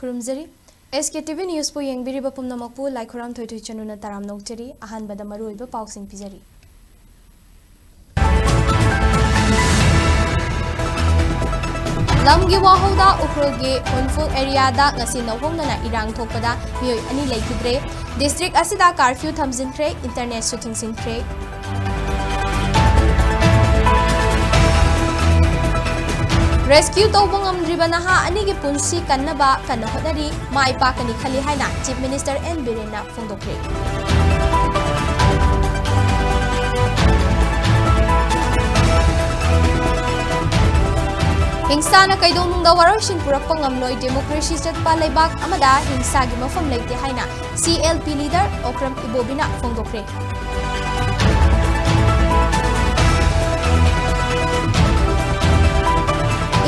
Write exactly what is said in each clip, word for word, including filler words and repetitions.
ꯈꯨꯔꯨꯝꯖꯔꯤ꯫ ꯑꯦꯁ ꯀꯦ T V ꯅ꯭ꯌꯨꯁꯄꯨ ꯌꯦꯡꯕꯤꯔꯤꯕ ꯄꯨꯝꯅꯃꯛꯄꯨ ꯂꯥꯏꯈꯨꯔꯥꯝ ꯊꯣꯏꯊꯣꯏ ꯆꯅꯨꯅ ꯇꯔꯥꯝꯅ ꯑꯣꯛꯆꯔꯤ꯫ ꯑꯍꯥꯟꯕꯗ ꯃꯔꯨꯑꯣꯏꯕ ꯄꯥꯎꯁꯤꯡ ꯄꯤꯖꯔꯤ꯫ ꯂꯝꯒꯤ ꯋꯥꯍꯧꯗ ꯎꯈ꯭ꯔꯨꯜꯒꯤ ꯍꯨꯟꯐꯨꯜ ꯑꯦꯔꯤꯌꯥꯗ ꯉꯁꯤ ꯅꯧꯍꯧꯅꯅ ꯏꯔꯥꯡ ꯊꯣꯛꯄꯗ ꯃꯤꯑꯣꯏ ꯑꯅꯤ ꯂꯩꯈꯤꯗ꯭ꯔꯦ꯫ ꯗꯤꯁꯇ꯭ꯔꯤꯛ ꯑꯁꯤꯗ ꯀꯥꯔꯐ꯭ꯌꯨ ꯊꯝꯖꯤꯟꯈ꯭ꯔꯦ, ꯏꯟꯇꯔꯅꯦꯠꯁꯨ ꯊꯤꯡꯖꯤꯟꯈ꯭ꯔꯦ꯫ ꯔꯦꯁꯀ꯭ꯌꯨ ꯇꯧꯕ ꯉꯝꯗ꯭ꯔꯤꯕ ꯅꯍꯥ ꯑꯅꯤꯒꯤ ꯄꯨꯟꯁꯤ ꯀꯟꯅꯕ ꯀꯟꯅ ꯍꯣꯠꯅꯔꯤ, ꯃꯥꯏ ꯄꯥꯛꯀꯅꯤ ꯈꯜꯂꯤ ꯍꯥꯏꯅ ꯆꯤꯐ ꯃꯤꯅꯤꯁꯇꯔ ꯑꯦꯟ ꯕꯤꯔꯦꯟꯅ ꯐꯣꯡꯗꯣꯛꯈ꯭ꯔꯦ꯫ ꯍꯤꯡꯁꯥꯅ ꯀꯩꯗꯧꯅꯨꯡꯗ ꯋꯥꯔꯣꯏꯁꯤꯟ ꯄꯨꯔꯛꯄ ꯉꯝꯂꯣꯏ, ꯗꯦꯃꯣꯀ꯭ꯔꯦꯁꯤ ꯆꯠꯄ ꯂꯩꯕꯥꯛ ꯑꯃꯗ ꯍꯤꯡꯁꯥꯒꯤ ꯃꯐꯝ ꯂꯩꯇꯦ ꯍꯥꯏꯅ C L P leader Okram ꯏꯕꯣꯕꯤꯅ ꯐꯣꯡꯗꯣꯛꯈ꯭ꯔꯦ꯫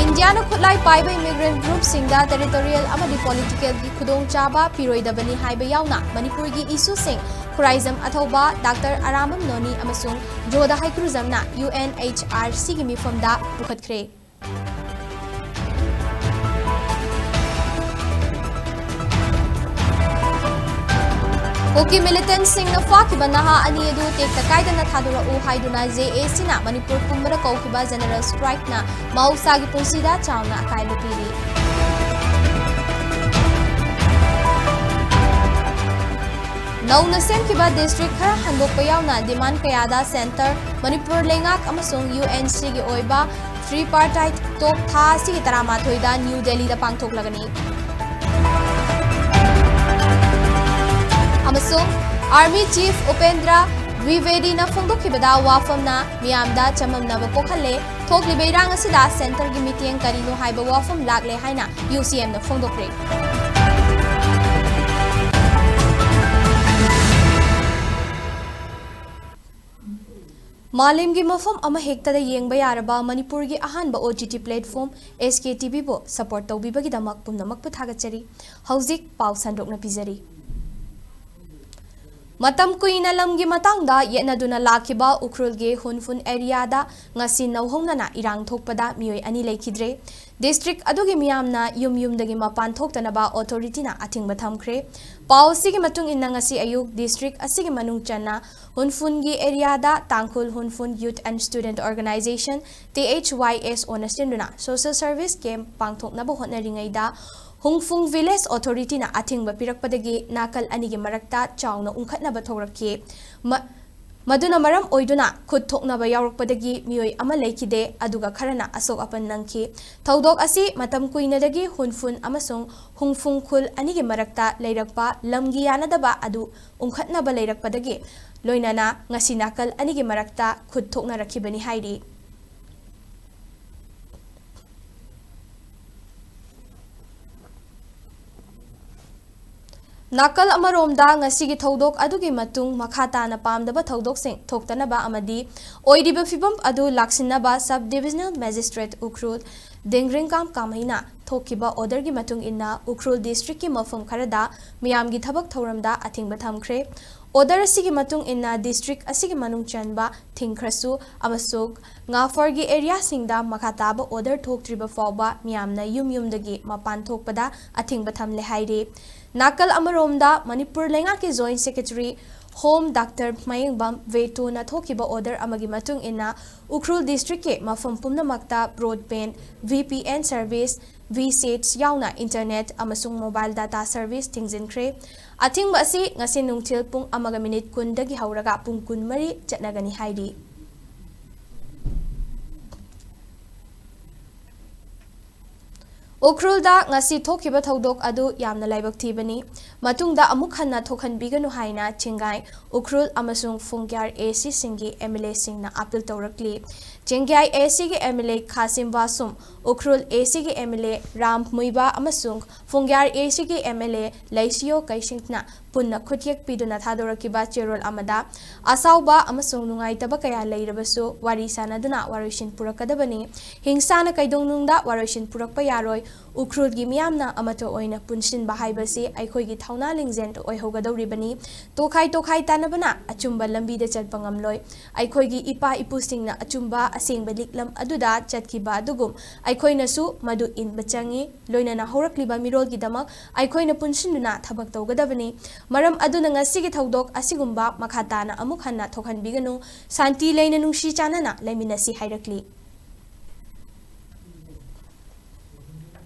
ꯏꯟꯗꯤꯌꯥꯅ ꯈꯨꯠꯂꯥꯏ ꯄꯥꯏꯕ ꯏꯃꯤꯒ꯭ꯔꯦꯟꯠ ꯒ꯭ꯔꯨꯞꯁꯤꯡꯗ ꯇꯦꯔꯤꯇꯣꯔꯤꯌꯦꯜ ꯑꯃꯗꯤ ꯄꯣꯂꯤꯇꯤꯀꯦꯜꯒꯤ ꯈꯨꯗꯣꯡꯆꯥꯕ ꯄꯤꯔꯣꯏꯗꯕꯅꯤ ꯍꯥꯏꯕ ꯌꯥꯎꯅ ꯃꯅꯤꯄꯨꯔꯒꯤ ꯏꯁꯨꯁꯤꯡ ꯈꯨꯔꯥꯏꯖꯝ ꯑꯊꯧꯕ, ꯗꯥꯛꯇꯔ ꯑꯔꯥꯝꯕꯝ ꯅꯣꯅꯤ ꯑꯃꯁꯨꯡ ꯖꯣꯙꯥ ꯍꯩꯀ꯭ꯔꯨꯖꯝꯅ ꯌꯨ ꯑꯦꯟ ꯑꯩꯆ ꯑꯥꯔ ꯁꯤꯒꯤ ꯃꯤꯐꯝꯗ ꯄꯨꯈꯠꯈ꯭ꯔꯦ꯫ ꯀꯨꯀꯤ ꯃꯤꯂꯤꯇꯦꯟꯠꯁꯤꯡꯅ ꯐꯥꯈꯤꯕ ꯅꯍꯥ ꯑꯅꯤ ꯑꯗꯨ ꯇꯦꯛꯇ ꯀꯥꯏꯗꯅ ꯊꯥꯗꯣꯔꯛꯎ ꯍꯥꯏꯗꯨꯅ ꯖꯦ ꯑꯦ ꯁꯤꯅ ꯃꯅꯤꯄꯨꯔ ꯄꯨꯝꯕꯗ ꯀꯧꯈꯤꯕ ꯖꯦꯅꯔꯦꯜ ꯁ꯭ꯇ꯭ꯔꯥꯏꯛꯅ ꯃꯍꯧꯁꯥꯒꯤ ꯄꯨꯟꯁꯤꯗ ꯆꯥꯎꯅ ꯑꯀꯥꯏꯕ ꯄꯤꯔꯤ꯫ ꯅꯧꯅ ꯁꯦꯝꯈꯤꯕ ꯗꯤꯁꯇ꯭ꯔꯤꯛ ꯈꯔ ꯍꯟꯗꯣꯛꯄ ꯌꯥꯎꯅ ꯗꯤꯃꯥꯟ ꯀꯌꯥꯗ ꯁꯦꯟꯇꯔ, ꯃꯅꯤꯄꯨꯔ ꯂꯩꯉꯥꯛ ꯑꯃꯁꯨꯡ ꯌꯨ ꯑꯦꯟ ꯁꯤꯒꯤ ꯑꯣꯏꯕ ꯇ꯭ꯔꯤꯄꯥꯔꯇꯥꯏꯠ ꯇꯣꯛ ꯊꯥ ꯑꯁꯤꯒꯤ ꯇꯔꯥꯃꯥꯊꯣꯏꯗ ꯅ꯭ꯌꯨ ꯗꯦꯜꯂꯤꯗ ꯄꯥꯡꯊꯣꯛꯂꯒꯅꯤ꯫ ꯑꯃꯁꯨꯡ ꯑꯥꯔꯃꯤ ꯆꯤꯐ ꯎꯄꯦꯟꯗ꯭ꯔ ꯗ꯭ꯋꯤꯕꯦꯗꯤꯅ ꯐꯣꯡꯗꯣꯛꯈꯤꯕꯗ ꯋꯥꯐꯝꯅ ꯃꯤꯌꯥꯝꯗ ꯆꯃꯝꯅꯕ ꯄꯣꯛꯍꯜꯂꯦ꯫ ꯊꯣꯛꯂꯤꯕ ꯏꯔꯥꯡ ꯑꯁꯤꯗ ꯁꯦꯟꯇꯔꯒꯤ ꯃꯤꯠꯌꯦꯡ ꯀꯔꯤꯅꯣ ꯍꯥꯏꯕ ꯋꯥꯐꯝ ꯂꯥꯛꯂꯦ ꯍꯥꯏꯅ ꯌꯨ ꯁꯤ ꯑꯦꯝꯅ ꯐꯣꯡꯗꯣꯛꯈ꯭ꯔꯦ꯫ ꯃꯥꯂꯦꯝꯒꯤ ꯃꯐꯝ ꯑꯃꯍꯦꯛꯇꯗ ꯌꯦꯡꯕ ꯌꯥꯔꯕ ꯃꯅꯤꯄꯨꯔꯒꯤ ꯑꯍꯥꯟꯕ ꯑꯣ ꯇꯤ ꯇꯤ platform ꯑꯦꯁ ꯀꯦ ꯇꯤ ꯚꯤꯕꯨ support ꯇꯧꯕꯤꯕꯒꯤꯗꯃꯛ ꯄꯨꯝꯅꯃꯛꯄꯨ ꯊꯥꯒꯠꯆꯔꯤ꯫ ꯍꯧꯖꯤꯛ ꯄꯥꯎ ꯁꯟꯗꯣꯛꯅ ꯄꯤꯖꯔꯤ꯫ ꯃꯇꯝ ꯀꯨꯏꯅ ꯂꯝꯒꯤ ꯃꯇꯥꯡꯗ ꯌꯦꯠꯅꯗꯨꯅ ꯂꯥꯛꯈꯤꯕ ꯎꯈ꯭ꯔꯨꯜꯒꯤ ꯍꯨꯟꯐꯨꯟ ꯑꯦꯔꯤꯌꯥꯗ ꯉꯁꯤ ꯅꯧꯍꯧꯅꯅ ꯏꯔꯥꯡ ꯊꯣꯛꯄꯗ ꯃꯤꯑꯣꯏ ꯑꯅꯤ ꯂꯩꯈꯤꯗ꯭ꯔꯦ꯫ ꯗꯤꯁꯇ꯭ꯔꯤꯛ ꯑꯗꯨꯒꯤ ꯃꯤꯌꯥꯝꯅ ꯌꯨꯝ ꯌꯨꯝꯗꯒꯤ ꯃꯄꯥꯟ ꯊꯣꯛꯇꯅꯕ ꯑꯣꯊꯣꯔꯤꯇꯤꯅ ꯑꯊꯤꯡꯕ ꯊꯝꯈ꯭ꯔꯦ꯫ ꯄꯥꯎ ꯑꯁꯤꯒꯤ ꯃꯇꯨꯡ ꯏꯟꯅ ꯉꯁꯤ ꯑꯌꯨꯛ ꯗꯤꯁꯇ꯭ꯔꯤꯛ ꯑꯁꯤꯒꯤ ꯃꯅꯨꯡ ꯆꯟꯅ ꯍꯨꯟꯐꯨꯟꯒꯤ ꯑꯦꯔꯤꯌꯥꯗ ꯇꯥꯡꯈꯨꯜ ꯍꯨꯟꯐꯨꯟ Youth and Student Organization, T H Y S Oꯅ ꯁꯤꯟꯗꯨꯅ social service camp ꯄꯥꯡꯊꯣꯛꯅꯕ ꯍꯣꯠꯅꯔꯤꯉꯩꯗ ꯍꯨꯡꯐꯨꯡ ꯚꯤꯂꯦꯖ ꯑꯣꯊꯣꯔꯤꯇꯤꯅ ꯑꯊꯤꯡꯕ ꯄꯤꯔꯛꯄꯗꯒꯤ ꯅꯥꯀꯜ ꯑꯅꯤꯒꯤ ꯃꯔꯛꯇ ꯆꯥꯎꯅ ꯎꯪꯈꯠꯅꯕ ꯊꯣꯛꯂꯛꯈꯤ꯫ ꯃ-, ꯃꯗꯨꯅ ꯃꯔꯝ ꯑꯣꯏꯗꯨꯅ ꯈꯨꯠ ꯊꯣꯛꯅꯕ ꯌꯥꯎꯔꯛꯄꯗꯒꯤ ꯃꯤꯑꯣꯏ ꯑꯃ ꯂꯩꯈꯤꯗꯦ, ꯑꯗꯨꯒ ꯈꯔꯅ ꯑꯁꯣꯛ ꯑꯄꯟ ꯅꯪꯈꯤ꯫ ꯊꯧꯗꯣꯛ ꯑꯁꯤ ꯃꯇꯝ ꯀꯨꯏꯅꯗꯒꯤ ꯍꯨꯟꯐꯨꯟ ꯑꯃꯁꯨꯡ ꯍꯨꯡꯐꯨꯡ ꯈꯨꯜ ꯑꯅꯤꯒꯤ ꯃꯔꯛꯇ ꯂꯩꯔꯛꯄ ꯂꯝꯒꯤ ꯌꯥꯅꯗꯕ ꯑꯗꯨ ꯎꯪꯈꯠꯅꯕ ꯂꯩꯔꯛꯄꯗꯒꯤ ꯂꯣꯏꯅꯅ ꯉꯁꯤ ꯅꯥꯀꯜ ꯑꯅꯤꯒꯤ ꯃꯔꯛꯇ ꯈꯨꯠ ꯊꯣꯛꯅꯔꯛꯈꯤꯕꯅꯤ ꯍꯥꯏꯔꯤ꯫ ꯅꯥꯀꯜ ꯑꯃꯔꯣꯝꯗ ꯉꯁꯤꯒꯤ ꯊꯧꯗꯣꯛ ꯑꯗꯨꯒꯤ ꯃꯇꯨꯡ ꯃꯈꯥ ꯇꯥꯅ ꯄꯥꯝꯗꯕ ꯊꯧꯗꯣꯛꯁꯤꯡ ꯊꯣꯛꯇꯅꯕ ꯑꯃꯗꯤ ꯑꯣꯏꯔꯤꯕ ꯐꯤꯕꯝ ꯑꯗꯨ ꯂꯥꯛꯁꯤꯟꯅꯕ Sub Divisional Magistrate ꯎꯈ꯭ꯔꯨꯜ ꯗꯦꯡꯒ꯭ꯔꯤꯡꯀꯥꯝ ꯀꯥꯃꯩꯅ ꯊꯣꯛꯈꯤꯕ orderꯒꯤ ꯃꯇꯨꯡ ꯏꯟꯅ ꯎꯈ꯭ꯔꯨꯜ ꯗꯤꯁꯇ꯭ꯔꯤꯛꯀꯤ ꯃꯐꯝ ꯈꯔꯗ ꯃꯤꯌꯥꯝꯒꯤ ꯊꯕꯛ ꯊꯧꯔꯝꯗ ꯑꯊꯤꯡꯕ ꯊꯝꯈ꯭ꯔꯦ꯫ Order ꯑꯁꯤꯒꯤ ꯃꯇꯨꯡ ꯏꯟꯅ ꯗꯤꯁꯇ꯭ꯔꯤꯛ ꯑꯁꯤꯒꯤ ꯃꯅꯨꯡ ꯆꯟꯕ ꯊꯤꯡꯈ꯭ꯔꯁꯨ ꯑꯃꯁꯨꯡ ꯉꯥꯐꯔꯒꯤ ꯑꯦꯔꯤꯌꯥꯁꯤꯡꯗ ꯃꯈꯥ ꯇꯥꯕ order ꯊꯣꯛꯇ꯭ꯔꯤꯕ ꯐꯥꯎꯕ ꯃꯤꯌꯥꯝꯅ ꯌꯨꯝ ꯌꯨꯝꯗꯒꯤ ꯃꯄꯥꯟ ꯊꯣꯛꯄꯗ ꯑꯊꯤꯡꯕ ꯊꯝꯂꯦ ꯍꯥꯏꯔꯤ꯫ ꯅꯥꯀꯜ ꯑꯃꯔꯣꯝꯗ ꯃꯅꯤꯄꯨꯔ ꯂꯩꯉꯥꯛꯀꯤ Joint Secretary Home Doctor ꯃꯌꯦꯡꯕꯝ ꯚꯦꯇꯣꯅ ꯊꯣꯛꯈꯤꯕ order ꯑꯃꯒꯤ ꯃꯇꯨꯡ ꯏꯟꯅ ꯎꯈ꯭ꯔꯨꯜ ꯗꯤꯁꯇ꯭ꯔꯤꯛꯀꯤ ꯃꯐꯝ ꯄꯨꯝꯅꯃꯛꯇ broadband, V P N service, V sats ꯌꯥꯎꯅ internet ꯑꯃꯁꯨꯡ mobile data service ꯊꯤꯡꯖꯤꯟꯈ꯭ꯔꯦ꯫ ꯑꯊꯤꯡꯕ ꯑꯁꯤ ꯉꯁꯤ ꯅꯨꯡꯊꯤꯜ ꯄꯨꯡ ꯑꯃꯒ ꯃꯤꯅꯤꯠ ꯀꯨꯟꯗꯒꯤ ꯍꯧꯔꯒ ꯄꯨꯡ ꯀꯨꯟꯃꯔꯤ ꯆꯠꯅꯒꯅꯤ ꯍꯥꯏꯔꯤ꯫ ꯎꯈ꯭ꯔꯨꯜꯗ ꯉꯁꯤ ꯊꯣꯛꯈꯤꯕ ꯊꯧꯗꯣꯛ ꯑꯗꯨ ꯌꯥꯝꯅ ꯂꯥꯏꯕꯛ ꯊꯤꯕꯅꯤ꯫ ꯃꯇꯨꯡꯗ ꯑꯃꯨꯛ ꯍꯟꯅ ꯊꯣꯛꯍꯟꯕꯤꯒꯅꯨ ꯍꯥꯏꯅ ꯆꯤꯡꯒꯥꯏ, ꯎꯈ꯭ꯔꯨꯜ ꯑꯃꯁꯨꯡ ꯐꯨꯡꯒ꯭ꯌꯥꯔ A Cꯁꯤꯡꯒꯤ M L Aꯁꯤꯡꯅ appeal ꯇꯧꯔꯛꯂꯤ꯫ ꯆꯤꯡꯒꯥꯏ A Cꯒꯤ M L A ꯈꯥꯁꯤꯝ ꯕꯥꯁꯨꯝ, Ukhrul A Cꯒꯤ M L A Ram ꯃꯨꯏꯕꯥ ꯑꯃꯁꯨꯡ ꯐꯨꯡꯒ꯭ꯌꯥꯔ A Cꯒꯤ M L A ꯂꯩꯁꯤꯌꯣ ꯀꯩꯁꯤꯡꯅ ꯄꯨꯟꯅ ꯈꯨꯠꯌꯦꯛ ꯄꯤꯗꯨꯅ ꯊꯥꯗꯣꯔꯛꯈꯤꯕ ꯆꯦꯔꯣꯜ ꯑꯃꯗ ꯑꯁꯥꯎꯕ ꯑꯃꯁꯨꯡ ꯅꯨꯡꯉꯥꯏꯇꯕ ꯀꯌꯥ ꯂꯩꯔꯕꯁꯨ ꯋꯥꯔꯤ ꯁꯥꯅꯗꯨꯅ ꯋꯥꯔꯣꯏꯁꯤꯟ ꯄꯨꯔꯛꯀꯗꯕꯅꯤ꯫ ꯍꯤꯡꯁꯥꯅ ꯀꯩꯗꯧꯅꯨꯡꯗ ꯋꯥꯔꯣꯏꯁꯤꯟ ꯄꯨꯔꯛꯄ ꯌꯥꯔꯣꯏ꯫ ꯎꯈ꯭ꯔꯨꯜꯒꯤ ꯃꯤꯌꯥꯝꯅ ꯑꯃꯠꯇ ꯑꯣꯏꯅ ꯄꯨꯟꯁꯤꯟꯕ ꯍꯥꯏꯕꯁꯤ ꯑꯩꯈꯣꯏꯒꯤ ꯊꯧꯅꯥ ꯂꯤꯡꯖꯦꯜ ꯑꯣꯏꯍꯧꯒꯗꯧꯔꯤꯕꯅꯤ꯫ ꯇꯣꯈꯥꯏ ꯇꯣꯈꯥꯏ ꯇꯥꯟꯅꯕꯅ ꯑꯆꯨꯝꯕ ꯂꯝꯕꯤꯗ ꯆꯠꯄ ꯉꯝꯂꯣꯏ꯫ ꯑꯩꯈꯣꯏꯒꯤ ꯏꯄꯥ ꯏꯄꯨꯁꯤꯡꯅ ꯑꯆꯨꯝꯕ ꯑꯁꯦꯡꯕ ꯂꯤꯛꯂꯝ ꯑꯗꯨꯗ ꯆꯠꯈꯤꯕ ꯑꯗꯨꯒꯨꯝ ꯑꯩꯈꯣꯏꯅꯁꯨ ꯃꯗꯨ ꯏꯟꯕ ꯆꯪꯏ꯫ ꯂꯣꯏꯅꯅ ꯍꯧꯔꯛꯂꯤꯕ ꯃꯤꯔꯣꯜꯒꯤꯗꯃꯛ ꯑꯩꯈꯣꯏꯅ ꯄꯨꯟꯁꯤꯟꯗꯨꯅ ꯊꯕꯛ ꯇꯧꯒꯗꯕꯅꯤ꯫ ꯃꯔꯝ ꯑꯗꯨꯅ ꯉꯁꯤꯒꯤ ꯊꯧꯗꯣꯛ ꯑꯁꯤꯒꯨꯝꯕ ꯃꯈꯥ ꯇꯥꯅ ꯑꯃꯨꯛ ꯍꯟꯅ ꯊꯣꯛꯍꯟꯕꯤꯒꯅꯨ꯫ ꯁꯥꯟꯇꯤ ꯂꯩꯅ ꯅꯨꯡꯁꯤ ꯆꯥꯟꯅꯅ ꯂꯩꯃꯤꯟꯅꯁꯤ ꯍꯥꯏꯔꯛꯂꯤ꯫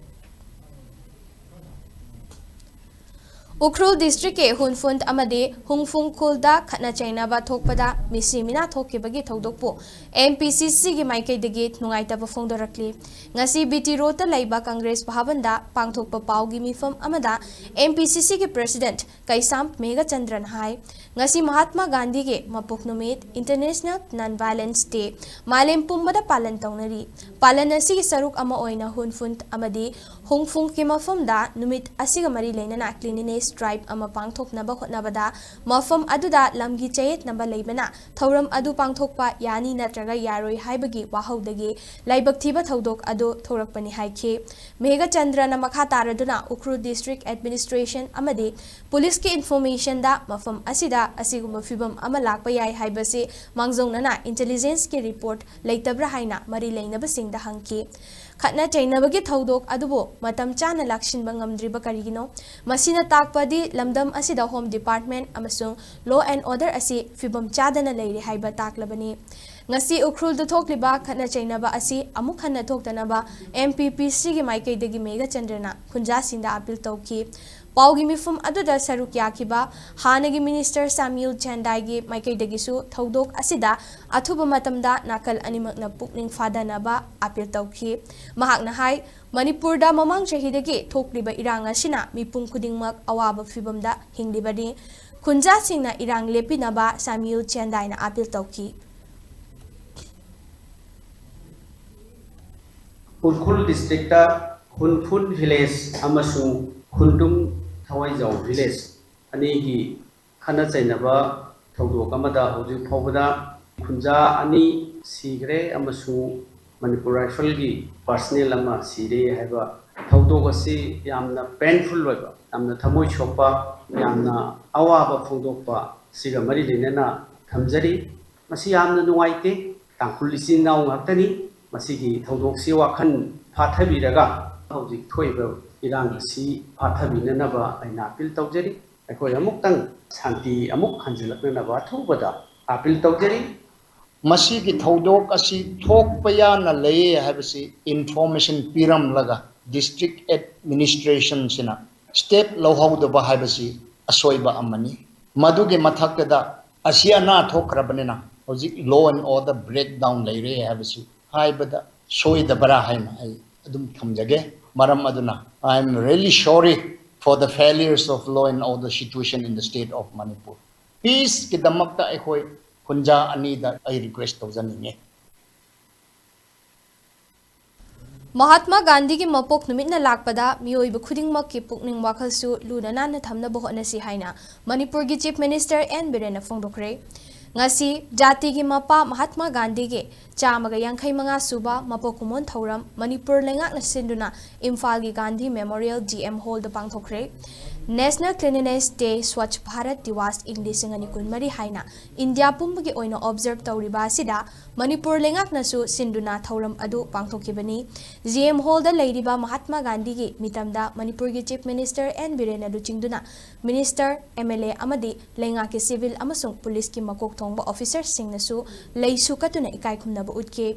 ꯎꯈ꯭ꯔꯨꯜ ꯗꯤꯁꯇ꯭ꯔꯤꯛꯀꯤ ꯍꯨꯟꯐꯨꯟ ꯑꯃꯗꯤ ꯍꯨꯡꯐꯨꯡ ꯈꯨꯜꯗ ꯈꯠꯅ ꯆꯩꯅꯕ ꯊꯣꯛꯄꯗ ꯃꯤꯁꯤ ꯃꯤꯅꯥ ꯊꯣꯛꯈꯤꯕꯒꯤ ꯊꯧꯗꯣꯛꯄꯨ ꯑꯦꯝ ꯄꯤ ꯁꯤ ꯁꯤꯒꯤ ꯃꯥꯏꯀꯩꯗꯒꯤ ꯅꯨꯡꯉꯥꯏꯇꯕ ꯐꯣꯡꯗꯣꯔꯛꯂꯤ꯫ ꯉꯁꯤ ꯕꯤ ꯇꯤ ꯔꯣꯗꯇ ꯂꯩꯕ ꯀꯪꯒ꯭ꯔꯦꯁ ꯚꯕꯟꯗ ꯄꯥꯡꯊꯣꯛꯄ ꯄꯥꯎꯒꯤ ꯃꯤꯐꯝ ꯑꯃꯗ ꯑꯦꯝ ꯄꯤ ꯁꯤ ꯁꯤꯒꯤ ꯄ꯭ꯔꯦꯁꯤꯗꯦꯟꯠ ꯀꯩꯁꯥꯝ ꯃꯦꯘꯆꯟꯗ꯭ꯔꯅ ꯍꯥꯏ, ꯉꯁꯤ ꯃꯍꯥꯠꯃꯥ ꯒꯥꯟꯙꯤꯒꯤ ꯃꯄꯣꯛ ꯅꯨꯃꯤꯠ, International Non Violence Day, ꯃꯥꯂꯦꯝ ꯄꯨꯝꯕꯗ ꯄꯥꯂꯟ ꯇꯧꯅꯔꯤ꯫ ꯄꯥꯂꯟ ꯑꯁꯤꯒꯤ ꯁꯔꯨꯛ ꯑꯃ ꯑꯣꯏꯅ ꯍꯨꯟꯐꯨꯟ ꯑꯃꯗꯤ ꯍꯨꯡꯐꯨꯡꯒꯤ ꯃꯐꯝꯗ ꯅꯨꯃꯤꯠ ꯑꯁꯤꯒ ꯃꯔꯤ ꯂꯩꯅꯅ cleanliness drive ꯑꯃ ꯄꯥꯡꯊꯣꯛꯅꯕ ꯍꯣꯠꯅꯕꯗ ꯃꯐꯝ ꯑꯗꯨꯗ ꯂꯝꯒꯤ ꯆꯌꯦꯠꯅꯕ ꯂꯩꯕꯅ ꯊꯧꯔꯝ ꯑꯗꯨ ꯄꯥꯡꯊꯣꯛꯄ ꯌꯥꯅꯤ ꯅꯠꯇ꯭ꯔꯒ ꯌꯥꯔꯣꯏ ꯍꯥꯏꯕꯒꯤ ꯋꯥꯍꯧꯗꯒꯤ ꯂꯥꯏꯕꯛ ꯊꯤꯕ ꯊꯧꯗꯣꯛ ꯑꯗꯨ ꯊꯣꯔꯛꯄꯅꯤ ꯍꯥꯏꯈꯤ꯫ ꯃꯦꯘꯆꯟꯗ꯭ꯔꯅ ꯃꯈꯥ ꯇꯥꯔꯗꯨꯅ ꯎꯈ꯭ꯔꯨꯜ ꯗꯤꯁꯇ꯭ꯔꯤꯛ ꯑꯦꯗꯃꯤꯅꯤꯁꯇ꯭ꯔꯦꯁꯟ ꯑꯃꯗꯤ ꯄꯨꯂꯤꯁꯀꯤ ꯏꯟꯐꯣꯔꯃꯦꯁꯟꯗ ꯃꯐꯝ ꯑꯁꯤꯗ ꯑꯁꯤꯒꯨꯝꯕ ꯐꯤꯚꯝ ꯑꯃ ꯂꯥꯛꯄ ꯌꯥꯏ ꯍꯥꯏꯕꯁꯤ ꯃꯥꯡꯖꯧꯅꯅ ꯏꯟꯇꯦꯂꯤꯖꯦꯟꯁꯀꯤ ꯔꯤꯄꯣꯔꯠ ꯂꯩꯇꯕ꯭ꯔꯥ ꯍꯥꯏꯅ ꯃꯔꯤ ꯂꯩꯅꯕꯁꯤꯡꯗ ꯍꯪꯈꯤ꯫ ꯈꯠꯅ ꯆꯩꯅꯕꯒꯤ ꯊꯧꯗꯣꯛ ꯑꯗꯨꯕꯨ ꯃꯇꯝ ꯆꯥꯅ ꯂꯥꯛꯁꯤꯟꯕ ꯉꯝꯗ꯭ꯔꯤꯕ ꯀꯔꯤꯒꯤꯅꯣ? ꯃꯁꯤꯅ ꯇꯥꯛꯄꯗꯤ ꯂꯝꯗꯝ ꯑꯁꯤꯗ ꯍꯣꯝ ꯗꯤꯄꯥꯔꯠꯃꯦꯟꯠ ꯑꯃꯁꯨꯡ law and order ꯑꯁꯤ ꯐꯤꯚꯝ ꯆꯥꯗꯅ ꯂꯩꯔꯦ ꯍꯥꯏꯕ ꯇꯥꯛꯂꯕꯅꯤ꯫ ꯉꯁꯤ ꯎꯈ꯭ꯔꯨꯜꯗ ꯊꯣꯛꯂꯤꯕ ꯈꯠꯅ ꯆꯩꯅꯕ ꯑꯁꯤ ꯑꯃꯨꯛ ꯍꯟꯅ ꯊꯣꯛꯇꯅꯕ ꯑꯦꯝ ꯄꯤ ꯄꯤ ꯁꯤꯒꯤ ꯃꯥꯏꯀꯩꯗꯒꯤ ꯃꯦꯘꯆꯟꯗ꯭ꯔꯅ ꯈꯨꯟꯖꯥꯁꯤꯡꯗ ꯑꯥꯄꯤꯜ ꯇꯧꯈꯤ꯫ ꯄꯥꯎꯒꯤ ꯃꯤꯐꯝ ꯑꯗꯨꯗ ꯁꯔꯨꯛ ꯌꯥꯈꯤꯕ ꯍꯥꯟꯅꯒꯤ ꯃꯤꯅꯤꯁꯇꯔ ꯁꯥꯃ꯭ꯌꯨꯜ ꯆꯦꯟꯗꯥꯏꯒꯤ ꯃꯥꯏꯀꯩꯗꯒꯤꯁꯨ ꯊꯧꯗꯣꯛ ꯑꯁꯤꯗ ꯑꯊꯨꯕ ꯃꯇꯝꯗ ꯅꯥꯀꯜ ꯑꯅꯤꯃꯛꯅ ꯄꯨꯛꯅꯤꯡ ꯐꯥꯗꯅꯕ ꯑꯥꯄꯤꯜ ꯇꯧꯈꯤ꯫ ꯃꯍꯥꯛꯅ ꯍꯥꯏ, ꯃꯅꯤꯄꯨꯔꯗ ꯃꯃꯥꯡ ꯆꯍꯤꯗꯒꯤ ꯊꯣꯛꯂꯤꯕ ꯏꯔꯥꯡ ꯑꯁꯤꯅ ꯃꯤꯄꯨꯝ ꯈꯨꯗꯤꯡꯃꯛ ꯑꯋꯥꯕ ꯐꯤꯚꯝꯗ ꯍꯤꯡꯂꯤꯕꯅꯤ꯫ ꯈꯨꯟꯖꯥꯁꯤꯡꯅ ꯏꯔꯥꯡ ꯂꯦꯞꯄꯤꯅꯕ ꯁꯥꯃ꯭ꯌꯨꯜ ꯆꯦꯟꯗꯥꯏꯅ ꯑꯥꯄꯤꯜ ꯇꯧꯈꯤ꯫ ꯎꯈ꯭ꯔꯨꯜ ꯗꯤꯁꯇ꯭ꯔꯤꯛꯇ ꯈꯨꯟꯐꯨꯟ ꯚꯤꯂꯦꯖ ꯑꯃꯁꯨꯡ ꯈꯨꯟꯗꯨꯝ ꯊꯋꯥꯏꯖꯥꯎ ꯚꯤꯂꯦꯖ ꯑꯅꯤꯒꯤ ꯈꯠꯅ ꯆꯩꯅꯕ ꯊꯧꯗꯣꯛ ꯑꯃꯗ ꯍꯧꯖꯤꯛ ꯐꯥꯎꯕꯗ ꯈꯨꯟꯖꯥ ꯑꯅꯤ ꯁꯤꯈ꯭ꯔꯦ ꯑꯃꯁꯨꯡ ꯃꯅꯤꯄꯨꯔ ꯔꯥꯏꯐꯜꯒꯤ ꯄꯥꯔꯁꯅꯦꯜ ꯑꯃ ꯁꯤꯔꯦ ꯍꯥꯏꯕ ꯊꯧꯗꯣꯛ ꯑꯁꯤ ꯌꯥꯝꯅ ꯄꯦꯟꯐꯨꯜ ꯑꯣꯏꯕ, ꯌꯥꯝꯅ ꯊꯃꯣꯏ ꯁꯣꯛꯄ, ꯌꯥꯝꯅ ꯑꯋꯥꯕ ꯐꯣꯡꯗꯣꯛꯄ ꯑꯁꯤꯒ ꯃꯔꯤ ꯂꯩꯅꯅ ꯊꯝꯖꯔꯤ꯫ ꯃꯁꯤ ꯌꯥꯝꯅ ꯅꯨꯡꯉꯥꯏꯇꯦ꯫ ꯇꯥꯡꯈꯨꯜ ꯏꯆꯤꯟ ꯏꯅꯥꯎ ꯉꯥꯛꯇꯅꯤ꯫ ꯃꯁꯤꯒꯤ ꯊꯧꯗꯣꯛꯁꯤ ꯋꯥꯈꯜ ꯐꯥꯊꯕꯤꯔꯒ ꯍꯧꯖꯤꯛ ꯊꯣꯛꯏꯕ ꯏꯔꯥꯡ ꯑꯁꯤ ꯐꯥꯊꯕꯤꯅꯅꯕ ꯑꯩꯅ ꯑꯄꯤꯜ ꯇꯧꯖꯔꯤ꯫ ꯑꯩꯈꯣꯏ ꯑꯃꯨꯛꯇꯪ ꯁꯥꯟꯇꯤ ꯑꯃꯨꯛ ꯍꯟꯖꯤꯜꯂꯛꯅꯅꯕ ꯑꯊꯨꯕꯗ ꯑꯄꯤꯜ ꯇꯧꯖꯔꯤ꯫ ꯃꯁꯤꯒꯤ ꯊꯧꯗꯣꯛ ꯑꯁꯤ ꯊꯣꯛꯄ ꯌꯥꯅ ꯂꯩ ꯍꯥꯏꯕꯁꯤ ꯏꯟꯐꯣꯔꯃꯦꯁꯟ ꯄꯤꯔꯝꯂꯒ ꯗꯤꯁꯇ꯭ꯔꯤꯛ ꯑꯦꯗꯃꯤꯅꯤꯁꯇ꯭ꯔꯦꯁꯟꯁꯤꯅ ꯁ꯭ꯇꯦꯞ ꯂꯧꯍꯧꯗꯕ ꯍꯥꯏꯕꯁꯤ ꯑꯁꯣꯏꯕ ꯑꯃꯅꯤ꯫ ꯃꯗꯨꯒꯤ ꯃꯊꯛꯇꯗ ꯑꯁꯤ ꯑꯅꯥ ꯊꯣꯛꯈ꯭ꯔꯕꯅꯤꯅ ꯍꯧꯖꯤꯛ law and order breakdown ꯂꯩꯔꯦ ꯍꯥꯏꯕꯁꯤ ꯍꯥꯏꯕꯗ ꯁꯣꯏꯗꯕ꯭ꯔꯥ ꯍꯥꯏꯅ ꯑꯩ ꯑꯗꯨꯝ ꯊꯝꯖꯒꯦ꯫ ꯃꯔꯝ ꯑꯗꯨꯅ I am really sorry for the failures of law and order situation in the state of Manipur. ꯄꯤꯁꯀꯤꯗꯃꯛꯇ ꯑꯩꯈꯣꯏ ꯈꯨꯟꯖꯥ ꯑꯅꯤꯗ ꯑꯩ ꯔꯤꯀ꯭ꯋꯦꯁ ꯇꯧꯖꯅꯤꯡꯉꯤ꯫ ꯃꯍꯥꯠꯃꯥ ꯒꯥꯟꯙꯤꯒꯤ ꯃꯄꯣꯛ ꯅꯨꯃꯤꯠꯅ ꯂꯥꯛꯄꯗ ꯃꯤꯑꯣꯏꯕ ꯈꯨꯗꯤꯡꯃꯛꯀꯤ ꯄꯨꯛꯅꯤꯡ ꯋꯥꯈꯜꯁꯨ ꯂꯨꯅ ꯅꯥꯟꯅ ꯊꯝꯅꯕ ꯍꯣꯠꯅꯁꯤ ꯍꯥꯏꯅ ꯃꯅꯤꯄꯨꯔꯒꯤ ꯆꯤꯐ ꯃꯤꯅꯤꯁꯇꯔ ꯑꯦꯟ ꯕꯤꯔꯦꯟꯅ ꯐꯣꯡꯗꯣꯛꯈ꯭ꯔꯦ꯫ ꯉꯁꯤ ꯖꯥꯇꯤꯒꯤ ꯃꯄꯥ ꯃꯍꯥꯠꯃꯥ ꯒꯥꯟꯙꯤꯒꯤ ꯆꯥꯝꯃꯒ ꯌꯥꯡꯈꯩ ꯃꯉꯥ ꯁꯨꯕ ꯃꯄꯣꯛ ꯀꯨꯝꯑꯣꯟ ꯊꯧꯔꯝ ꯃꯅꯤꯄꯨꯔ ꯂꯩꯉꯥꯛꯅ ꯁꯤꯟꯗꯨꯅ ꯏꯝꯐꯥꯜꯒꯤ ꯒꯥꯟꯙꯤ ꯃꯦꯃꯣꯔꯤꯌꯦꯜ ꯗꯤ ꯑꯦꯝ ꯍꯣꯜꯗ ꯄꯥꯡꯊꯣꯛꯈ꯭ꯔꯦ꯫ National Cleanliness Day, Swachh Bharat Diwas ꯏꯪ ꯂꯤꯁꯤꯡ ꯑꯅꯤ ꯀꯨꯟꯃꯔꯤ ꯍꯥꯏꯅ ꯏꯟꯗꯤꯌꯥ ꯄꯨꯝꯕꯒꯤ ꯑꯣꯏꯅ ꯑꯣꯕꯖꯔꯕ ꯇꯧꯔꯤꯕ ꯑꯁꯤꯗ ꯃꯅꯤꯄꯨꯔ ꯂꯩꯉꯥꯛꯅꯁꯨ ꯁꯤꯟꯗꯨꯅ ꯊꯧꯔꯝ ꯑꯗꯨ ꯄꯥꯡꯊꯣꯛꯈꯤꯕꯅꯤ꯫ ꯖꯤ ꯑꯦꯝ ꯍꯣꯜꯗ ꯂꯩꯔꯤꯕ ꯃꯍꯥꯠꯃꯥ ꯒꯥꯟꯙꯤꯒꯤ ꯃꯤꯇꯝꯗ ꯃꯅꯤꯄꯨꯔꯒꯤ ꯆꯤꯐ ꯃꯤꯅꯤꯁꯇꯔ ꯑꯦꯟ ꯕꯤꯔꯦꯟꯅ ꯂꯨꯆꯤꯡꯗꯨꯅ ꯃꯤꯅꯤꯁꯇꯔ, ꯑꯦꯝ ꯑꯦꯜ ꯑꯦ ꯑꯃꯗꯤ ꯂꯩꯉꯥꯛꯀꯤ ꯁꯤꯚꯤꯜ ꯑꯃꯁꯨꯡ ꯄꯨꯂꯤꯁꯀꯤ ꯃꯀꯣꯛ ꯊꯣꯡꯕ ꯑꯣꯐꯤꯁꯔꯁꯤꯡꯅꯁꯨ ꯂꯩꯁꯨ ꯀꯠꯇꯨꯅ ꯏꯀꯥꯏ ꯈꯨꯝꯅꯕ ꯎꯠꯈꯤ꯫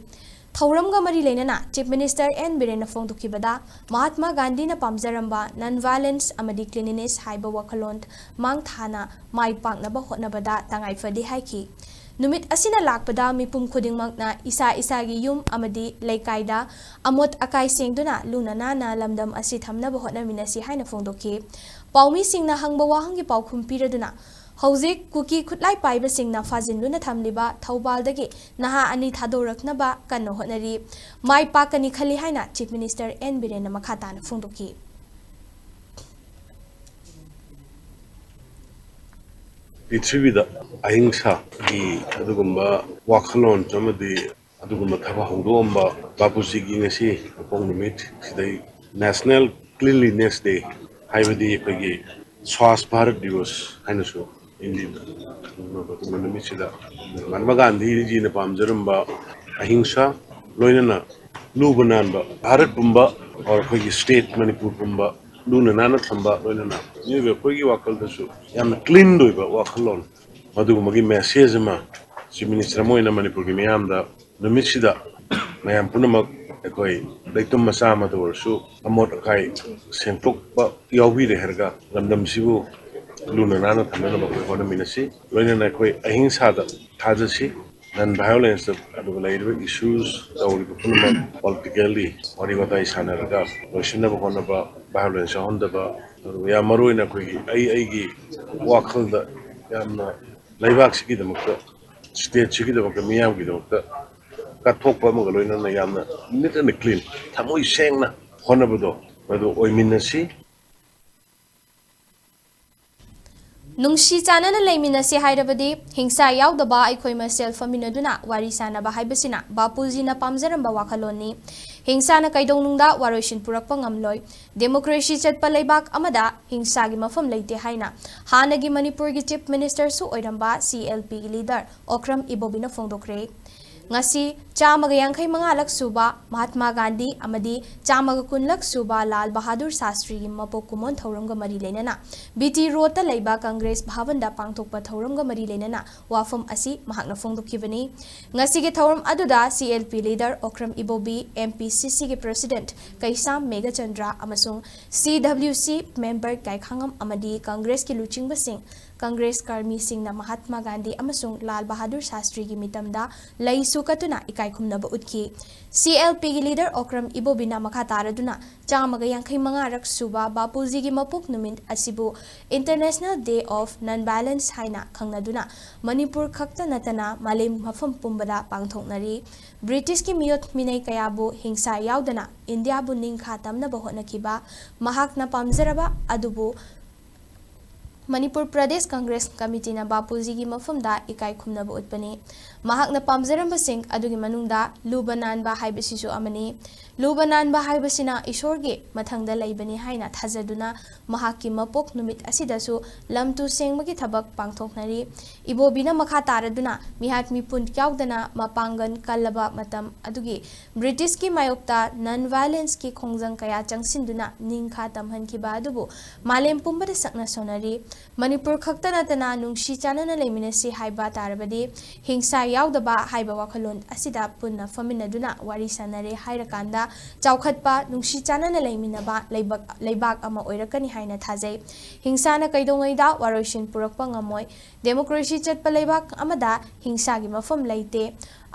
ꯊꯧꯔꯝꯒ ꯃꯔꯤ ꯂꯩꯅꯅ ꯆꯤꯐ ꯃꯤꯅꯤꯁꯇꯔ ꯑꯦꯟ ꯕꯤꯔꯦꯟꯅ ꯐꯣꯡꯗꯣꯛꯈꯤꯕꯗ, ꯃꯍꯥꯠꯃꯥ ꯒꯥꯟꯙꯤꯅ ꯄꯥꯝꯖꯔꯝꯕ non violence ꯑꯃꯗꯤ cleanliness ꯍꯥꯏꯕ ꯋꯥꯈꯜꯂꯣꯟ ꯃꯥꯡ ꯊꯥꯅ ꯃꯥꯏ ꯄꯥꯛꯅꯕ ꯍꯣꯠꯅꯕꯗ ꯇꯉꯥꯏ ꯐꯗꯦ ꯍꯥꯏꯈꯤ꯫ ꯅꯨꯃꯤꯠ ꯑꯁꯤꯅ ꯂꯥꯛꯄꯗ ꯃꯤꯄꯨꯝ ꯈꯨꯗꯤꯡꯃꯛꯅ ꯏꯁꯥ ꯏꯁꯥꯒꯤ ꯌꯨꯝ ꯑꯃꯗꯤ ꯂꯩꯀꯥꯏꯗ ꯑꯃꯣꯠ ꯑꯀꯥꯏ ꯁꯦꯡꯗꯨꯅ ꯂꯨꯅ ꯅꯥꯟꯅ ꯂꯝꯗꯝ ꯑꯁꯤ ꯊꯝꯅꯕ ꯍꯣꯠꯅꯃꯤꯟꯅꯁꯤ ꯍꯥꯏꯅ ꯐꯣꯡꯗꯣꯛꯈꯤ꯫ ꯄꯥꯎꯃꯤꯁꯤꯡꯅ ꯍꯪꯕ ꯋꯥꯍꯪꯒꯤ ꯄꯥꯎꯈꯨꯝ ꯄꯤꯔꯗꯨꯅ, ꯍꯧꯖꯤꯛ ꯀꯨꯀꯤ ꯈꯨꯠꯂꯥꯏ ꯄꯥꯏꯕꯁꯤꯡꯅ ꯐꯥꯖꯤꯟꯗꯨꯅ ꯊꯝꯂꯤꯕ ꯊꯧꯕꯥꯜꯗꯒꯤ ꯅꯍꯥ ꯑꯅꯤ ꯊꯥꯗꯣꯔꯛꯅꯕ ꯀꯟꯅ ꯍꯣꯠꯅꯔꯤ꯫ ꯃꯥꯏ ꯄꯥꯛꯀꯅꯤ ꯈꯜꯂꯤ ꯍꯥꯏꯅ ꯆꯤꯐ ꯃꯤꯅꯤꯁꯇꯔ ꯑꯦꯟ ꯕꯤꯔꯦꯟꯅ ꯃꯈꯥ ꯇꯥꯅ ꯐꯣꯡꯗꯣꯛꯈꯤ꯫ ꯄ꯭ꯔꯤꯊꯤꯕꯤꯗ ꯑꯍꯤꯡꯁꯥꯒꯤ ꯑꯗꯨꯒꯨꯝꯕ ꯋꯥꯈꯜꯂꯣꯟ ꯑꯃꯗꯤ ꯑꯗꯨꯒꯨꯝꯕ ꯊꯕꯛ ꯍꯧꯗꯣꯛꯑꯝꯕ ꯕꯥꯄꯨꯖꯤꯒꯤ ꯉꯁꯤ ꯃꯄꯣꯛ ꯅꯨꯃꯤꯠ ꯁꯤꯗꯩ National Cleanliness Day, ꯍꯥꯏꯕꯗꯤ ꯑꯩꯈꯣꯏꯒꯤ ꯁ꯭ꯋꯥꯁ ꯚꯥꯔꯠ ꯗꯤꯋꯁ ꯍꯥꯏꯅꯁꯨ ꯏꯪꯂꯤꯕ ꯅꯨꯃꯤꯠꯁꯤꯗ ꯃꯍꯥꯠꯃꯥ ꯒꯥꯟꯙꯤꯖꯤꯅ ꯄꯥꯝꯖꯔꯝꯕ ꯑꯍꯤꯡꯁꯥ, ꯂꯣꯏꯅꯅ ꯂꯨꯕ ꯅꯥꯟꯕ ꯚꯥꯔꯠ ꯄꯨꯝꯕ, ꯑꯩꯈꯣꯏꯒꯤ ꯁ꯭ꯇꯦꯠ ꯃꯅꯤꯄꯨꯔ ꯄꯨꯝꯕ ꯂꯨꯅ ꯅꯥꯟꯅ ꯊꯝꯕ, ꯂꯣꯏꯅꯅ ꯃꯤꯑꯣꯏꯕ ꯑꯩꯈꯣꯏꯒꯤ ꯋꯥꯈꯜꯗꯁꯨ ꯌꯥꯝꯅ ꯀ꯭ꯂꯤꯟ ꯑꯣꯏꯕ ꯋꯥꯈꯜꯂꯣꯟ, ꯃꯗꯨꯒꯨꯝꯕꯒꯤ ꯃꯦꯁꯦꯖ ꯑꯃ ꯆꯤꯐ ꯃꯤꯅꯤꯁꯇꯔ ꯑꯃ ꯑꯣꯏꯅ ꯃꯅꯤꯄꯨꯔꯒꯤ ꯃꯤꯌꯥꯝꯗ ꯅꯨꯃꯤꯠꯁꯤꯗ ꯃꯌꯥꯝ ꯄꯨꯝꯅꯃꯛ ꯑꯩꯈꯣꯏ ꯂꯩꯇꯨꯝ ꯃꯆꯥ ꯑꯃꯗ ꯑꯣꯏꯔꯁꯨ ꯑꯃꯣꯠ ꯑꯀꯥꯏ ꯁꯦꯡꯗꯣꯛꯄ ꯌꯥꯎꯕꯤꯔꯦ ꯍꯥꯏꯔꯒ ꯂꯝꯗꯝꯁꯤꯕꯨ ꯂꯨꯅ ꯅꯥꯟꯅ ꯊꯝꯅꯅꯕ ꯑꯩꯈꯣꯏ ꯍꯣꯠꯅꯃꯤꯟꯅꯁꯤ꯫ ꯂꯣꯏꯅꯅ ꯑꯩꯈꯣꯏ ꯑꯍꯤꯡꯁꯥꯗ ꯊꯥꯖꯁꯤ꯫ ꯅꯟ ꯚꯥꯏꯑꯣꯂꯦꯟꯁꯇ, ꯑꯗꯨꯒ ꯂꯩꯔꯤꯕ ꯏꯁꯨꯁ ꯇꯧꯔꯤꯕ ꯄꯨꯝꯅꯃꯛ ꯄꯣꯂꯤꯇꯤꯀꯦꯜꯂꯤ ꯋꯥꯔꯤ ꯋꯥꯇꯥꯏ ꯁꯥꯟꯅꯔꯒ ꯂꯣꯏꯁꯤꯟꯅꯕ ꯍꯣꯠꯅꯕ, ꯚꯥꯏꯑꯣꯂꯦꯟꯁ ꯌꯥꯎꯍꯟꯗꯕ, ꯑꯗꯨꯒ ꯌꯥꯝ ꯃꯔꯨ ꯑꯣꯏꯅ ꯑꯩꯈꯣꯏꯒꯤ ꯑꯩ ꯑꯩꯒꯤ ꯋꯥꯈꯜꯗ ꯌꯥꯝꯅ ꯂꯩꯕꯥꯛꯁꯤꯒꯤꯗꯃꯛꯇ, ꯁ꯭ꯇꯦꯠꯁꯤꯒꯤꯗꯃꯛꯇ, ꯃꯤꯌꯥꯝꯒꯤꯗꯃꯛꯇ ꯀꯠꯊꯣꯛꯄ ꯑꯃꯒ ꯂꯣꯏꯅꯅ ꯌꯥꯝꯅ neat and clean, ꯊꯃꯣꯏ ꯁꯦꯡꯅ ꯍꯣꯠꯅꯕꯗꯣ ꯃꯗꯨ ꯑꯣꯏꯃꯤꯟꯅꯁꯤ꯫ ꯅꯨꯡꯁꯤ ꯆꯥꯟꯅꯅ ꯂꯩꯃꯤꯟꯅꯁꯤ ꯍꯥꯏꯔꯕꯗꯤ ꯍꯤꯡꯁꯥ ꯌꯥꯎꯗꯕ ꯑꯩꯈꯣꯏ ꯃꯁꯦꯜ ꯐꯝꯃꯤꯟꯅꯗꯨꯅ ꯋꯥꯔꯤ ꯁꯥꯟꯅꯕ ꯍꯥꯏꯕꯁꯤꯅ ꯕꯥꯄꯨꯖꯤꯅ ꯄꯥꯝꯖꯔꯝꯕ ꯋꯥꯈꯜꯂꯣꯟꯅꯤ꯫ ꯍꯤꯡꯁꯥꯅ ꯀꯩꯗꯧꯅꯨꯡꯗ ꯋꯥꯔꯣꯏꯁꯤꯟ ꯄꯨꯔꯛꯄ ꯉꯝꯂꯣꯏ꯫ ꯗꯦꯃꯣꯀ꯭ꯔꯦꯁꯤ ꯆꯠꯄ ꯂꯩꯕꯥꯛ ꯑꯃꯗ ꯍꯤꯡꯁꯥꯒꯤ ꯃꯐꯝ ꯂꯩꯇꯦ ꯍꯥꯏꯅ ꯍꯥꯟꯅꯒꯤ ꯃꯅꯤꯄꯨꯔꯒꯤ ꯆꯤꯐ ꯃꯤꯅꯤꯁꯇꯔꯁꯨ ꯑꯣꯏꯔꯝꯕ ꯁꯤ ꯑꯦꯜ ꯄꯤꯒꯤ ꯂꯤꯗꯔ ꯑꯣꯀ꯭ꯔꯝ ꯏꯕꯣꯕꯤꯅ ꯐꯣꯡꯗꯣꯛꯈ꯭ꯔꯦ꯫ ꯉꯁꯤ ꯆꯥꯝꯃꯒ ꯌꯥꯡꯈꯩ ꯃꯉꯥꯂꯛ ꯁꯨꯕ ꯃꯍꯥꯠꯃꯥ ꯒꯥꯟꯙꯤ ꯑꯃꯗꯤ ꯆꯥꯝꯃꯒ ꯀꯨꯟꯂꯛ ꯁꯨꯕ ꯂꯥꯜ ꯕꯍꯥꯗꯨꯔ ꯁꯥꯁꯇ꯭ꯔꯤꯒꯤ ꯃꯄꯣꯛ ꯀꯨꯝꯑꯣꯟ ꯊꯧꯔꯝꯒ ꯃꯔꯤ ꯂꯩꯅꯅ ꯕꯤ ꯇꯤ ꯔꯣꯗꯇ ꯂꯩꯕ ꯀꯪꯒ꯭ꯔꯦꯁ ꯚꯕꯟꯗ ꯄꯥꯡꯊꯣꯛꯄ ꯊꯧꯔꯝꯒ ꯃꯔꯤ ꯂꯩꯅꯅ ꯋꯥꯐꯝ ꯑꯁꯤ ꯃꯍꯥꯛꯅ ꯐꯣꯡꯗꯣꯛꯈꯤꯕꯅꯤ꯫ ꯉꯁꯤꯒꯤ ꯊꯧꯔꯝ ꯑꯗꯨꯗ C L P leader Okram Ibobi, M P C ꯁꯤꯒꯤ ꯄ꯭ꯔꯁꯤꯗꯦꯟꯠ ꯀꯩꯁꯥꯝ ꯃꯦꯘꯆꯟꯗ꯭ꯔ ꯑꯃꯁꯨꯡ ꯁꯤ ꯗꯕ꯭ꯂꯤꯎ ꯁꯤ ꯃꯦꯝꯕꯔ ꯀꯥꯏꯈꯥꯉꯝ ꯑꯃꯗꯤ ꯀꯪꯒ꯭ꯔꯦꯁꯀꯤ ꯂꯨꯆꯤꯡꯕꯁꯤꯡ, ꯀꯪꯒ꯭ꯔꯦꯁ ꯀꯔꯃꯤꯁꯤꯡꯅ ꯃꯍꯥꯠꯃꯥ ꯒꯥꯟꯙꯤ ꯑꯃꯁꯨꯡ ꯂꯥꯜ ꯕꯍꯥꯗꯨꯔ ꯁꯥꯁꯇ꯭ꯔꯤꯒꯤ ꯃꯤꯇꯝꯗ ꯂꯩꯁꯨ ꯀꯠꯇꯨꯅ ꯏꯀꯥꯏ ꯈꯨꯝꯅꯕ ꯎꯠꯈꯤ꯫ ꯁꯤ ꯑꯦꯜ ꯄꯤꯒꯤ ꯂꯤꯗꯔ ꯑꯣꯀ꯭ꯔꯝ ꯏꯕꯣꯕꯤꯅ ꯃꯈꯥ ꯇꯥꯔꯗꯨꯅ ꯆꯥꯝꯃꯒ ꯌꯥꯡꯈꯩ ꯃꯉꯥꯔꯛ ꯁꯨꯕ ꯕꯥꯄꯨꯖꯤꯒꯤ ꯃꯄꯣꯛ ꯅꯨꯃꯤꯠ ꯑꯁꯤꯕꯨ International Day of Non-Violence ꯍꯥꯏꯅ ꯈꯪꯅꯗꯨꯅ ꯃꯅꯤꯄꯨꯔ ꯈꯛꯇ ꯅꯠꯇꯅ ꯃꯥꯂꯦꯝ ꯃꯐꯝ ꯄꯨꯝꯕꯗ ꯄꯥꯡꯊꯣꯛꯅꯔꯤ꯫ ꯕ꯭ꯔꯤꯇꯤꯁꯀꯤ ꯃꯤꯑꯣꯠ ꯃꯤꯅꯩ ꯀꯌꯥꯕꯨ ꯍꯤꯡꯁꯥ ꯌꯥꯎꯗꯅ ꯏꯟꯗꯤꯌꯥꯕꯨ ꯅꯤꯡꯈꯥ ꯇꯝꯅꯕ ꯍꯣꯠꯅꯈꯤꯕ ꯃꯍꯥꯛꯅ ꯄꯥꯝꯖꯔꯕ ꯑꯗꯨꯕꯨ ꯃꯅꯤꯄꯨꯔ ꯄ꯭ꯔꯗꯦꯁ ꯀꯪꯒ꯭ꯔꯦꯁ ꯀꯃꯤꯇꯤꯅ ꯕꯥꯄꯨꯖꯤꯒꯤ ꯃꯐꯝꯗ ꯏꯀꯥꯏ ꯈꯨꯝꯅꯕ ꯎꯠꯄꯅꯤ꯫ ꯃꯍꯥꯛꯅ ꯄꯥꯝꯖꯔꯝꯕꯁꯤꯡ ꯑꯗꯨꯒꯤ ꯃꯅꯨꯡꯗ ꯂꯨꯕ ꯅꯥꯟꯕ ꯍꯥꯏꯕꯁꯤꯁꯨ ꯑꯃꯅꯤ꯫ ꯂꯨꯕ ꯅꯥꯟꯕ ꯍꯥꯏꯕꯁꯤꯅ ꯏꯁꯣꯔꯒꯤ ꯃꯊꯪꯗ ꯂꯩꯕꯅꯤ ꯍꯥꯏꯅ ꯊꯥꯖꯗꯨꯅ ꯃꯍꯥꯛꯀꯤ ꯃꯄꯣꯛ ꯅꯨꯃꯤꯠ ꯑꯁꯤꯗꯁꯨ ꯂꯝ ꯇꯨ ꯁꯦꯡꯕꯒꯤ ꯊꯕꯛ ꯄꯥꯡꯊꯣꯛꯅꯔꯤ꯫ ꯏꯕꯣꯕꯤꯅ ꯃꯈꯥ ꯇꯥꯔꯗꯨꯅ ꯃꯤꯍꯥꯠ ꯃꯤꯄꯨꯟ ꯌꯥꯎꯗꯅ ꯃꯄꯥꯡꯒꯜ ꯀꯜꯂꯕ ꯃꯇꯝ ꯑꯗꯨꯒꯤ ꯕ꯭ꯔꯤꯇꯤꯁꯀꯤ ꯃꯥꯌꯣꯛꯇ non-violence ꯀꯤ ꯈꯣꯡꯖꯪ ꯀꯌꯥ ꯆꯪꯁꯤꯟꯗꯨꯅ ꯅꯤꯡꯈꯥ ꯇꯝꯍꯟꯈꯤꯕ ꯑꯗꯨꯕꯨ ꯃꯥꯂꯦꯝ ꯄꯨꯝꯕꯗ ꯁꯛꯅ ꯁꯣꯟꯅꯔꯤ꯫ ꯃꯅꯤꯄꯨꯔ ꯈꯛꯇ ꯅꯠꯇꯅ ꯅꯨꯡꯁꯤ ꯆꯥꯟꯅꯅ ꯂꯩꯃꯤꯟꯅꯁꯤ ꯍꯥꯏꯕ ꯇꯥꯔꯕꯗꯤ ꯍꯤꯡꯁꯥ ꯌꯥꯎꯗꯕ ꯍꯥꯏꯕ ꯋꯥꯈꯜꯂꯣꯟ ꯑꯁꯤꯗ ꯄꯨꯟꯅ ꯐꯝꯃꯤꯟꯅꯗꯨꯅ ꯋꯥꯔꯤ ꯁꯥꯟꯅꯔꯦ ꯍꯥꯏꯔꯀꯥꯟꯗ ꯆꯥꯎꯈꯠꯄ, ꯅꯨꯡꯁꯤ ꯆꯥꯟꯅꯅ ꯂꯩꯃꯤꯟꯅꯕ ꯂꯩꯕꯥꯛ, ꯂꯩꯕꯥꯛ ꯑꯃ ꯑꯣꯏꯔꯛꯀꯅꯤ ꯍꯥꯏꯅ ꯊꯥꯖꯩ꯫ ꯍꯤꯡꯁꯥꯅ ꯀꯩꯗꯧꯉꯩꯗ ꯋꯥꯔꯣꯏꯁꯤꯟ ꯄꯨꯔꯛꯄ ꯉꯝꯃꯣꯏ꯫ ꯗꯦꯃꯣꯀ꯭ꯔꯦꯁꯤ ꯆꯠꯄ ꯂꯩꯕꯥꯛ ꯑꯃꯗ ꯍꯤꯡꯁꯥꯒꯤ ꯃꯐꯝ ꯂꯩꯇꯦ꯫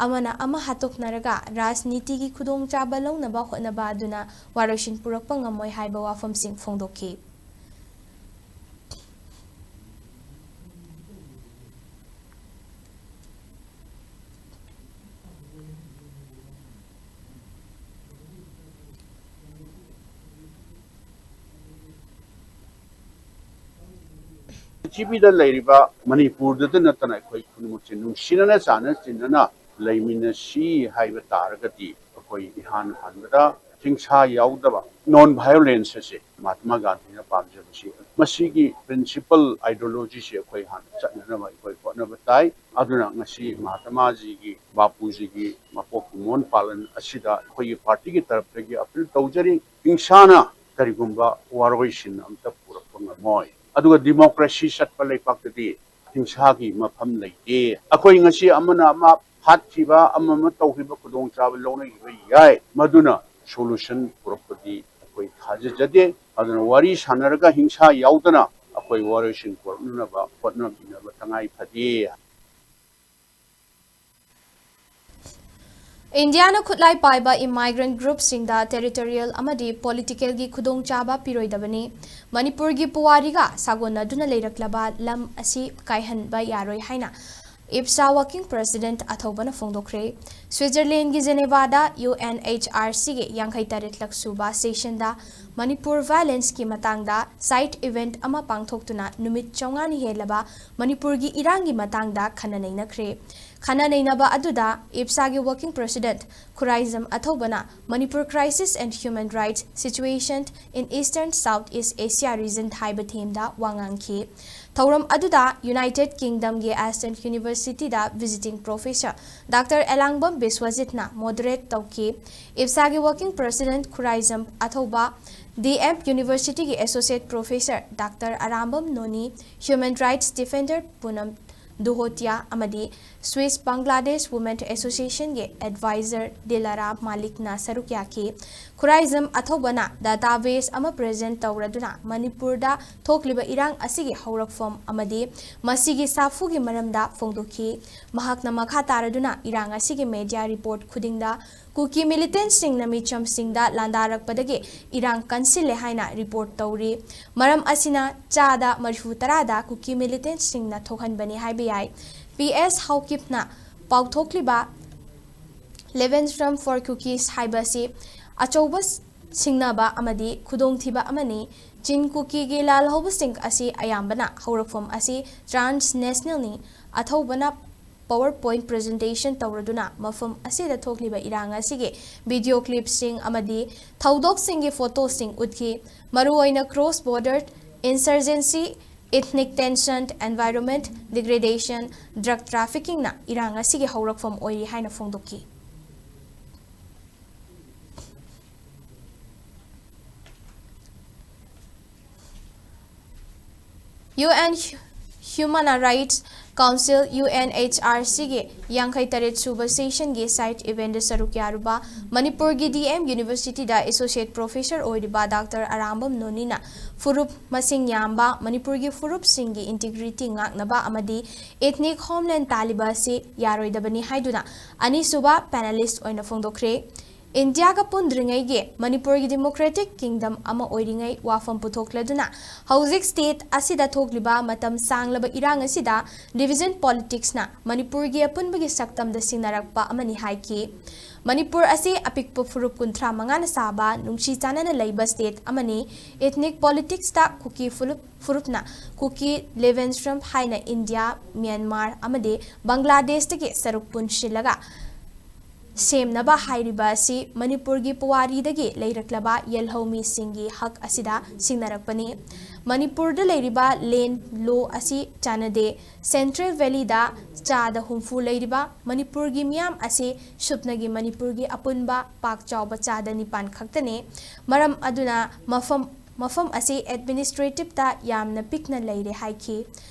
ꯑꯃꯅ ꯑꯃ ꯍꯥꯠꯇꯣꯛꯅꯔꯒ ꯔꯥꯖꯅꯤꯇꯤꯒꯤ ꯈꯨꯗꯣꯡꯆꯥꯕ ꯂꯧꯅꯕ ꯍꯣꯠꯅꯕ ꯑꯗꯨꯅ ꯋꯥꯔꯣꯏꯁꯤꯟ ꯄꯨꯔꯛꯄ ꯉꯝꯃꯣꯏ ꯍꯥꯏꯕ ꯋꯥꯐꯝꯁꯤꯡ ꯐꯣꯡꯗꯣꯛꯈꯤ꯫ ꯄ꯭ꯔꯤꯊꯤꯕꯤꯗ ꯂꯩꯔꯤꯕ ꯃꯅꯤꯄꯨꯔꯗꯇ ꯅꯠꯇꯅ ꯑꯩꯈꯣꯏ ꯈꯨꯗꯤꯡꯃꯛꯁꯦ ꯅꯨꯡꯁꯤꯅꯅ ꯆꯥꯟꯅ ꯆꯤꯟꯅꯅ ꯂꯩꯃꯤꯟꯅꯁꯤ ꯍꯥꯏꯕ ꯇꯥꯔꯒꯗꯤ ꯑꯩꯈꯣꯏ ꯏꯍꯥꯟ ꯍꯥꯟꯕꯗ ꯍꯤꯡꯁꯥ ꯌꯥꯎꯗꯕ non-violence ꯑꯁꯦ ꯃꯍꯥꯇꯃꯥ ꯒꯥꯟꯙꯤꯅ ꯄꯥꯝꯖꯕꯁꯤ, ꯃꯁꯤꯒꯤ principle ideology ꯁꯤ ꯑꯩꯈꯣꯏ ꯍꯥꯟꯅ ꯆꯠꯅꯅꯕ ꯑꯩꯈꯣꯏ ꯍꯣꯠꯅꯕ ꯇꯥꯏ꯫ ꯑꯗꯨꯅ ꯉꯁꯤ ꯃꯍꯥꯇꯃꯥꯖꯤꯒꯤ, ꯕꯥꯄꯨꯖꯤꯒꯤ ꯃꯄꯣꯛ ꯀꯨꯝꯑꯣꯟ ꯄꯥꯂꯟ ꯑꯁꯤꯗ ꯑꯩꯈꯣꯏꯒꯤ party ꯒꯤ ꯇꯔꯞꯇꯒꯤ appeal ꯇꯧꯖꯔꯤ꯫ ꯍꯤꯡꯁꯥꯅ ꯀꯔꯤꯒꯨꯝꯕ ꯋꯥꯔꯣꯏꯁꯤꯟ ꯑꯝꯇ ꯄꯨꯔꯛꯄ ꯉꯝꯃꯣꯏ꯫ ꯑꯗꯨꯒ democracy ꯆꯠꯄ ꯂꯩꯄꯥꯛꯇꯗꯤ ꯍꯤꯡꯁꯥꯒꯤ ꯃꯐꯝ ꯂꯩꯇꯦ꯫ ꯑꯩꯈꯣꯏ ꯉꯁꯤ ꯑꯃꯅ ꯑꯃ ꯍꯥꯠꯈꯤꯕ, ꯑꯃ ꯑꯃ ꯇꯧꯈꯤꯕ, ꯈꯨꯗꯣꯡꯆꯥꯕ ꯂꯧꯅꯈꯤꯕ ꯌꯥꯏ, ꯃꯗꯨꯅ solution ꯄꯨꯔꯛꯄꯗꯤ ꯑꯩꯈꯣꯏ ꯊꯥꯖꯖꯗꯦ꯫ ꯑꯗꯨꯅ ꯋꯥꯔꯤ ꯁꯥꯟꯅꯔꯒ ꯍꯤꯡꯁꯥ ꯌꯥꯎꯗꯅ ꯑꯩꯈꯣꯏ ꯋꯥꯔꯣꯏꯁꯤꯟ ꯄꯨꯔꯛꯅꯅꯕ ꯍꯣꯠꯅꯕꯤꯅꯕ ꯇꯉꯥꯏ ꯐꯗꯦ꯫ ꯏꯟꯗꯤꯌꯥꯅ ꯈꯨꯠꯂꯥꯏ ꯄꯥꯏꯕ immigrant group ꯁꯤꯡꯗ territorial ꯑꯃꯗꯤ political ꯒꯤ ꯈꯨꯗꯣꯡꯆꯥꯕ ꯄꯤꯔꯣꯏꯗꯕꯅꯤ꯫ ꯃꯅꯤꯄꯨꯔꯒꯤ ꯄꯨꯋꯥꯔꯤꯒ ꯁꯥꯒꯣꯟꯅꯗꯨꯅ ꯂꯩꯔꯛꯂꯕ ꯂꯝ ꯑꯁꯤ ꯀꯥꯏꯍꯟꯕ ꯌꯥꯔꯣꯏ ꯍꯥꯏꯅ ꯏꯞꯁꯥ ꯋꯥꯔꯀꯤꯡ ꯄ꯭ꯔꯦꯁꯤꯗꯦꯟꯠ ꯑꯊꯧꯕꯅ ꯐꯣꯡꯗꯣꯛꯈ꯭ꯔꯦ꯫ ꯁ꯭ꯋꯤꯖꯔꯂꯦꯟꯒꯤ ꯖꯦꯅꯦꯚꯥꯗ ꯌꯨ ꯑꯦꯟ ꯑꯩꯆ ꯑꯥꯔ ꯁꯤꯒꯤ ꯌꯥꯡꯈꯩ ꯇꯔꯦꯠꯂꯛ ꯁꯨꯕ ꯁꯦꯁꯟꯗ ꯃꯅꯤꯄꯨꯔ ꯚꯥꯏꯑꯣꯂꯦꯟꯁꯀꯤ ꯃꯇꯥꯡꯗ ꯁꯥꯏꯠ ꯏꯚꯦꯟꯠ ꯑꯃ ꯄꯥꯡꯊꯣꯛꯇꯨꯅ ꯅꯨꯃꯤꯠ ꯆꯥꯝꯃꯉꯥꯅꯤ ꯍꯦꯜꯂꯕ ꯃꯅꯤꯄꯨꯔꯒꯤ ꯏꯔꯥꯡꯒꯤ ꯃꯇꯥꯡꯗ ꯈꯟꯅ ꯅꯩꯅꯈ꯭ꯔꯦ꯫ ꯈꯟꯅ ꯅꯩꯅꯕ ꯑꯗꯨꯗ ꯏꯞꯁꯥꯒꯤ ꯋꯥꯔꯀꯤꯡ ꯄ꯭ꯔꯦꯁꯤꯗꯦꯟꯠ ꯈꯨꯔꯥꯏꯖꯝ ꯑꯊꯧꯕꯅ Manipur Crisis and Human Rights Situation in Eastern South East Asia Region ꯍꯥꯏꯕ ꯊꯦꯝꯗ ꯋꯥ ꯉꯥꯡꯈꯤ꯫ ꯊꯧꯔꯝ ꯑꯗꯨꯗ ꯌꯨꯅꯥꯏꯇꯦꯗ ꯀꯤꯡꯗꯝꯒꯤ ꯑꯦꯁꯤꯁꯇꯦꯟꯠ ꯌꯨꯅꯤꯚꯔꯁꯤꯇꯤꯗ ꯚꯤꯖꯤꯇꯤꯡ ꯄ꯭ꯔꯣꯐꯦꯁꯔ ꯗꯥꯛꯇꯔ ꯑꯦꯂꯥꯡꯕꯝ ꯕꯤꯁ꯭ꯋꯖꯤꯠꯅ ꯃꯣꯗꯔꯦꯠ ꯇꯧꯈꯤ꯫ ꯏꯞꯁꯥꯒꯤ ꯋꯥꯔꯀꯤꯡ ꯄ꯭ꯔꯦꯁꯤꯗꯦꯟꯠ ꯈꯨꯔꯥꯏꯖꯝ ꯑꯊꯧꯕ ꯗꯤ ꯑꯦꯝ ꯌꯨꯅꯤꯚꯔꯁꯤꯇꯤꯒꯤ associate professor doctor Arambam Noni, human rights defender Punam Duhotiya ꯑꯃꯗꯤ ꯁ꯭ꯋꯤꯁ ꯕꯪꯒ꯭ꯂꯥꯗꯦꯁ ꯋꯨꯃꯦꯟ ꯑꯦꯁꯣꯁꯤꯌꯦꯁꯟꯒꯤ ꯑꯦꯗꯚꯥꯏꯖꯔ ꯗꯤꯂꯥꯔꯥ ꯃꯥꯂꯤꯛꯅ ꯁꯔꯨꯛ ꯌꯥꯈꯤ꯫ ꯈꯨꯔꯥꯏꯖꯝ ꯑꯊꯧꯕꯅ ꯗꯥꯇꯥꯕꯦꯁ ꯑꯃ ꯄ꯭ꯔꯦꯖꯦꯟꯠ ꯇꯧꯔꯗꯨꯅ ꯃꯅꯤꯄꯨꯔꯗ ꯊꯣꯛꯂꯤꯕ ꯏꯔꯥꯡ ꯑꯁꯤꯒꯤ ꯍꯧꯔꯛꯐꯝ ꯑꯃꯗꯤ ꯃꯁꯤꯒꯤ ꯁꯥꯐꯨꯒꯤ ꯃꯔꯝꯗ ꯐꯣꯡꯗꯣꯛꯈꯤ꯫ ꯃꯍꯥꯛꯅ ꯃꯈꯥ ꯇꯥꯔꯗꯨꯅ ꯏꯔꯥꯡ ꯑꯁꯤꯒꯤ ꯃꯦꯗꯤꯌꯥ ꯔꯤꯄꯣꯔꯠ ꯈꯨꯗꯤꯡꯗ ꯀꯨꯀꯤ ꯃꯤꯂꯤꯇꯦꯟꯠꯁꯤꯡꯅ ꯃꯤꯆꯝꯁꯤꯡꯗ ꯂꯥꯟꯗꯥꯔꯛꯄꯗꯒꯤ ꯏꯔꯥꯡ ꯀꯟꯁꯤꯜꯂꯦ ꯍꯥꯏꯅ ꯔꯤꯄꯣꯔꯠ ꯇꯧꯔꯤ꯫ ꯃꯔꯝ ꯑꯁꯤꯅ ꯆꯥꯗ ꯃꯔꯤꯐꯨ ꯇꯔꯥꯗ ꯀꯨꯀꯤ ꯃꯤꯂꯤꯇꯦꯟꯠꯁꯤꯡꯅ ꯊꯣꯛꯍꯟꯕꯅꯤ ꯍꯥꯏꯕ ꯌꯥꯏ꯫ P S ꯍꯥꯎꯀꯤꯞꯅ ꯄꯥꯎꯊꯣꯛꯂꯤꯕ Eleventh Front for Kukis ꯍꯥꯏꯕ ꯑꯁꯤ ꯑꯆꯧꯕ ꯁꯤꯡꯅꯕ ꯑꯃꯗꯤ ꯈꯨꯗꯣꯡꯊꯤꯕ ꯑꯃꯅꯤ꯫ ꯆꯤꯟ ꯀꯨꯀꯤꯒꯤ ꯂꯥꯜꯍꯧꯕꯁꯤꯡ ꯑꯁꯤ ꯑꯌꯥꯝꯕꯅ ꯍꯧꯔꯛꯐꯝ ꯑꯁꯤ ꯇ꯭ꯔꯥꯟꯁ ꯅꯦꯁꯅꯦꯜꯅꯤ꯫ ꯑꯊꯧꯕꯅ ꯄꯥꯋꯔ ꯄꯣꯏꯟꯠ ꯄ꯭ꯔꯦꯖꯦꯟꯇꯦꯁꯟ ꯇꯧꯔꯗꯨꯅ ꯃꯐꯝ ꯑꯁꯤꯗ ꯊꯣꯛꯂꯤꯕ ꯏꯔꯥꯡ ꯑꯁꯤꯒꯤ ꯚꯤꯗꯤꯑꯣ ꯀ꯭ꯂꯤꯞꯁꯤꯡ ꯑꯃꯗꯤ ꯊꯧꯗꯣꯛꯁꯤꯡꯒꯤ ꯐꯣꯇꯣꯁꯤꯡ ꯎꯠꯈꯤ꯫ ꯃꯔꯨꯑꯣꯏꯅ cross border insurgency, ethnic tension, environment degradation, drug ꯇ꯭ꯔꯥꯐꯤꯀꯤꯡꯅ ꯏꯔꯥꯡ ꯑꯁꯤꯒꯤ ꯍꯧꯔꯛꯐꯝ ꯑꯣꯏꯔꯤ ꯍꯥꯏꯅ ꯐꯣꯡꯗꯣꯛꯈꯤ꯫ U N Human Rights Council, U N H R ꯁꯤꯒꯤ ꯌꯥꯡꯈꯩ ꯇꯔꯦꯠ ꯁꯨꯕ ꯁꯦꯁꯟꯒꯤ ꯁꯥꯏꯠ ꯏꯚꯦꯟꯠꯗ ꯁꯔꯨꯛ ꯌꯥꯔꯨꯕ ꯃꯅꯤꯄꯨꯔꯒꯤ ꯗꯤ ꯑꯦꯝ ꯌꯨꯅꯤꯚꯔꯁꯤꯇꯤꯗ ꯑꯦꯁꯣꯁꯤꯌꯦꯠ ꯄ꯭ꯔꯣꯐꯦꯁꯔ ꯑꯣꯏꯔꯤꯕ ꯗꯥꯛꯇꯔ ꯑꯔꯥꯝꯕꯝ ꯅꯣꯅꯤꯅ ꯐꯨꯔꯨꯞ ꯃꯁꯤꯡ ꯌꯥꯝꯕ ꯃꯅꯤꯄꯨꯔꯒꯤ ꯐꯨꯔꯨꯞꯁꯤꯡꯒꯤ ꯏꯟꯇꯤꯒ꯭ꯔꯤꯇꯤ ꯉꯥꯛꯅꯕ ꯑꯃꯗꯤ ꯏꯊꯅꯤꯛ ꯍꯣꯝꯂꯦꯟꯗ ꯇꯥꯜꯂꯤꯕ ꯑꯁꯤ ꯌꯥꯔꯣꯏꯗꯕꯅꯤ ꯍꯥꯏꯗꯨꯅ ꯑꯅꯤꯁꯨꯕ ꯄꯦꯅꯦꯂꯤꯁ꯭ꯠ ꯑꯣꯏꯅ ꯐꯣꯡꯗꯣꯛꯈ꯭ꯔꯦ꯫ ꯏꯟꯗꯤꯌꯥꯒ ꯄꯨꯟꯗ꯭ꯔꯤꯉꯩꯒꯤ ꯃꯅꯤꯄꯨꯔꯒꯤ democratic kingdom ꯑꯃ ꯑꯣꯏꯔꯤꯉꯩ ꯋꯥꯐꯝ ꯄꯨꯊꯣꯛꯂꯗꯨꯅ ꯍꯧꯖꯤꯛ state ꯑꯁꯤꯗ ꯊꯣꯛꯂꯤꯕ ꯃꯇꯝ ꯁꯥꯡꯂꯕ ꯏꯔꯥꯡ ꯑꯁꯤꯗ division politicsꯅ ꯃꯅꯤꯄꯨꯔꯒꯤ ꯑꯄꯨꯟꯕꯒꯤ ꯁꯛꯇꯝꯗ ꯁꯤꯡꯅꯔꯛꯄ ꯑꯃꯅꯤ ꯍꯥꯏꯈꯤ꯫ ꯃꯅꯤꯄꯨꯔ ꯑꯁꯤ ꯑꯄꯤꯛꯄ ꯐꯨꯔꯨꯞ ꯀꯨꯟꯊ꯭ꯔꯥ ꯃꯉꯥꯅ ꯁꯥꯕ ꯅꯨꯡꯁꯤ ꯆꯥꯟꯅꯅ ꯂꯩꯕ state ꯑꯃꯅꯤ꯫ Ethnic politicsꯇ ꯀꯨꯀꯤ ꯐꯨꯔꯨꯞ ꯐꯨꯔꯨꯞꯅ ꯀꯨꯀꯤ, ꯂꯦꯕꯦꯟꯁ꯭ꯔꯝ ꯍꯥꯏꯅ ꯏꯟꯗꯤꯌꯥ, ꯃ꯭ꯌꯥꯟꯃꯥꯔ ꯑꯃꯗꯤ ꯕꯪꯒ꯭ꯂꯥꯗꯦꯁꯇꯒꯤ ꯁꯔꯨꯛ ꯄꯨꯟꯁꯤꯜꯂꯒ ꯁꯦꯝꯅꯕ ꯍꯥꯏꯔꯤꯕ ꯑꯁꯤ ꯃꯅꯤꯄꯨꯔꯒꯤ ꯄꯨꯋꯥꯔꯤꯗꯒꯤ ꯂꯩꯔꯛꯂꯕ ꯌꯦꯜꯍꯧꯃꯤꯁꯤꯡꯒꯤ ꯍꯛ ꯑꯁꯤꯗ ꯁꯤꯡꯅꯔꯛꯄꯅꯤ꯫ ꯃꯅꯤꯄꯨꯔꯗ ꯂꯩꯔꯤꯕ land law ꯑꯁꯤ ꯆꯥꯟꯅꯗꯦ꯫ Central Valleyꯗ ꯆꯥꯗ ꯍꯨꯝꯐꯨ ꯂꯩꯔꯤꯕ ꯃꯅꯤꯄꯨꯔꯒꯤ ꯃꯤꯌꯥꯝ ꯑꯁꯤ ꯁꯨꯞꯅꯒꯤ ꯃꯅꯤꯄꯨꯔꯒꯤ ꯑꯄꯨꯟꯕ ꯄꯥꯛ ꯆꯥꯎꯕ ꯆꯥꯗ ꯅꯤꯄꯥꯟ ꯈꯛꯇꯅꯤ꯫ ꯃꯔꯝ ꯑꯗꯨꯅ ꯃꯐꯝ ꯃꯐꯝ ꯑꯁꯤ administrativeꯇ ꯌꯥꯝꯅ ꯄꯤꯛꯅ ꯂꯩꯔꯦ ꯍꯥꯏꯈꯤ꯫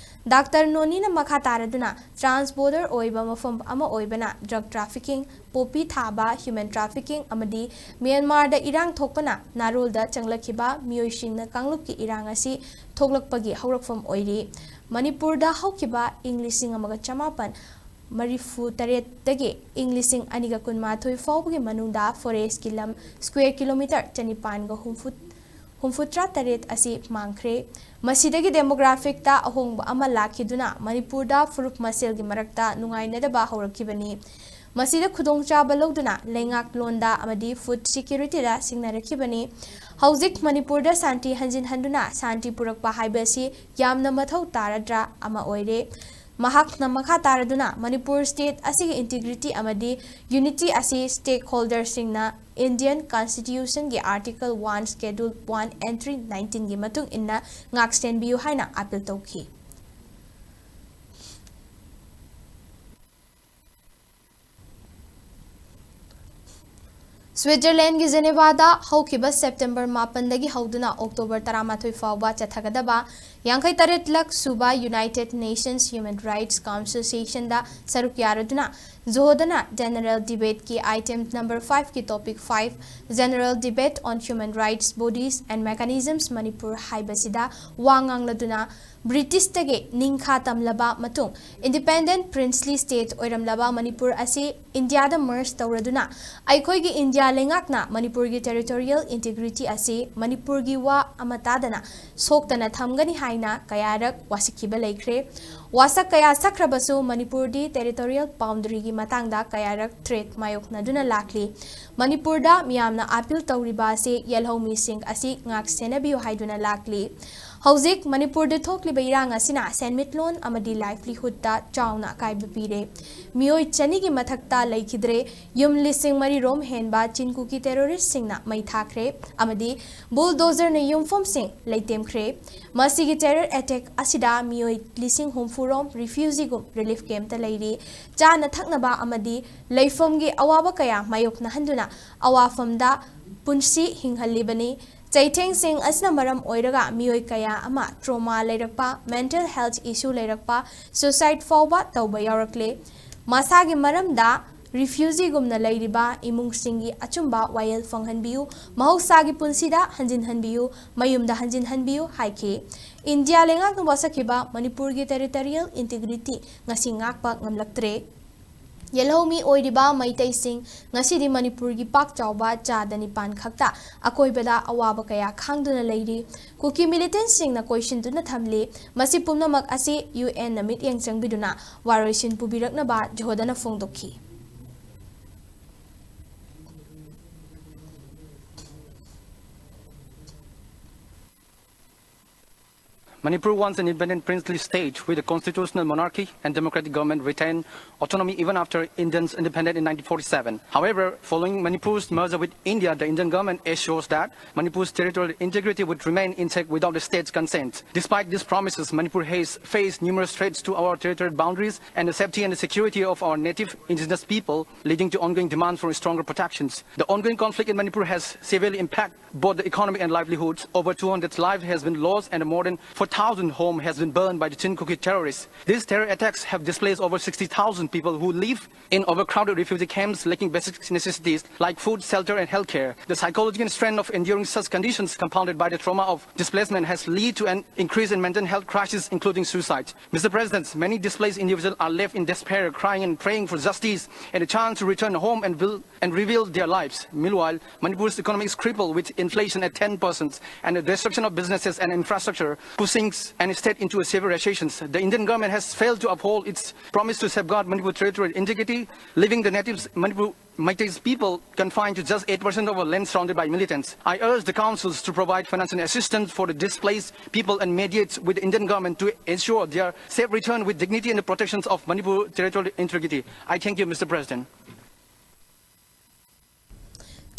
ꯗꯥꯛꯇꯔ ꯅꯣꯅꯤꯅ ꯃꯈꯥ ꯇꯥꯔꯗꯨꯅ, transborder ꯑꯣꯏꯕ ꯃꯐꯝ ꯑꯃ ꯑꯣꯏꯕꯅ drug trafficking, poppy ꯊꯥꯕ, human trafficking ꯑꯃꯗꯤ ꯃ꯭ꯌꯥꯟꯃꯥꯔꯗ ꯏꯔꯥꯡ ꯊꯣꯛꯄꯅ ꯅꯥꯔꯣꯜꯗ ꯆꯪꯂꯛꯈꯤꯕ ꯃꯤꯑꯣꯏꯁꯤꯡꯅ ꯀꯥꯡꯂꯨꯞꯀꯤ ꯏꯔꯥꯡ ꯑꯁꯤ ꯊꯣꯛꯂꯛꯄꯒꯤ ꯍꯧꯔꯛꯐꯝ ꯑꯣꯏꯔꯤ꯫ ꯃꯅꯤꯄꯨꯔꯗ ꯍꯧꯈꯤꯕ ꯏꯪ ꯂꯤꯁꯤꯡ ꯑꯃꯒ ꯆꯃꯥꯄꯟ ꯃꯔꯤꯐꯨ ꯇꯔꯦꯠꯇꯒꯤ ꯏꯪ ꯂꯤꯁꯤꯡ ꯑꯅꯤꯒ ꯀꯨꯟꯃꯥꯊꯣꯏ ꯐꯥꯎꯕꯒꯤ ꯃꯅꯨꯡꯗ forestꯀꯤ ꯂꯝ square kilometre ꯆꯅꯤꯄꯥꯟꯒ ꯍꯨꯝꯐꯨ ꯍꯨꯝꯐꯨꯇꯔꯥ ꯇꯔꯦꯠ ꯑꯁꯤ ꯃꯥꯡꯈ꯭ꯔꯦ꯫ ꯃꯁꯤꯗꯒꯤ demographicꯇ ꯑꯍꯣꯡꯕ ꯑꯃ ꯂꯥꯛꯈꯤꯗꯨꯅ ꯃꯅꯤꯄꯨꯔꯗ ꯐꯨꯔꯨꯞ ꯃꯁꯦꯜꯒꯤ ꯃꯔꯛꯇ ꯅꯨꯡꯉꯥꯏꯅꯗꯕ ꯍꯧꯔꯛꯈꯤꯕꯅꯤ꯫ ꯃꯁꯤꯗ ꯈꯨꯗꯣꯡꯆꯥꯕ ꯂꯧꯗꯨꯅ ꯂꯩꯉꯥꯛꯂꯣꯟꯗ ꯑꯃꯗꯤ food securityꯗ ꯁꯤꯡꯅꯔꯛꯈꯤꯕꯅꯤ꯫ ꯍꯧꯖꯤꯛ ꯃꯅꯤꯄꯨꯔꯗ ꯁꯥꯟꯇꯤ ꯍꯟꯖꯤꯟꯍꯟꯗꯨꯅ ꯁꯥꯟꯇꯤ ꯄꯨꯔꯛꯄ ꯍꯥꯏꯕ ꯑꯁꯤ ꯌꯥꯝꯅ ꯃꯊꯧ ꯇꯥꯔꯗ꯭ꯔꯥ ꯑꯃ ꯑꯣꯏꯔꯦ꯫ ꯃꯍꯥꯛꯅ ꯃꯈꯥ ꯇꯥꯔꯗꯨꯅ ꯃꯅꯤꯄꯨꯔ state ꯑꯁꯤꯒꯤ integrity ꯑꯃꯗꯤ unity ꯑꯁꯤ stakeholderꯁꯤꯡꯅ Indian Constitutionꯒꯤ Article one, Schedule one, Entry nineteenꯒꯤ ꯃꯇꯨꯡ ꯏꯟꯅ ꯉꯥꯛꯁꯦꯟꯕꯤꯌꯨ ꯍꯥꯏꯅ appeal ꯇꯧꯈꯤ꯫ Switzerlandꯒꯤ Genevaꯗ ꯍꯧꯈꯤꯕ September ꯃꯥꯄꯟꯗꯒꯤ ꯍꯧꯗꯨꯅ October ꯇꯔꯥꯃꯥꯊꯣꯏ ꯐꯥꯎꯕ ꯆꯠꯊꯒꯗꯕ ꯌꯥꯡꯈꯩ ꯇꯔꯦꯠ ꯂꯛ ꯁꯨꯕ United Nations Human Rights Council sessionꯗ ꯁꯔꯨꯛ ꯌꯥꯔꯗꯨꯅ ꯖꯣꯍꯣꯗꯅ General Debate ꯀꯤ item number five ꯀꯤ topic five, General Debate on Human Rights Bodies and Mechanisms Manipur ꯍꯥꯏꯕꯁꯤꯗ ꯋꯥ ꯉꯥꯡꯂꯗꯨꯅ, ꯕ꯭ꯔꯤꯇꯤꯁꯇꯒꯤ ꯅꯤꯡꯈꯥ ꯇꯝꯂꯕ ꯃꯇꯨꯡ independent princely state ꯑꯣꯏꯔꯝꯂꯕ ꯃꯅꯤꯄꯨꯔ ꯑꯁꯤ ꯏꯟꯗꯤꯌꯥꯗ merge ꯇꯧꯔꯗꯨꯅ, ꯑꯩꯈꯣꯏꯒꯤ ꯏꯟꯗꯤꯌꯥ ꯂꯩꯉꯥꯛꯅ ꯃꯅꯤꯄꯨꯔꯒꯤ territorial integrity ꯑꯁꯤ ꯃꯅꯤꯄꯨꯔꯒꯤ ꯋꯥ ꯑꯃ ꯇꯥꯗꯅ ꯁꯣꯛꯇꯅ ꯊꯝꯒꯅꯤ ꯍꯥꯏꯅ ꯀꯌꯥꯔꯛ ꯋꯥꯁꯛꯈꯤꯕ ꯂꯩꯈ꯭ꯔꯦ꯫ ꯋꯥꯁꯛ ꯀꯌꯥ ꯁꯛꯈ꯭ꯔꯕꯁꯨ ꯃꯅꯤꯄꯨꯔꯗꯤ territorial boundary ꯒꯤ ꯃꯇꯥꯡꯗ ꯀꯌꯥꯔꯛ threat ꯃꯥꯌꯣꯛꯅꯗꯨꯅ ꯂꯥꯛꯂꯤ꯫ ꯃꯅꯤꯄꯨꯔꯗ ꯃꯤꯌꯥꯝꯅ appeal ꯇꯧꯔꯤꯕ ꯑꯁꯤ ꯌꯦꯜꯍꯧꯃꯤꯁꯤꯡ ꯑꯁꯤ ꯉꯥꯛ ꯁꯦꯟꯅꯕꯤꯌꯨ ꯍꯥꯏꯗꯨꯅ ꯂꯥꯛꯂꯤ꯫ ꯍꯧꯖꯤꯛ ꯃꯅꯤꯄꯨꯔꯗ ꯊꯣꯛꯂꯤꯕ ꯏꯔꯥꯡ ꯑꯁꯤꯅ ꯁꯦꯟꯃꯤꯠꯂꯣꯟ ꯑꯃꯗꯤ livelihood ꯇ ꯆꯥꯎꯅ ꯑꯀꯥꯏꯕ ꯄꯤꯔꯦ꯫ ꯃꯤꯑꯣꯏ ꯆꯅꯤꯒꯤ ꯃꯊꯛꯇ ꯂꯩꯈꯤꯗ꯭ꯔꯦ꯫ ꯌꯨꯝ ꯂꯤꯁꯤꯡ ꯃꯔꯤ ꯔꯣꯝ ꯍꯦꯟꯕ ꯆꯤꯟ ꯀꯨꯀꯤ terrorist ꯁꯤꯡꯅ ꯃꯩ ꯊꯥꯈ꯭ꯔꯦ ꯑꯃꯗꯤ bulldozer ꯅ ꯌꯨꯝꯐꯝꯁꯤꯡ ꯂꯩꯇꯦꯝꯈ꯭ꯔꯦ꯫ ꯃꯁꯤꯒꯤ terror attack ꯑꯁꯤꯗ ꯃꯤꯑꯣꯏ ꯂꯤꯁꯤꯡ ꯍꯨꯝꯐꯨ ꯔꯣꯝ refugee ꯒꯨꯝ relief camp ꯇ ꯂꯩꯔꯤ꯫ ꯆꯥꯅ ꯊꯛꯅꯕ ꯑꯃꯗꯤ ꯂꯩꯐꯝꯒꯤ ꯑꯋꯥꯕ ꯀꯌꯥ ꯃꯥꯌꯣꯛꯅꯍꯟꯗꯨꯅ ꯑꯋꯥꯐꯝꯗ ꯄꯨꯟꯁꯤ ꯍꯤꯡꯍꯜꯂꯤꯕꯅꯤ꯫ ꯆꯩꯊꯦꯡꯁꯤꯡ ꯑꯁꯤꯅ ꯃꯔꯝ ꯑꯣꯏꯔꯒ ꯃꯤꯑꯣꯏ ꯀꯌꯥ ꯑꯃ trauma ꯂꯩꯔꯛꯄ, mental health issue ꯂꯩꯔꯛꯄ, suicide ꯐꯥꯎꯕ ꯇꯧꯕ ꯌꯥꯎꯔꯛꯂꯦ꯫ ꯃꯁꯥꯒꯤ ꯃꯔꯝꯗ refugee ꯒꯨꯝꯅ ꯂꯩꯔꯤꯕ ꯏꯃꯨꯡꯁꯤꯡꯒꯤ ꯑꯆꯨꯝꯕ ꯋꯥꯌꯦꯜ ꯐꯪꯍꯟꯕꯤꯌꯨ, ꯃꯍꯧꯁꯥꯒꯤ ꯄꯨꯟꯁꯤꯗ ꯍꯟꯖꯤꯟꯍꯟꯕꯤꯌꯨ, ꯃꯌꯨꯝꯗ ꯍꯟꯖꯤꯟꯍꯟꯕꯤꯌꯨ ꯍꯥꯏꯈꯤ꯫ ꯏꯟꯗꯤꯌꯥ ꯂꯩꯉꯥꯛꯅ ꯋꯥꯁꯛꯈꯤꯕ ꯃꯅꯤꯄꯨꯔꯒꯤ territorial integrity ꯉꯁꯤ ꯉꯥꯛꯄ ꯉꯝꯂꯛꯇ꯭ꯔꯦ꯫ ꯌꯦꯜꯍꯧꯃꯤ ꯑꯣꯏꯔꯤꯕ ꯃꯩꯇꯩꯁꯤꯡ ꯉꯁꯤꯗꯤ ꯃꯅꯤꯄꯨꯔꯒꯤ ꯄꯥꯛ ꯆꯥꯎꯕ ꯆꯥꯗ ꯅꯤꯄꯥꯟ ꯈꯛꯇ ꯑꯀꯣꯏꯕꯗ ꯑꯋꯥꯕ ꯀꯌꯥ ꯈꯥꯡꯗꯨꯅ ꯂꯩꯔꯤ꯫ ꯀꯨꯀꯤ militant ꯁꯤꯡꯅ ꯀꯣꯏꯁꯤꯟꯗꯨꯅ ꯊꯝꯂꯤ꯫ ꯃꯁꯤ ꯄꯨꯝꯅꯃꯛ ꯑꯁꯤ U N ꯅ ꯃꯤꯠꯌꯦꯡ ꯆꯪꯕꯤꯗꯨꯅ ꯋꯥꯔꯣꯏꯁꯤꯟ ꯄꯨꯕꯤꯔꯛꯅꯕ ꯖꯣꯍꯣꯗꯅ ꯐꯣꯡꯗꯣꯛꯈꯤ꯫ Manipur wants an independent princely state with a constitutional monarchy and democratic government retain autonomy even after India's independence in nineteen forty-seven. However, following Manipur's merger with India, the Indian government assures that Manipur's territorial integrity would remain intact without the state's consent. Despite these promises, Manipur has faced numerous threats to our territorial boundaries and the safety and the security of our native indigenous people, leading to ongoing demands for stronger protections. The ongoing conflict in Manipur has severely impacted both the economy and livelihoods. Over two hundred lives has been lost and more than forty thousand home has been burned by the Chin Kuki terrorists. These terror attacks have displaced over sixty thousand people who live in overcrowded refugee camps lacking basic necessities like food, shelter, and healthcare. The psychological strain of enduring such conditions, compounded by the trauma of displacement, has led to an increase in mental health crisis, including suicide. Mister President, many displaced individuals are left in despair, crying and praying for justice and a chance to return home and, will, and rebuild their lives. Meanwhile, Manipur's economy is crippled with inflation at ten percent and the destruction of businesses and infrastructure, pushing the state into a severe recession. The Indian government has failed to uphold its promise to safeguard Manipur territorial integrity, leaving the natives Manipur Meitei people confined to just eight percent of a land surrounded by militants. I urge the councils to provide financial assistance for the displaced people and mediate with the Indian government to ensure their safe return with dignity and the protections of Manipur territorial integrity. I thank you, Mister President.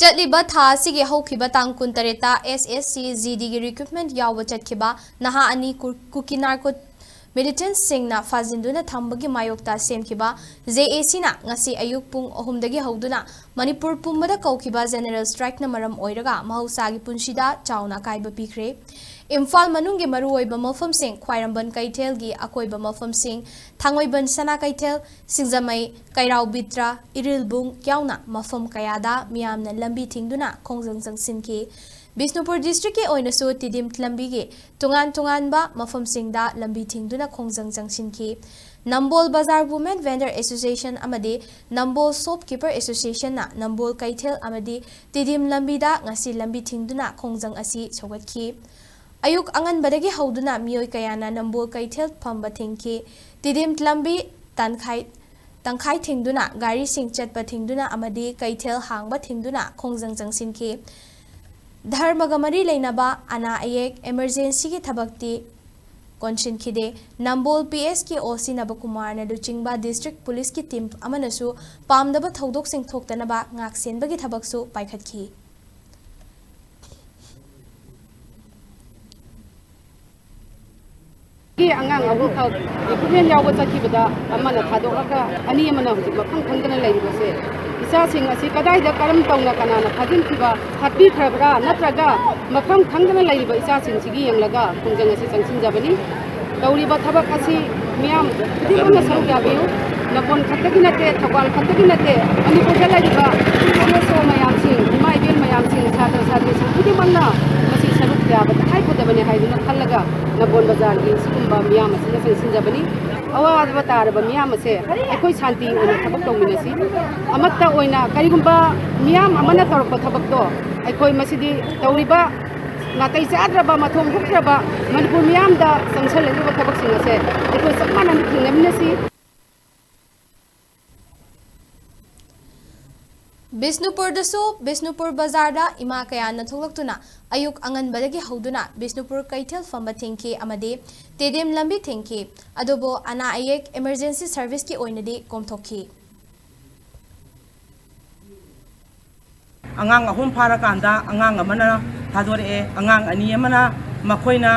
ꯆꯠꯂꯤꯕ ꯊꯥ ꯑꯁꯤꯒꯤ ꯍꯧꯈꯤꯕ ꯇꯥꯡ ꯀꯨꯟꯇꯔꯦꯠꯇ ꯑꯦꯁ S C G ꯗꯤꯒꯤ recruitment ꯌꯥꯎꯕ ꯆꯠꯈꯤꯕ ꯅꯍꯥ ꯑꯅꯤ ꯀꯨ- ꯀꯨꯀꯤ ꯅꯥꯔꯀꯣ ꯃꯤꯂꯤꯇꯦꯟꯠꯁꯤꯡꯅ ꯐꯥꯖꯤꯟꯗꯨꯅ ꯊꯝꯕꯒꯤ ꯃꯥꯌꯣꯛꯇ ꯁꯦꯝꯈꯤꯕ ꯖꯦ ꯑꯦ ꯁꯤꯅ ꯉꯁꯤ ꯑꯌꯨꯛ ꯄꯨꯡ ꯑꯍꯨꯝꯗꯒꯤ ꯍꯧꯗꯨꯅ ꯃꯅꯤꯄꯨꯔ ꯄꯨꯝꯕꯗ ꯀꯧꯈꯤꯕ ꯖꯦꯅꯦꯔꯦꯜ ꯁ꯭ꯇ꯭ꯔꯥꯏꯛꯅ ꯃꯔꯝ ꯑꯣꯏꯔꯒ ꯃꯍꯧꯁꯥꯒꯤ ꯄꯨꯟꯁꯤꯗ ꯆꯥꯎꯅ ꯑꯀꯥꯏꯕ ꯄꯤꯈ꯭ꯔꯦ꯫ ꯏꯝꯐꯥꯜ ꯃꯅꯨꯡꯒꯤ ꯃꯔꯨꯑꯣꯏꯕ ꯃꯐꯝꯁꯤꯡ, ꯈ꯭ꯋꯥꯏꯔꯝꯕꯟ ꯀꯩꯊꯦꯜꯒꯤ ꯑꯀꯣꯏꯕ ꯃꯐꯝꯁꯤꯡ, ꯊꯥꯡꯃꯩꯕꯟ ꯁꯅꯥ ꯀꯩꯊꯦꯜ, ꯁꯤꯡꯖꯃꯩ, ꯀꯩꯔꯥꯎ ꯕꯤꯇ꯭ꯔ, ꯏꯔꯤꯜꯕꯨꯡ ꯌꯥꯎꯅ ꯃꯐꯝ ꯀꯌꯥꯗ ꯃꯤꯌꯥꯝꯅ ꯂꯝꯕꯤ ꯊꯤꯡꯗꯨꯅ ꯈꯣꯡꯖꯪ ꯆꯪꯁꯤꯟꯈꯤ꯫ ꯕꯤꯁꯅꯨꯄꯨꯔ ꯗꯤꯁꯇ꯭ꯔꯤꯛꯀꯤ ꯑꯣꯏꯅꯁꯨ ꯇꯤꯗꯤꯝ ꯂꯝꯕꯤꯒꯤ ꯇꯣꯉꯥꯟ ꯇꯣꯉꯥꯟꯕ ꯃꯐꯝꯁꯤꯡꯗ ꯂꯝꯕꯤ ꯊꯤꯡꯗꯨꯅ ꯈꯣꯡꯖꯪ ꯆꯪꯁꯤꯟꯈꯤ꯫ ꯅꯝꯕꯣꯜ ꯕꯖꯥꯔ ꯋꯨꯃꯦꯟ ꯚꯦꯟꯗꯔ ꯑꯦꯁꯣꯁꯤꯌꯦꯁꯟ ꯑꯃꯗꯤ ꯅꯝꯕꯣꯜ ꯁꯣꯞꯀꯤꯄꯔ ꯑꯦꯁꯣꯁꯤꯌꯦꯁꯟꯅ ꯅꯝꯕꯣꯜ ꯀꯩꯊꯦꯜ ꯑꯃꯗꯤ ꯇꯤꯗꯤꯝ ꯂꯝꯕꯤꯗ ꯉꯁꯤ ꯂꯝꯕꯤ ꯊꯤꯡꯗꯨꯅ ꯈꯣꯡꯖꯪ ꯑꯁꯤ ꯁꯧꯒꯠꯈꯤ꯫ ꯑꯌꯨꯛ ꯑꯉꯟꯕꯗꯒꯤ ꯍꯧꯗꯨꯅ ꯃꯤꯑꯣꯏ ꯀꯌꯥꯅ ꯅꯝꯕꯣꯜ ꯀꯩꯊꯦꯜ ꯐꯝꯕ ꯊꯤꯡꯈꯤ꯫ ꯇꯤꯗꯤꯝ ꯂꯝꯕꯤ ꯇꯥꯟꯈꯥꯏ ꯇꯪꯈꯥꯏ ꯊꯤꯡꯗꯨꯅ, ꯒꯥꯔꯤꯁꯤꯡ ꯆꯠꯄ ꯊꯤꯡꯗꯨꯅ ꯑꯃꯗꯤ ꯀꯩꯊꯦꯜ ꯍꯥꯡꯕ ꯊꯤꯡꯗꯨꯅ ꯈꯣꯡꯖꯪ ꯆꯪꯁꯤꯟꯈꯤ꯫ ꯙꯔꯃꯒ ꯃꯔꯤ ꯂꯩꯅꯕ ꯑꯅꯥ ꯑꯌꯦꯛ, ꯏꯃꯔꯖꯦꯟꯁꯤꯒꯤ ꯊꯕꯛꯇꯤ ꯀꯣꯟꯁꯤꯟꯈꯤꯗꯦ꯫ ꯅꯝꯕꯣꯜ ꯄꯤ ꯑꯦꯁꯀꯤ ꯑꯣ ꯁꯤ ꯅꯕꯀꯨꯃꯥꯔꯅ ꯂꯨꯆꯤꯡꯕ ꯗꯤꯁꯇ꯭ꯔꯤꯛ ꯄꯨꯂꯤꯁꯀꯤ ꯇꯤꯝ ꯑꯃꯅꯁꯨ ꯄꯥꯝꯗꯕ ꯊꯧꯗꯣꯛꯁꯤꯡ ꯊꯣꯛꯇꯅꯕ ꯉꯥꯛꯁꯦꯟꯕꯒꯤ ꯊꯕꯛꯁꯨ ꯄꯥꯏꯈꯠꯈꯤ꯫ ꯑꯉꯥꯡ ꯑꯍꯨꯝꯈꯛ ꯔꯤꯀ꯭ꯔꯨꯠꯃꯦꯟ ꯌꯥꯎꯕ ꯆꯠꯈꯤꯕꯗ ꯑꯃꯅ ꯊꯥꯗꯣꯛꯂꯒ ꯑꯅꯤ ꯑꯃꯅ ꯍꯧꯖꯤꯛ ꯃꯐꯝ ꯈꯪꯗꯅ ꯂꯩꯔꯤꯕꯁꯦ ꯏꯆꯥꯁꯤꯡ ꯑꯁꯤ ꯀꯗꯥꯏꯗ ꯀꯔꯝ ꯇꯧꯅ ꯀꯅꯥꯅ ꯐꯥꯖꯤꯟꯈꯤꯕ, ꯍꯥꯠꯄꯤꯈ꯭ꯔꯕ꯭ꯔꯥ, ꯅꯠꯇ꯭ꯔꯒ ꯃꯐꯝ ꯈꯪꯗꯅ ꯂꯩꯔꯤꯕ ꯏꯆꯥꯁꯤꯡꯁꯤꯒꯤ ꯌꯦꯡꯂꯒ ꯈꯣꯡꯖꯪ ꯑꯁꯤ ꯆꯪꯁꯤꯟꯖꯕꯅꯤ꯫ ꯇꯧꯔꯤꯕ ꯊꯕꯛ ꯑꯁꯤ ꯃꯤꯌꯥꯝ ꯈꯨꯗꯤꯡꯃꯛꯅ ꯁꯔꯨꯛ ꯌꯥꯕꯤꯌꯨ꯫ ꯅꯝꯕꯣꯜ ꯈꯛꯇꯒꯤ ꯅꯠꯇꯦ, ꯊꯧꯕꯥꯜ ꯈꯛꯇꯒꯤ ꯅꯠꯇꯦ, ꯃꯅꯤꯄꯨꯔꯗ ꯂꯩꯔꯤꯕ ꯁꯤ ꯑꯦꯁ ꯑꯣ ꯃꯌꯥꯝꯁꯤꯡ, ꯏꯃꯥ ꯏꯕꯦꯜ ꯃꯌꯥꯝꯁꯤꯡ, ꯁꯥꯇ꯭ꯔ ꯁꯥꯇ꯭ꯔꯤꯁꯤꯡ ꯈꯨꯗꯤꯡꯃꯛꯅ ꯃꯁꯤ ꯁꯔꯨꯛ ꯌꯥꯕ ꯇꯉꯥꯏ ꯐꯗꯕꯅꯤ ꯍꯥꯏꯗꯨꯅ ꯈꯜꯂꯒ ꯅꯝꯕꯣꯜ ꯕꯖꯥꯔꯒꯤ ꯁꯤꯒꯨꯝꯕ ꯃꯤꯌꯥꯝ ꯑꯁꯤꯗ ꯆꯪꯁꯤꯟꯖꯕꯅꯤ꯫ ꯑꯋꯥꯕ ꯇꯥꯔꯕ ꯃꯤꯌꯥꯝ ꯑꯁꯦ ꯑꯩꯈꯣꯏ ꯁꯥꯟꯇꯤ ꯑꯣꯏꯅ ꯊꯕꯛ ꯇꯧꯃꯤꯟꯅꯁꯤ꯫ ꯑꯃꯠꯇ ꯑꯣꯏꯅ ꯀꯔꯤꯒꯨꯝꯕ ꯃꯤꯌꯥꯝ ꯑꯃꯅ ꯇꯧꯔꯛꯄ ꯊꯕꯛꯇꯣ ꯑꯩꯈꯣꯏ ꯃꯁꯤꯗꯤ ꯇꯧꯔꯤꯕ ꯅꯥꯇꯩ ꯆꯥꯗ꯭ꯔꯕ, ꯃꯊꯣꯡ ꯍꯨꯛꯇ꯭ꯔꯕ ꯃꯅꯤꯄꯨꯔ ꯃꯤꯌꯥꯝꯗ ꯆꯪꯁꯤꯜꯂꯛꯂꯤꯕ ꯊꯕꯛꯁꯤꯡ ꯑꯁꯦ ꯑꯩꯈꯣꯏ ꯆꯞ ꯃꯥꯟꯅꯅ ꯊꯦꯡꯅꯃꯤꯟꯅꯁꯤ꯫ ꯕꯤꯁꯅꯨꯄꯨꯔꯗꯁꯨ ꯕꯤꯁꯅꯨꯄꯨꯔ ꯕꯖꯥꯔꯗ ꯏꯃꯥ ꯀꯌꯥꯅ ꯊꯣꯛꯂꯛꯇꯨꯅ ꯑꯌꯨꯛ ꯑꯉꯟꯕꯗꯒꯤ ꯍꯧꯗꯨꯅ ꯕꯤꯁꯅꯨꯄꯨꯔ ꯀꯩꯊꯦꯜ ꯐꯝꯕ ꯊꯤꯡꯈꯤ ꯑꯃꯗꯤ ꯇꯦꯗꯦꯝ ꯂꯝꯕꯤ ꯊꯤꯡꯈꯤ꯫ ꯑꯗꯨꯕꯨ ꯑꯅꯥ ꯑꯌꯦꯛ emergency serviceꯀꯤ ꯑꯣꯏꯅꯗꯤ ꯀꯣꯝꯊꯣꯛꯈꯤ꯫ ꯑꯉꯥꯡ ꯑꯍꯨꯝ ꯐꯥꯔꯀꯥꯟꯗ ꯑꯉꯥꯡ ꯑꯃꯅ ꯊꯥꯗꯣꯔꯛꯑꯦ꯫ ꯑꯉꯥꯡ ꯑꯅꯤ ꯑꯃꯅ ꯃꯈꯣꯏꯅ,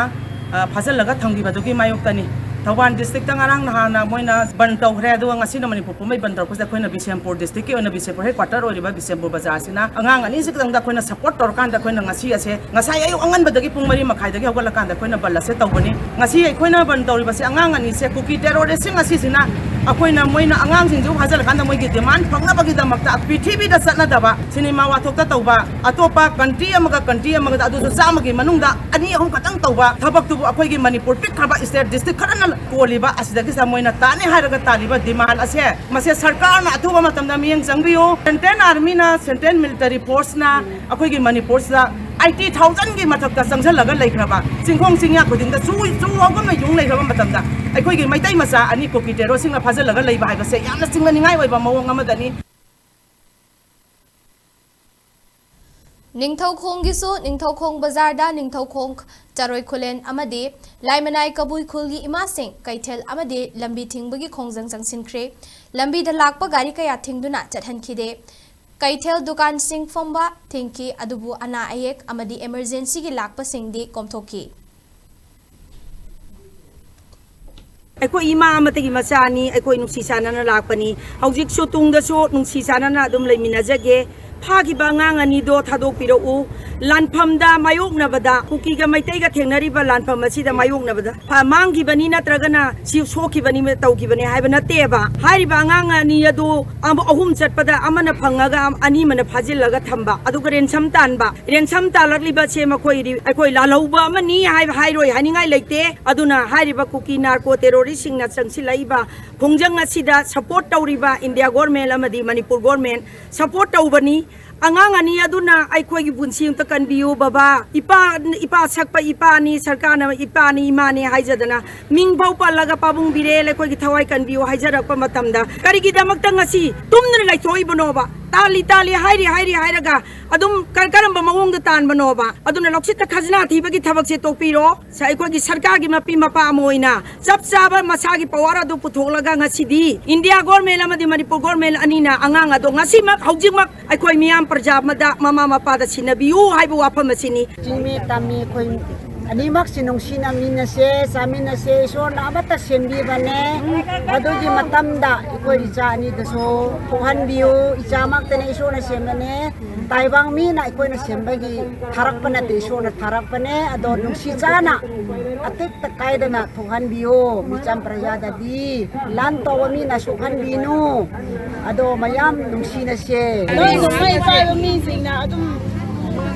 ꯑ, ꯐꯥꯖꯤꯜꯂꯒ ꯊꯝꯈꯤꯕꯗꯨꯒꯤ ꯃꯥꯌꯣꯛꯇꯅꯤ꯫ ꯊꯧꯕꯥꯜ districtꯇ ꯉꯔꯥꯡ ꯅꯍꯥꯟꯅ ꯃꯣꯏꯅ ꯕꯟ ꯇꯧꯈ꯭ꯔꯦ, ꯑꯗꯨꯒ ꯉꯁꯤꯅ ꯃꯅꯤꯄꯨꯔ ꯄꯨꯝꯕꯩ ꯕꯟ ꯇꯧꯔꯛꯄꯁꯦ ꯑꯩꯈꯣꯏꯅ ꯕꯤꯁꯦꯝꯄꯨꯔ districtꯀꯤ ꯑꯣꯏꯅ ꯕꯤꯁꯦꯝꯄꯨꯔ headquarter ꯑꯣꯏꯔꯤꯕ ꯕꯤꯁꯦꯝꯄꯨꯔ ꯕꯖꯥꯔꯁꯤꯅ ꯑꯉꯥꯡ ꯑꯅꯤꯁꯤ ꯈꯛꯇꯪꯗ ꯑꯩꯈꯣꯏꯅ support ꯇꯧꯔꯀꯥꯟꯗ ꯑꯩꯈꯣꯏꯅ ꯉꯁꯤ ꯑꯁꯦ ꯉꯁꯥꯏ ꯑꯌꯨꯛ ꯑꯉꯟꯕꯗꯒꯤ ꯄꯨꯡ ꯃꯔꯤ ꯃꯈꯥꯏꯗꯒꯤ ꯍꯧꯒꯠꯂꯀꯥꯟꯗ ꯑꯩꯈꯣꯏꯅ ꯕꯟ ꯑꯁꯦ ꯇꯧꯕꯅꯤ꯫ ꯉꯁꯤ ꯑꯩꯈꯣꯏꯅ ꯕꯟ ꯇꯧꯔꯤꯕꯁꯦ ꯑꯉꯥꯡ ꯑꯅꯤꯁꯦ ꯀꯨꯀꯤ terroristꯁꯤꯡ ꯑꯁꯤꯁꯤꯅ ꯑꯩꯈꯣꯏꯅ ꯃꯣꯏꯅ ꯑꯉꯥꯡꯁꯤꯡꯁꯤꯕꯨ ꯐꯥꯖꯤꯜꯂꯀꯥꯟꯗ ꯃꯣꯏꯒꯤ demand ꯐꯪꯅꯕꯒꯤꯗꯃꯛꯇ ꯄ꯭ꯔꯤꯊꯤꯕꯤꯗ ꯆꯠꯅꯗꯕ ꯁꯤꯅꯦꯃꯥ ꯋꯥꯊꯣꯛꯇ ꯇꯧꯕ, ꯑꯇꯣꯞꯄ country ꯑꯃꯒ country ꯑꯃꯒꯗ ꯑꯗꯨꯁꯨ ꯆꯥꯝꯃꯒꯤ ꯃꯅꯨꯡꯗ ꯑꯅꯤ ꯑꯍꯨꯝ ꯈꯛꯇꯪ ꯇꯧꯕ ꯊꯕꯛꯇꯨꯕꯨ ꯑꯩꯈꯣꯏꯒꯤ ꯃꯅꯤꯄꯨꯔ ꯄꯤꯛꯈ꯭ꯔꯕ state district ꯈꯔꯅ ꯀꯣꯜꯂꯤꯕ ꯑꯁꯤꯗꯒꯤꯁꯤꯗ ꯃꯣꯏꯅ ꯇꯥꯅꯤ ꯍꯥꯏꯔꯒ ꯇꯥꯜꯂꯤꯕ demand ꯑꯁꯦ ꯃꯁꯦ ꯁꯔꯀꯥꯔꯅ ꯑꯊꯨꯕ ꯃꯇꯝꯗ ꯃꯤꯠꯌꯦꯡ ꯆꯪꯕꯤꯌꯨ꯫ Central Armyꯅ, Central Military Forceꯅ ꯑꯩꯈꯣꯏꯒꯤ ꯃꯅꯤꯄꯨꯔꯁꯤꯗ eighty thousandꯒꯤ ꯃꯊꯛꯇ ꯆꯪꯁꯤꯜꯂꯒ ꯂꯩꯈ꯭ꯔꯕ ꯆꯤꯡꯈꯣꯡ ꯆꯤꯡꯌꯥ ꯈꯨꯗꯤꯡꯗ ꯆꯨ, ꯆꯨ ꯍꯧꯒꯨꯝꯅ ꯌꯨꯡ ꯂꯩꯈ꯭ꯔꯕ ꯃꯇꯝꯗ ꯑꯩꯈꯣꯏꯒꯤ ꯃꯩꯇꯩ ꯃꯆꯥ ꯑꯅꯤ ꯀꯨꯀꯤ terroristꯁꯤꯡꯅ ꯐꯥꯖꯤꯜꯂꯒ ꯂꯩꯕ ꯍꯥꯏꯕꯁꯦ ꯌꯥꯝꯅ ꯆꯤꯡꯅꯅꯤꯡꯉꯥꯏ ꯑꯣꯏꯕ ꯃꯑꯣꯡ ꯑꯃꯗꯅꯤ꯫ ꯅꯤꯡꯊꯧꯈꯣꯡꯒꯤꯁꯨ ꯅꯤꯡꯊꯧꯈꯣꯡ ꯕꯖꯥꯔꯗ ꯅꯤꯡꯊꯧꯈꯣꯡ ꯆꯔꯣꯏ ꯈꯨꯂꯦꯟ ꯑꯃꯗꯤ ꯂꯥꯏꯃꯅꯥꯏ ꯀꯕꯨꯏ ꯈꯨꯜꯒꯤ ꯏꯃꯥꯁꯤꯡ ꯀꯩꯊꯦꯜ ꯑꯃꯗꯤ ꯂꯝꯕꯤ ꯊꯤꯡꯕꯒꯤ ꯈꯣꯡꯖꯪ ꯆꯪꯁꯤꯟꯈ꯭ꯔꯦ꯫ ꯂꯝꯕꯤꯗ ꯂꯥꯛꯄ ꯒꯥꯔꯤ ꯀꯌꯥ ꯊꯤꯡꯗꯨꯅ ꯆꯠꯍꯟꯈꯤꯗꯦ꯫ ꯀꯩꯊꯦꯜ ꯗꯨꯀꯥꯟꯁꯤꯡ ꯐꯝꯕ ꯊꯤꯡꯈꯤ, ꯑꯗꯨꯕꯨ ꯑꯅꯥ ꯑꯌꯦꯛ ꯑꯃꯗꯤ emergencyꯒꯤ ꯂꯥꯛꯄꯁꯤꯡꯗꯤ ꯀꯣꯝꯊꯣꯛꯈꯤ꯫ ꯑꯩꯈꯣꯏ ꯏꯃꯥ ꯑꯃꯠꯇꯒꯤ ꯃꯆꯥꯅꯤ, ꯑꯩꯈꯣꯏ ꯅꯨꯡꯁꯤ ꯆꯥꯟꯅꯅ ꯂꯥꯛꯄꯅꯤ꯫ ꯍꯧꯖꯤꯛꯁꯨ ꯇꯨꯡꯗꯁꯨ ꯅꯨꯡꯁꯤ ꯆꯥꯟꯅꯅ ꯑꯗꯨꯝ ꯂꯩꯃꯤꯟꯅꯖꯒꯦ꯫ ꯐꯥꯈꯤꯕ ꯑꯉꯥꯡ ꯑꯅꯤꯗꯣ ꯊꯥꯗꯣꯛꯄꯤꯔꯛꯎ꯫ ꯂꯥꯟꯐꯝꯗ ꯃꯥꯌꯣꯛꯅꯕꯗ, ꯀꯨꯀꯤꯒ ꯃꯩꯇꯩꯒ ꯊꯦꯡꯅꯔꯤꯕ ꯂꯥꯟꯐꯝ ꯑꯁꯤꯗ ꯃꯥꯌꯣꯛꯅꯕꯗ ꯐ-, ꯃꯥꯡꯈꯤꯕꯅꯤ ꯅꯠꯇ꯭ꯔꯒꯅ ꯁꯤ ꯁꯣꯛꯈꯤꯕꯅꯤ ꯇꯧꯈꯤꯕꯅꯤ ꯍꯥꯏꯕ ꯅꯠꯇꯦꯕ꯫ ꯍꯥꯏꯔꯤꯕ ꯑꯉꯥꯡ ꯑꯅꯤ ꯑꯗꯨ ꯑꯃ-, ꯑꯍꯨꯝ ꯆꯠꯄꯗ ꯑꯃꯅ ꯐꯪꯉꯒ ꯑꯅꯤꯃꯅ ꯐꯥꯖꯤꯜꯂꯒ ꯊꯝꯕ, ꯑꯗꯨꯒ ꯔꯦꯟꯁꯝ ꯇꯥꯟꯕ꯫ ꯔꯦꯟꯁꯝ ꯇꯥꯜꯂꯛꯂꯤꯕꯁꯦ ꯃꯈꯣꯏ ꯔꯤ-, ꯑꯩꯈꯣꯏ ꯂꯥꯜꯍꯧꯕ ꯑꯃꯅꯤ ꯍꯥꯏꯕ ꯍꯥꯏꯔꯣꯏ, ꯍꯥꯏꯅꯤꯡꯉꯥꯏ ꯂꯩꯇꯦ꯫ ꯑꯗꯨꯅ ꯍꯥꯏꯔꯤꯕ ꯀꯨꯀꯤ ꯅꯥꯔꯀꯣ ꯇꯦꯔꯣꯔꯤꯁꯁꯤꯡꯅ ꯆꯪꯁꯤꯜꯂꯛꯏꯕ ꯈꯣꯡꯖꯪ ꯑꯁꯤꯗ ꯁꯄꯣꯔꯠ ꯇꯧꯔꯤꯕ ꯏꯟꯗꯤꯌꯥ ꯒꯣꯔꯃꯦꯟ ꯑꯃꯗꯤ ꯃꯅꯤꯄꯨꯔ ꯒꯣꯔꯃꯦꯟ ꯁꯄꯣꯔꯠ ꯇꯧꯕꯅꯤ꯫ ꯑꯉꯥꯡ ꯑꯅꯤ ꯑꯗꯨꯅ ꯑꯩꯈꯣꯏꯒꯤ ꯄꯨꯟꯁꯤ ꯑꯝꯇ ꯀꯟꯕꯤꯌꯨ ꯕꯕꯥ, ꯏꯄꯥ, ꯏꯄꯥ ꯁꯛꯄ ꯏꯄꯥꯅꯤ, ꯁꯔꯀꯥꯔꯅ ꯏꯄꯥꯅꯤ, ꯏꯃꯥꯅꯤ ꯍꯥꯏꯖꯗꯅ ꯃꯤꯡ ꯐꯥꯎ ꯄꯜꯂꯒ "ꯄꯥꯕꯨꯡ ꯕꯤꯔꯦꯟ, ꯑꯩꯈꯣꯏꯒꯤ ꯊꯋꯥꯏ ꯀꯟꯕꯤꯌꯨ" ꯍꯥꯏꯖꯔꯛꯄ ꯃꯇꯝꯗ ꯀꯔꯤꯒꯤꯗꯃꯛꯇ ꯉꯁꯤ ꯇꯨꯝꯗꯨꯅ ꯂꯩꯊꯣꯛꯏꯕꯅꯣꯕ? ꯇꯥꯜꯂꯤ, ꯇꯥꯜꯂꯤ ꯍꯥꯏꯔꯤ, ꯍꯥꯏꯔꯤ ꯍꯥꯏꯔꯒ ꯑꯗꯨꯝ ꯀ-, ꯀꯔꯝꯕ ꯃꯑꯣꯡꯗ ꯇꯥꯟꯕꯅꯣꯕ? ꯑꯗꯨꯅ ꯂꯧꯁꯤꯠꯇ ꯈꯖꯅꯥ ꯊꯤꯕꯒꯤ ꯊꯕꯛꯁꯦ ꯇꯣꯛꯄꯤꯔꯣ꯫ ꯁ-, ꯑꯩꯈꯣꯏꯒꯤ ꯁꯔꯀꯥꯔꯒꯤ ꯃꯄꯤ ꯃꯄꯥ ꯑꯃ ꯑꯣꯏꯅ ꯆꯞ ꯆꯥꯕ ꯃꯁꯥꯒꯤ ꯄꯋꯥꯔ ꯑꯗꯨ ꯄꯨꯊꯣꯛꯂꯒ ꯉꯁꯤꯗꯤ ꯏꯟꯗꯤꯌꯥ ꯒꯣꯔꯃꯦꯟ ꯑꯃꯗꯤ ꯃꯅꯤꯄꯨꯔ ꯒꯣꯔꯃꯦꯟ ꯑꯅꯤꯅ ꯑꯉꯥꯡ ꯑꯗꯣ ꯉꯁꯤꯃꯛ, ꯍꯧꯖꯤꯛꯃꯛ ꯑꯩꯈꯣꯏ ꯃꯤꯌꯥꯝ ꯄ꯭ꯔꯖꯥ ꯑꯃꯗ ꯃꯃꯥ ꯃꯄꯥꯗ ꯁꯤꯟꯅꯕꯤꯌꯨ ꯍꯥꯏꯕ ꯋꯥꯐꯝ ꯑꯁꯤꯅꯤ꯫ ꯆꯤꯡꯃꯤ ꯇꯝꯃꯤ ꯑꯩꯈꯣꯏ ꯑꯅꯤꯃꯛꯁꯤ ꯅꯨꯡꯁꯤꯅꯃꯤꯟꯅꯁꯦ, ꯆꯥꯃꯤꯟꯅꯁꯦ꯫ ꯏꯁꯣꯔꯅ ꯑꯃꯠꯇ ꯁꯦꯝꯕꯤꯕꯅꯦ꯫ ꯑꯗꯨꯒꯤ ꯃꯇꯝꯗ ꯑꯩꯈꯣꯏ ꯏꯆꯥ ꯑꯅꯤꯗꯁꯨ ꯊꯣꯛꯍꯟꯕꯤꯌꯨ꯫ ꯏꯆꯥꯃꯛꯇꯅ ꯏꯁꯣꯔꯅ ꯁꯦꯝꯕꯅꯦ꯫ ꯇꯥꯏꯕꯪ ꯃꯤꯅ ꯑꯩꯈꯣꯏꯅ ꯁꯦꯝꯕꯒꯤ ꯊꯥꯔꯛꯄ ꯅꯠꯇꯦ, ꯏꯁꯣꯔꯅ ꯊꯥꯔꯛꯄꯅꯦ꯫ ꯑꯗꯣ ꯅꯨꯡꯁꯤ ꯆꯥꯅ ꯑꯇꯦꯛꯇ ꯀꯥꯏꯗꯅ ꯊꯣꯛꯍꯟꯕꯤꯌꯣ꯫ ꯃꯤꯆꯝ ꯄ꯭ꯔꯖꯥꯗꯗꯤ ꯂꯥꯟ ꯇꯧꯕ ꯃꯤꯅ ꯁꯣꯛꯍꯟꯕꯤꯅꯨ꯫ ꯑꯗꯣ ꯃꯌꯥꯝ ꯅꯨꯡꯁꯤꯅꯁꯦ꯫ ꯅꯣꯏ ꯅꯣꯡꯃꯩ ꯄꯥꯏꯕ ꯃꯤꯁꯤꯡꯅ ꯑꯗꯨꯝ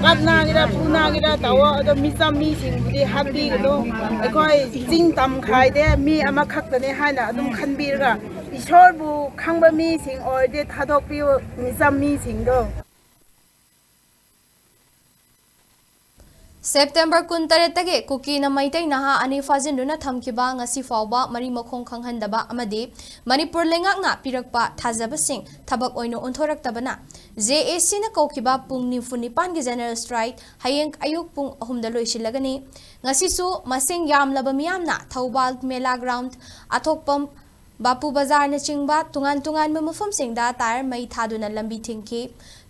ꯀꯞꯅꯒꯦꯔꯥ, ꯐꯨꯅꯒꯦꯔꯥ ꯇꯧꯋꯣ, ꯑꯗꯣ ꯃꯤꯆꯝ ꯃꯤꯁꯤꯡꯕꯨꯗꯤ ꯍꯥꯠꯄꯤꯒꯅꯨ꯫ ꯑꯩꯈꯣꯏ ꯆꯤꯡ ꯇꯝ ꯈꯥꯏꯗꯦ, ꯃꯤ ꯑꯃꯈꯛꯇꯅꯦ ꯍꯥꯏꯅ ꯑꯗꯨꯝ ꯈꯟꯕꯤꯔꯒ ꯏꯁꯣꯔꯕꯨ ꯈꯪꯕ ꯃꯤꯁꯤꯡ ꯑꯣꯏꯔꯗꯤ ꯊꯥꯗꯣꯛꯄꯤꯌꯨ, ꯃꯤꯆꯝ ꯃꯤꯁꯤꯡꯗꯣ꯫ ꯁꯦꯞꯇꯦꯝꯕꯔ ꯀꯨꯟꯇꯔꯦꯠꯇꯒꯤ ꯀꯨꯀꯤꯅ ꯃꯩꯇꯩ ꯅꯍꯥ ꯑꯅꯤ ꯐꯥꯖꯤꯟꯗꯨꯅ ꯊꯝꯈꯤꯕ ꯉꯁꯤ ꯐꯥꯎꯕ ꯃꯔꯤ ꯃꯈꯣꯡ ꯈꯪꯍꯟꯗꯕ ꯑꯃꯗꯤ ꯃꯅꯤꯄꯨꯔ ꯂꯩꯉꯥꯛꯅ ꯄꯤꯔꯛꯄ ꯊꯥꯖꯕꯁꯤꯡ ꯊꯕꯛ ꯑꯣꯏꯅ ꯑꯣꯟꯊꯣꯔꯛꯇꯕꯅ ꯖꯦ ꯑꯦ ꯁꯤꯅ ꯀꯧꯈꯤꯕ ꯄꯨꯡ ꯅꯤꯐꯨ ꯅꯤꯄꯥꯟꯒꯤ ꯖꯦꯅꯔꯦꯜ ꯁ꯭ꯇ꯭ꯔꯥꯏꯛ ꯍꯌꯦꯡ ꯑꯌꯨꯛ ꯄꯨꯡ ꯑꯍꯨꯝꯗ ꯂꯣꯏꯁꯤꯜꯂꯒꯅꯤ꯫ ꯉꯁꯤꯁꯨ ꯃꯁꯤꯡ ꯌꯥꯝꯂꯕ ꯃꯤꯌꯥꯝꯅ ꯊꯧꯕꯥꯜ ꯃꯦꯂꯥ ꯒ꯭ꯔꯥꯎꯟꯗ, ꯑꯊꯣꯛꯄꯝ, ꯕꯥꯄꯨ ꯕꯖꯥꯔꯅꯆꯤꯡꯕ ꯇꯣꯉꯥꯟ ꯇꯣꯉꯥꯟꯕ ꯃꯐꯝꯁꯤꯡꯗ ꯇꯥꯌꯔ ꯃꯩ ꯊꯥꯗꯨꯅ ꯂꯝꯕꯤ ꯊꯤꯡꯈꯤ꯫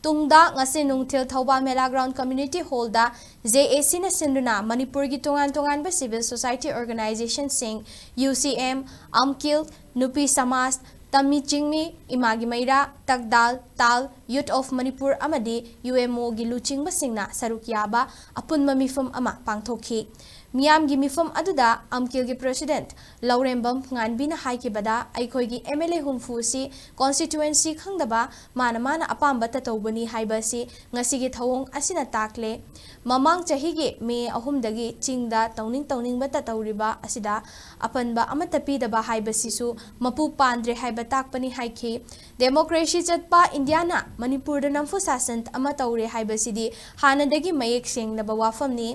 ꯇꯨꯡꯗ ꯉꯁꯤ ꯅꯨꯡꯊꯤꯜ ꯊꯧꯕꯥꯜ ꯃꯦꯂꯥ ꯒ꯭ꯔꯥꯎꯟ ꯀꯝꯃ꯭ꯌꯨꯅꯤꯇꯤ ꯍꯣꯜꯗ ꯖꯦ ꯑꯦ ꯁꯤꯅ ꯁꯤꯟꯗꯨꯅ ꯃꯅꯤꯄꯨꯔꯒꯤ ꯇꯣꯉꯥꯟ ꯇꯣꯉꯥꯟꯕ ꯁꯤꯚꯤꯜ ꯁꯣꯁꯥꯏꯇꯤ ꯑꯣꯔꯒꯅꯥꯏꯖꯦꯁꯟꯁꯤꯡ, ꯌꯨ ꯁꯤ ꯑꯦꯝ, ꯑꯝꯀꯤꯜ, ꯅꯨꯄꯤ ꯁꯃꯥꯖ, ꯇꯝꯃꯤ ꯆꯤꯡꯃꯤ, ꯏꯃꯥꯒꯤ ꯃꯩꯔꯥ, ꯇꯛꯗꯥꯜ, ꯇꯥꯜ, ꯌꯨꯠ ꯑꯣꯐ ꯃꯅꯤꯄꯨꯔ ꯑꯃꯗꯤ ꯌꯨ ꯑꯦꯝ ꯑꯣꯒꯤ ꯂꯨꯆꯤꯡꯕꯁꯤꯡꯅ ꯁꯔꯨꯛ ꯌꯥꯕ ꯑꯄꯨꯟꯕ ꯃꯤꯐꯝ ꯑꯃ ꯄꯥꯡꯊꯣꯛꯈꯤ꯫ ꯃꯤꯌꯥꯝꯒꯤ ꯃꯤꯐꯝ ꯑꯗꯨꯗ ꯑꯝꯀꯤꯜꯒꯤ ꯄ꯭ꯔꯦꯁꯤꯗꯦꯟꯠ ꯂꯧꯔꯦꯝꯕꯝ ꯉꯥꯟꯕꯤꯅ ꯍꯥꯏꯈꯤꯕꯗ, ꯑꯩꯈꯣꯏꯒꯤ ꯑꯦꯝ ꯑꯦꯜ ꯑꯦ ꯍꯨꯝꯐꯨꯁꯤ ꯀꯣꯟꯁꯇꯤꯇ꯭ꯋꯨꯑꯦꯟꯁꯤ ꯈꯪꯗꯕ, ꯃꯥꯅ ꯃꯥꯅ ꯑꯄꯥꯝꯕ ꯇꯧꯕꯅꯤ ꯍꯥꯏꯕ ꯑꯁꯤ ꯉꯁꯤꯒꯤ ꯊꯧꯑꯣꯡ ꯑꯁꯤꯅ ꯇꯥꯛꯂꯦ꯫ ꯃꯃꯥꯡ ꯆꯍꯤꯒꯤ ꯃꯦ ꯑꯍꯨꯝꯗꯒꯤ ꯆꯤꯡꯗ ꯇꯧꯅꯤꯡ ꯇꯧꯅꯤꯡꯕꯇ ꯇꯧꯔꯤꯕ ꯑꯁꯤꯗ ꯑꯄꯟꯕ ꯑꯃꯠꯇ ꯄꯤꯗꯕ ꯍꯥꯏꯕꯁꯤꯁꯨ ꯃꯄꯨ ꯄꯥꯟꯗ꯭ꯔꯦ ꯍꯥꯏꯕ ꯇꯥꯛꯄꯅꯤ ꯍꯥꯏꯈꯤ꯫ ꯗꯦꯃꯣꯀ꯭ꯔꯦꯁꯤ ꯆꯠꯄ ꯏꯟꯗꯤꯌꯥꯅ ꯃꯅꯤꯄꯨꯔꯗ ꯅꯝꯐꯨ ꯁꯥꯁꯟ ꯑꯃ ꯇꯧꯔꯦ ꯍꯥꯏꯕꯁꯤꯗꯤ ꯍꯥꯟꯅꯗꯒꯤ ꯃꯌꯦꯛ ꯁꯦꯡꯂꯕ ꯋꯥꯐꯝꯅꯤ꯫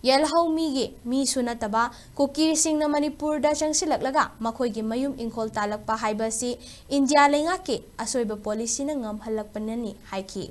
ꯌꯦꯜꯍꯧꯃꯤꯒꯤ ꯃꯤꯁꯨ ꯅꯠꯇꯕ ꯀꯨꯀꯤꯁꯤꯡꯅ ꯃꯅꯤꯄꯨꯔꯗ ꯆꯪꯁꯤꯜꯂꯛꯂꯒ ꯃꯈꯣꯏꯒꯤ ꯃꯌꯨꯝ ꯏꯪꯈꯣꯜ ꯇꯥꯜꯂꯛꯄ ꯍꯥꯏꯕ ꯑꯁꯤ ꯏꯟꯗꯤꯌꯥ ꯂꯩꯉꯥꯛꯀꯤ ꯑꯁꯣꯏꯕ ꯄꯣꯂꯤꯁꯤꯅ ꯉꯝꯍꯜꯂꯛꯄꯅꯅꯤ ꯍꯥꯏꯈꯤ꯫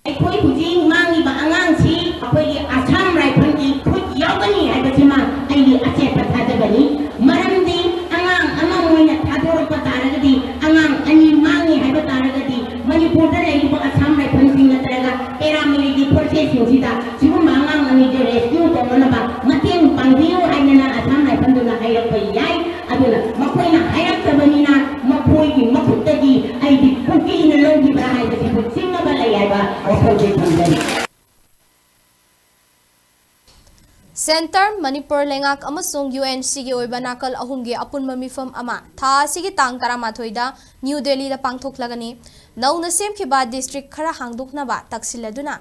ꯑꯩꯈꯣꯏ ꯍꯧꯖꯤꯛ ꯃꯥꯡꯉꯤꯕ ꯑꯉꯥꯡꯁꯤ ꯑꯩꯈꯣꯏꯒꯤ ꯑꯁꯥꯝ ꯔꯥꯏꯐꯜꯒꯤ ꯈꯨꯠ ꯌꯥꯎꯒꯅꯤ ꯍꯥꯏꯕꯁꯤꯃ ꯑꯩꯒꯤ ꯑꯆꯦꯠꯄ ꯊꯥꯖꯕꯅꯤ꯫ ꯃꯔꯝꯗꯤ ꯑꯉꯥꯡ ꯑꯃ ꯃꯣꯏꯅ ꯊꯥꯗꯣꯔꯛꯄ ꯇꯥꯔꯒꯗꯤ, ꯑꯉꯥꯡ ꯑꯅꯤ ꯃꯥꯡꯉꯤ ꯍꯥꯏꯕ ꯇꯥꯔꯒꯗꯤ, ꯃꯅꯤꯄꯨꯔꯗ ꯂꯩꯔꯤꯕ ꯑꯁꯥꯝ ꯔꯥꯏꯐꯜꯁꯤꯡ ꯅꯠꯇ꯭ꯔꯒ ꯄꯦꯔꯥꯃꯤꯂꯤꯇꯔꯤ ꯐꯣꯔꯁꯦꯁꯁꯤꯡꯁꯤꯗ ꯁꯤꯒꯨꯝꯕ ꯑꯉꯥꯡ ꯑꯅꯤꯁꯦ ꯔꯦꯁꯀ꯭ꯌꯨ ꯇꯧꯅꯅꯕ ꯃꯇꯦꯡ ꯄꯥꯡꯕꯤꯌꯨ ꯍꯥꯏꯗꯅ ꯑꯁꯥꯝ ꯔꯥꯏꯐꯜꯗꯨꯅ ꯍꯥꯏꯔꯛꯄ ꯌꯥꯏ꯫ ꯑꯗꯨꯅ ꯃꯈꯣꯏꯅ ꯍꯥꯏꯔꯛꯇꯕꯅꯤꯅ ꯃꯈꯣꯏꯒꯤ ꯃꯈꯨꯠꯇꯒꯤ ꯑꯩꯗꯤ ꯀꯨꯀꯤꯅ ꯂꯧꯈꯤꯕ꯭ꯔꯥ ꯍꯥꯏꯕꯁꯤꯕꯨ ꯆꯤꯡꯅꯕ ꯂꯩ ꯍꯥꯏꯕ ꯋꯥꯐꯝꯁꯦ ꯊꯝꯖꯔꯤ꯫ ꯁꯦꯟꯇꯔ ꯃꯅꯤꯄꯨꯔ ꯂꯩꯉꯥꯛ ꯑꯃꯁꯨꯡ ꯌꯨ ꯑꯦꯟ ꯁꯤꯒꯤ ꯑꯣꯏꯕ ꯅꯥꯀꯜ ꯑꯍꯨꯝꯒꯤ ꯑꯄꯨꯟꯕ ꯃꯤꯐꯝ ꯑꯃ ꯊꯥ ꯑꯁꯤꯒꯤ ꯇꯥꯡ ꯇꯔꯥꯃꯥꯊꯣꯏꯗ ꯅ꯭ꯌꯨ ꯗꯦꯜꯂꯤꯗ ꯄꯥꯡꯊꯣꯛꯂꯒꯅꯤ꯫ ꯅꯧꯅ ꯁꯦꯝꯈꯤꯕ ꯗꯤꯁꯇ꯭ꯔꯤꯛ ꯈꯔ ꯍꯥꯡꯗꯣꯛꯅꯕ ꯇꯛꯁꯤꯜꯂꯗꯨꯅ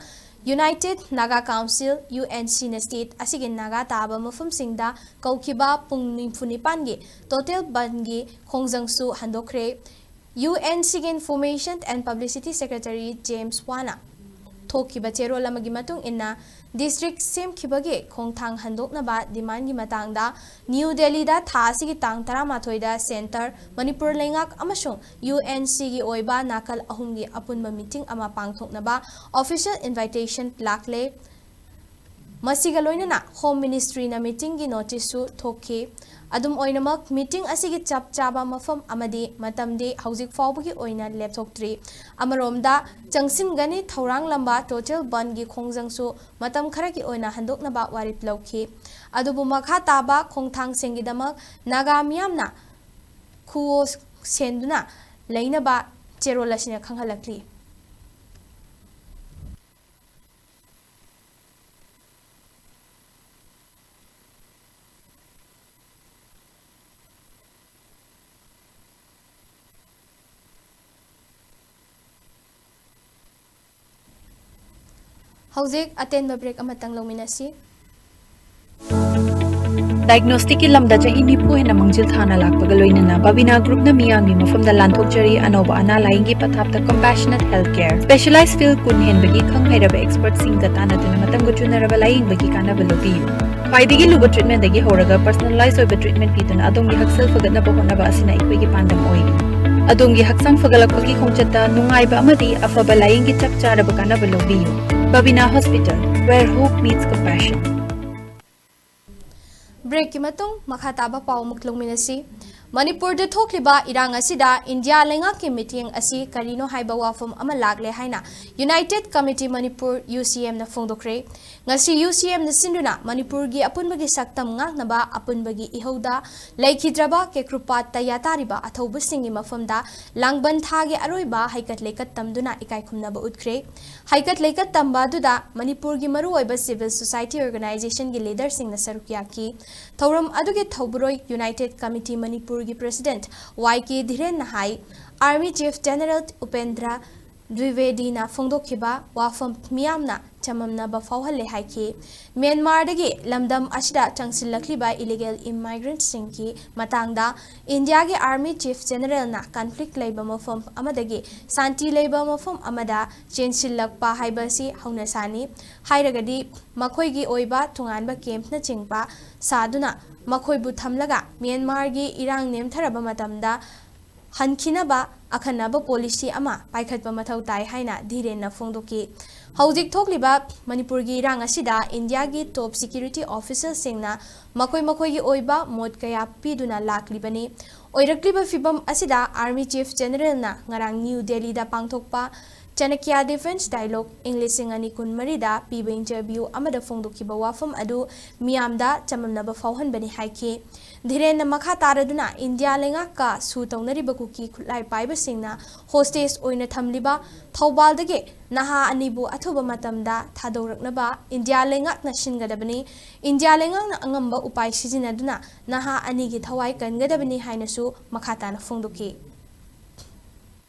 united Naga council, U N ꯁꯤꯅ ꯁ꯭ꯇꯦꯠ ꯑꯁꯤꯒꯤ ꯅꯥꯒꯥ ꯇꯥꯕ ꯃꯐꯝꯁꯤꯡꯗ ꯀꯧꯈꯤꯕ ꯄꯨꯡ ꯅꯤꯐꯨ ꯅꯤꯄꯥꯟꯒꯤ ꯇꯣꯇꯦꯜ ꯕꯟꯒꯤ ꯈꯣꯡꯖꯪꯁꯨ ꯍꯟꯗꯣꯛꯈ꯭ꯔꯦ꯫ ꯌꯨ ꯑꯦꯟ ꯁꯤꯒꯤ Information and Publicity Secretary James ꯋꯥꯅ ꯊꯣꯛꯈꯤꯕ ꯆꯦꯔꯣꯜ ꯑꯃꯒꯤ ꯃꯇꯨꯡ ꯏꯟꯅ, ꯗꯤꯁꯇ꯭ꯔꯤꯛ ꯁꯦꯝꯈꯤꯕꯒꯤ ꯈꯣꯡꯊꯥꯡ ꯍꯟꯗꯣꯛꯅꯕ ꯗꯤꯃꯥꯟꯒꯤ ꯃꯇꯥꯡꯗ ꯅ꯭ꯌꯨ ꯗꯦꯜꯂꯤꯗ ꯊꯥ ꯑꯁꯤꯒꯤ ꯇꯥꯡ ꯇꯔꯥꯃꯥꯊꯣꯏꯗ ꯁꯦꯟꯇꯔ, ꯃꯅꯤꯄꯨꯔ ꯂꯩꯉꯥꯛ ꯑꯃꯁꯨꯡ ꯌꯨ ꯑꯦꯟ ꯁꯤꯒꯤ ꯑꯣꯏꯕ ꯅꯥꯀꯜ ꯑꯍꯨꯝꯒꯤ ꯑꯄꯨꯟꯕ ꯃꯤꯇꯤꯡ ꯑꯃ ꯄꯥꯡꯊꯣꯛꯅꯕ ꯑꯣꯐꯤꯁꯤꯌꯦꯜ ꯏꯟꯚꯥꯏꯇꯦꯁꯟ ꯂꯥꯛꯂꯦ꯫ ꯃꯁꯤꯒ ꯂꯣꯏꯅꯅ Home Ministry ꯅ meeting ꯒꯤ notice ꯁꯨ ꯊꯣꯛꯈꯤ꯫ ꯑꯗꯨꯝ ꯑꯣꯏꯅꯃꯛ, meeting ꯑꯁꯤꯒꯤ ꯆꯞ ꯆꯥꯕ ꯃꯐꯝ ꯑꯃꯗꯤ ꯃꯇꯝꯗꯤ ꯍꯧꯖꯤꯛ ꯐꯥꯎꯕꯒꯤ ꯑꯣꯏꯅ ꯂꯦꯞꯊꯣꯛꯇ꯭ꯔꯤ꯫ ꯑꯃꯔꯣꯝꯗ, ꯆꯪꯁꯤꯟꯒꯅꯤ ꯊꯧꯔꯥꯡꯂꯝꯕ total ꯕꯟꯒꯤ ꯈꯣꯡꯖꯪꯁꯨ ꯃꯇꯝ ꯈꯔꯒꯤ ꯑꯣꯏꯅ ꯍꯟꯗꯣꯛꯅꯕ ꯋꯥꯔꯦꯞ ꯂꯧꯈꯤ꯫ ꯑꯗꯨꯕꯨ ꯃꯈꯥ ꯇꯥꯕ ꯈꯣꯡꯊꯥꯡꯁꯤꯡꯒꯤꯗꯃꯛ ꯅꯥꯒꯥ ꯃꯤꯌꯥꯝꯅ ꯈꯨꯋꯣ ꯁꯦꯟꯗꯨꯅ ꯂꯩꯅꯕ ꯆꯦꯔꯣꯜ ꯑꯁꯤꯅ ꯈꯪꯍꯜꯂꯛꯂꯤ꯫ ꯍꯧꯖꯤꯛ ꯑꯇꯦꯟꯕ break ꯑꯃꯇꯪ ꯂꯧꯃꯤꯟꯅꯁꯤ꯫ Diagnostic ꯀꯤ ꯂꯝꯗ ꯆꯍꯤ ꯅꯤꯐꯨ ꯍꯦꯟꯅ ꯃꯥꯡꯖꯤꯜ ꯊꯥꯅ ꯂꯥꯛꯄꯒ ꯂꯣꯏꯅꯅ Babina Group ꯅ ꯃꯤꯌꯥꯝꯒꯤ ꯃꯐꯝꯗ ꯂꯥꯟꯊꯣꯛꯆꯔꯤ ꯑꯅꯧꯕ ꯑꯅꯥ ꯂꯥꯌꯦꯡꯒꯤ ꯄꯊꯥꯞꯇ Compassionate Health Care꯫ Specialized field ꯀꯨꯟ ꯍꯦꯟꯕꯒꯤ ꯈꯪ ꯍꯩꯔꯕ expert ꯁꯤꯡꯒ ꯇꯥꯟꯅꯗꯨꯅ ꯃꯇꯝꯒ ꯆꯨꯅꯔꯕ ꯂꯥꯌꯦꯡꯕꯒꯤ ꯀꯥꯟꯅꯕ ꯂꯧꯕꯤꯌꯨ꯫ ꯈ꯭ꯋꯥꯏꯗꯒꯤ ꯂꯨꯕ treatment ꯗꯒꯤ ꯍꯧꯔꯒ personalized ꯑꯣꯏꯕ treatment ꯄꯤꯗꯨꯅ ꯑꯗꯣꯝꯒꯤ ꯍꯛꯁꯦꯜ ꯐꯒꯠꯅꯕ ꯍꯣꯠꯅꯕ ꯑꯁꯤꯅ ꯑꯩꯈꯣꯏꯒꯤ ꯄꯥꯟꯗꯝ ꯑꯣꯏꯔꯤ꯫ ꯑꯗꯣꯝꯒꯤ ꯍꯛꯆꯥꯡ ꯐꯒꯠꯂꯛꯄꯒꯤ ꯈꯣꯡꯆꯠꯇ ꯅꯨꯡꯉꯥꯏꯕ ꯑꯃꯗꯤ ꯑꯐꯕ ꯂꯥꯌꯦꯡꯒꯤ ꯆꯞ ꯆꯥꯔꯕ ꯀꯥꯟꯅꯕ ꯂꯧꯕꯤꯌꯨ꯫ Babina Hospital, where hope meets compassion꯫ Break ꯀꯤ ꯃꯇꯨꯡ ꯃꯈꯥ ꯇꯥꯕ ꯄꯥꯎ ꯑꯃꯨꯛ ꯂꯧꯃꯤꯟꯅꯁꯤ꯫ ꯃꯅꯤꯄꯨꯔꯗ ꯊꯣꯛꯂꯤꯕ ꯏꯔꯥꯡ ꯑꯁꯤꯗ ꯏꯟꯗꯤꯌꯥ ꯂꯩꯉꯥꯛꯀꯤ ꯃꯤꯠꯌꯦꯡ ꯑꯁꯤ ꯀꯔꯤꯅꯣ ꯍꯥꯏꯕ ꯋꯥꯐꯝ ꯑꯃ ꯂꯥꯛꯂꯦ ꯍꯥꯏꯅ United Committee Manipur, U C M ꯅ ꯐꯣꯡꯗꯣꯛꯈ꯭ꯔꯦ꯫ ꯉꯁꯤ U C M ꯅ ꯁꯤꯟꯗꯨꯅ ꯃꯅꯤꯄꯨꯔꯒꯤ ꯑꯄꯨꯟꯕꯒꯤ ꯁꯛꯇꯝ ꯉꯥꯛꯅꯕ ꯑꯄꯨꯟꯕꯒꯤ ꯏꯍꯧꯗ ꯂꯩꯈꯤꯗ꯭ꯔꯕ ꯀꯦꯀ꯭ꯔꯨꯄꯥꯠꯇ ꯌꯥꯇꯥꯔꯤꯕ ꯑꯊꯧꯕꯁꯤꯡꯒꯤ ꯃꯐꯝꯗ ꯂꯥꯡꯕꯟ ꯊꯥꯒꯤ ꯑꯔꯣꯏꯕ ꯍꯩꯀꯠ ꯂꯩꯀꯠ ꯇꯝꯗꯨꯅ ꯏꯀꯥꯏ ꯈꯨꯝꯅꯕ ꯎꯠꯈ꯭ꯔꯦ꯫ ꯍꯩꯀꯠ ꯂꯩꯀꯠ ꯇꯝꯕ ꯑꯗꯨꯗ ꯃꯅꯤꯄꯨꯔꯒꯤ ꯃꯔꯨꯑꯣꯏꯕ civil society organization ꯒꯤ leader ꯁꯤꯡꯅ ꯁꯔꯨꯛ ꯌꯥꯈꯤ꯫ ꯊꯧꯔꯝ ꯑꯗꯨꯒꯤ ꯊꯧꯕꯨꯔꯣꯏ United Committee Manipur ꯒꯤ President Y K ꯙꯤꯔꯦꯟꯅ ꯍꯥꯏ, Army Chief General ꯎꯄꯦꯟꯗ꯭ꯔ ꯗ꯭ꯋꯤꯕꯦꯗꯤꯅ ꯐꯣꯡꯗꯣꯛꯈꯤꯕ ꯋꯥꯐꯝ ꯃꯤꯌꯥꯝꯅ ꯆꯃꯝꯅꯕ ꯐꯥꯎꯍꯜꯂꯦ ꯍꯥꯏꯈꯤ꯫ ꯃ꯭ꯌꯥꯟꯃꯥꯔꯗꯒꯤ ꯂꯝꯗꯝ ꯑꯁꯤꯗ ꯆꯪꯁꯤꯜꯂꯛꯂꯤꯕ illegal immigrant ꯁꯤꯡꯒꯤ ꯃꯇꯥꯡꯗ ꯏꯟꯗꯤꯌꯥꯒꯤ Army Chief General ꯅ conflict ꯂꯩꯕ ꯃꯐꯝ ꯑꯃꯗꯒꯤ ꯁꯥꯟꯇꯤ ꯂꯩꯕ ꯃꯐꯝ ꯑꯃꯗ ꯆꯦꯟꯁꯤꯜꯂꯛꯄ ꯍꯥꯏꯕꯁꯤ ꯍꯧꯅꯁꯥꯅꯤ꯫ ꯍꯥꯏꯔꯒꯗꯤ ꯃꯈꯣꯏꯒꯤ ꯑꯣꯏꯕ ꯇꯣꯉꯥꯟꯕ camp ꯅꯆꯤꯡꯕ ꯁꯥꯗꯨꯅ ꯃꯈꯣꯏꯕꯨ ꯊꯝꯂꯒ ꯃ꯭ꯌꯥꯟꯃꯥꯔꯒꯤ ꯏꯔꯥꯡ ꯅꯦꯝꯊꯔꯕ ꯃꯇꯝꯗ ꯍꯟꯈꯤꯅꯕ ꯑꯈꯟꯅꯕ ꯄꯣꯂꯤꯁꯤ ꯑꯃ ꯄꯥꯏꯈꯠꯄ ꯃꯊꯧ ꯇꯥꯏ ꯍꯥꯏꯅ ꯙꯤꯔꯦꯟꯅ ꯐꯣꯡꯗꯣꯛꯈꯤ꯫ ꯍꯧꯖꯤꯛ ꯊꯣꯛꯂꯤꯕ ꯃꯅꯤꯄꯨꯔꯒꯤ ꯏꯔꯥꯡ ꯑꯁꯤꯗ ꯏꯟꯗꯤꯌꯥꯒꯤ ꯇꯣꯞ ꯁꯦꯀ꯭ꯌꯨꯔꯤꯇꯤ ꯑꯣꯐꯤꯁꯦꯜꯁꯤꯡꯅ ꯃꯈꯣꯏ ꯃꯈꯣꯏꯒꯤ ꯑꯣꯏꯕ ꯃꯣꯠ ꯀꯌꯥ ꯄꯤꯗꯨꯅ ꯂꯥꯛꯂꯤꯕꯅꯤ꯫ ꯑꯣꯏꯔꯛꯂꯤꯕ ꯐꯤꯕꯝ ꯑꯁꯤꯗ ꯑꯥꯔꯃꯤ ꯆꯤꯐ ꯖꯦꯅꯔꯦꯜꯅ ꯉꯔꯥꯡ ꯅ꯭ꯌꯨ ꯗꯦꯜꯂꯤꯗ ꯄꯥꯡꯊꯣꯛꯄ ꯆꯅꯀ꯭ꯌꯥ ꯗꯤꯐꯦꯟꯁ ꯗꯥꯏꯂꯣꯒ ꯏꯪ ꯂꯤꯁꯤꯡ ꯑꯅꯤ ꯀꯨꯟꯃꯔꯤꯗ ꯄꯤꯕ ꯏꯟꯇꯔꯚ꯭ꯌꯨ ꯑꯃꯗ ꯐꯣꯡꯗꯣꯛꯈꯤꯕ ꯋꯥꯐꯝ ꯑꯗꯨ ꯃꯤꯌꯥꯝꯗ ꯆꯃꯝꯅꯕ ꯐꯥꯎꯍꯟꯕꯅꯤ ꯍꯥꯏꯈꯤ꯫ ꯙꯤꯔꯦꯟꯅ ꯃꯈꯥ ꯇꯥꯔꯗꯨꯅ ꯏꯟꯗꯤꯌꯥ ꯂꯩꯉꯥꯛꯀ ꯁꯨ ꯇꯧꯅꯔꯤꯕ ꯀꯨꯀꯤ ꯈꯨꯠꯂꯥꯏ ꯄꯥꯏꯕꯁꯤꯡꯅ ꯍꯣꯁꯇꯦꯖ ꯑꯣꯏꯅ ꯊꯝꯂꯤꯕ ꯊꯧꯕꯥꯜꯗꯒꯤ ꯅꯍꯥ ꯑꯅꯤꯕꯨ ꯑꯊꯨꯕ ꯃꯇꯝꯗ ꯊꯥꯗꯣꯔꯛꯅꯕ ꯏꯟꯗꯤꯌꯥ ꯂꯩꯉꯥꯛꯅ ꯁꯤꯟꯒꯗꯕꯅꯤ꯫ ꯏꯟꯗꯤꯌꯥ ꯂꯩꯉꯥꯛꯅ ꯑꯉꯝꯕ ꯎꯄꯥꯏ ꯁꯤꯖꯤꯟꯅꯗꯨꯅ ꯅꯍꯥ ꯑꯅꯤꯒꯤ ꯊꯋꯥꯏ ꯀꯟꯒꯗꯕꯅꯤ ꯍꯥꯏꯅꯁꯨ ꯃꯈꯥ ꯇꯥꯅ ꯐꯣꯡꯗꯣꯛꯈꯤ꯫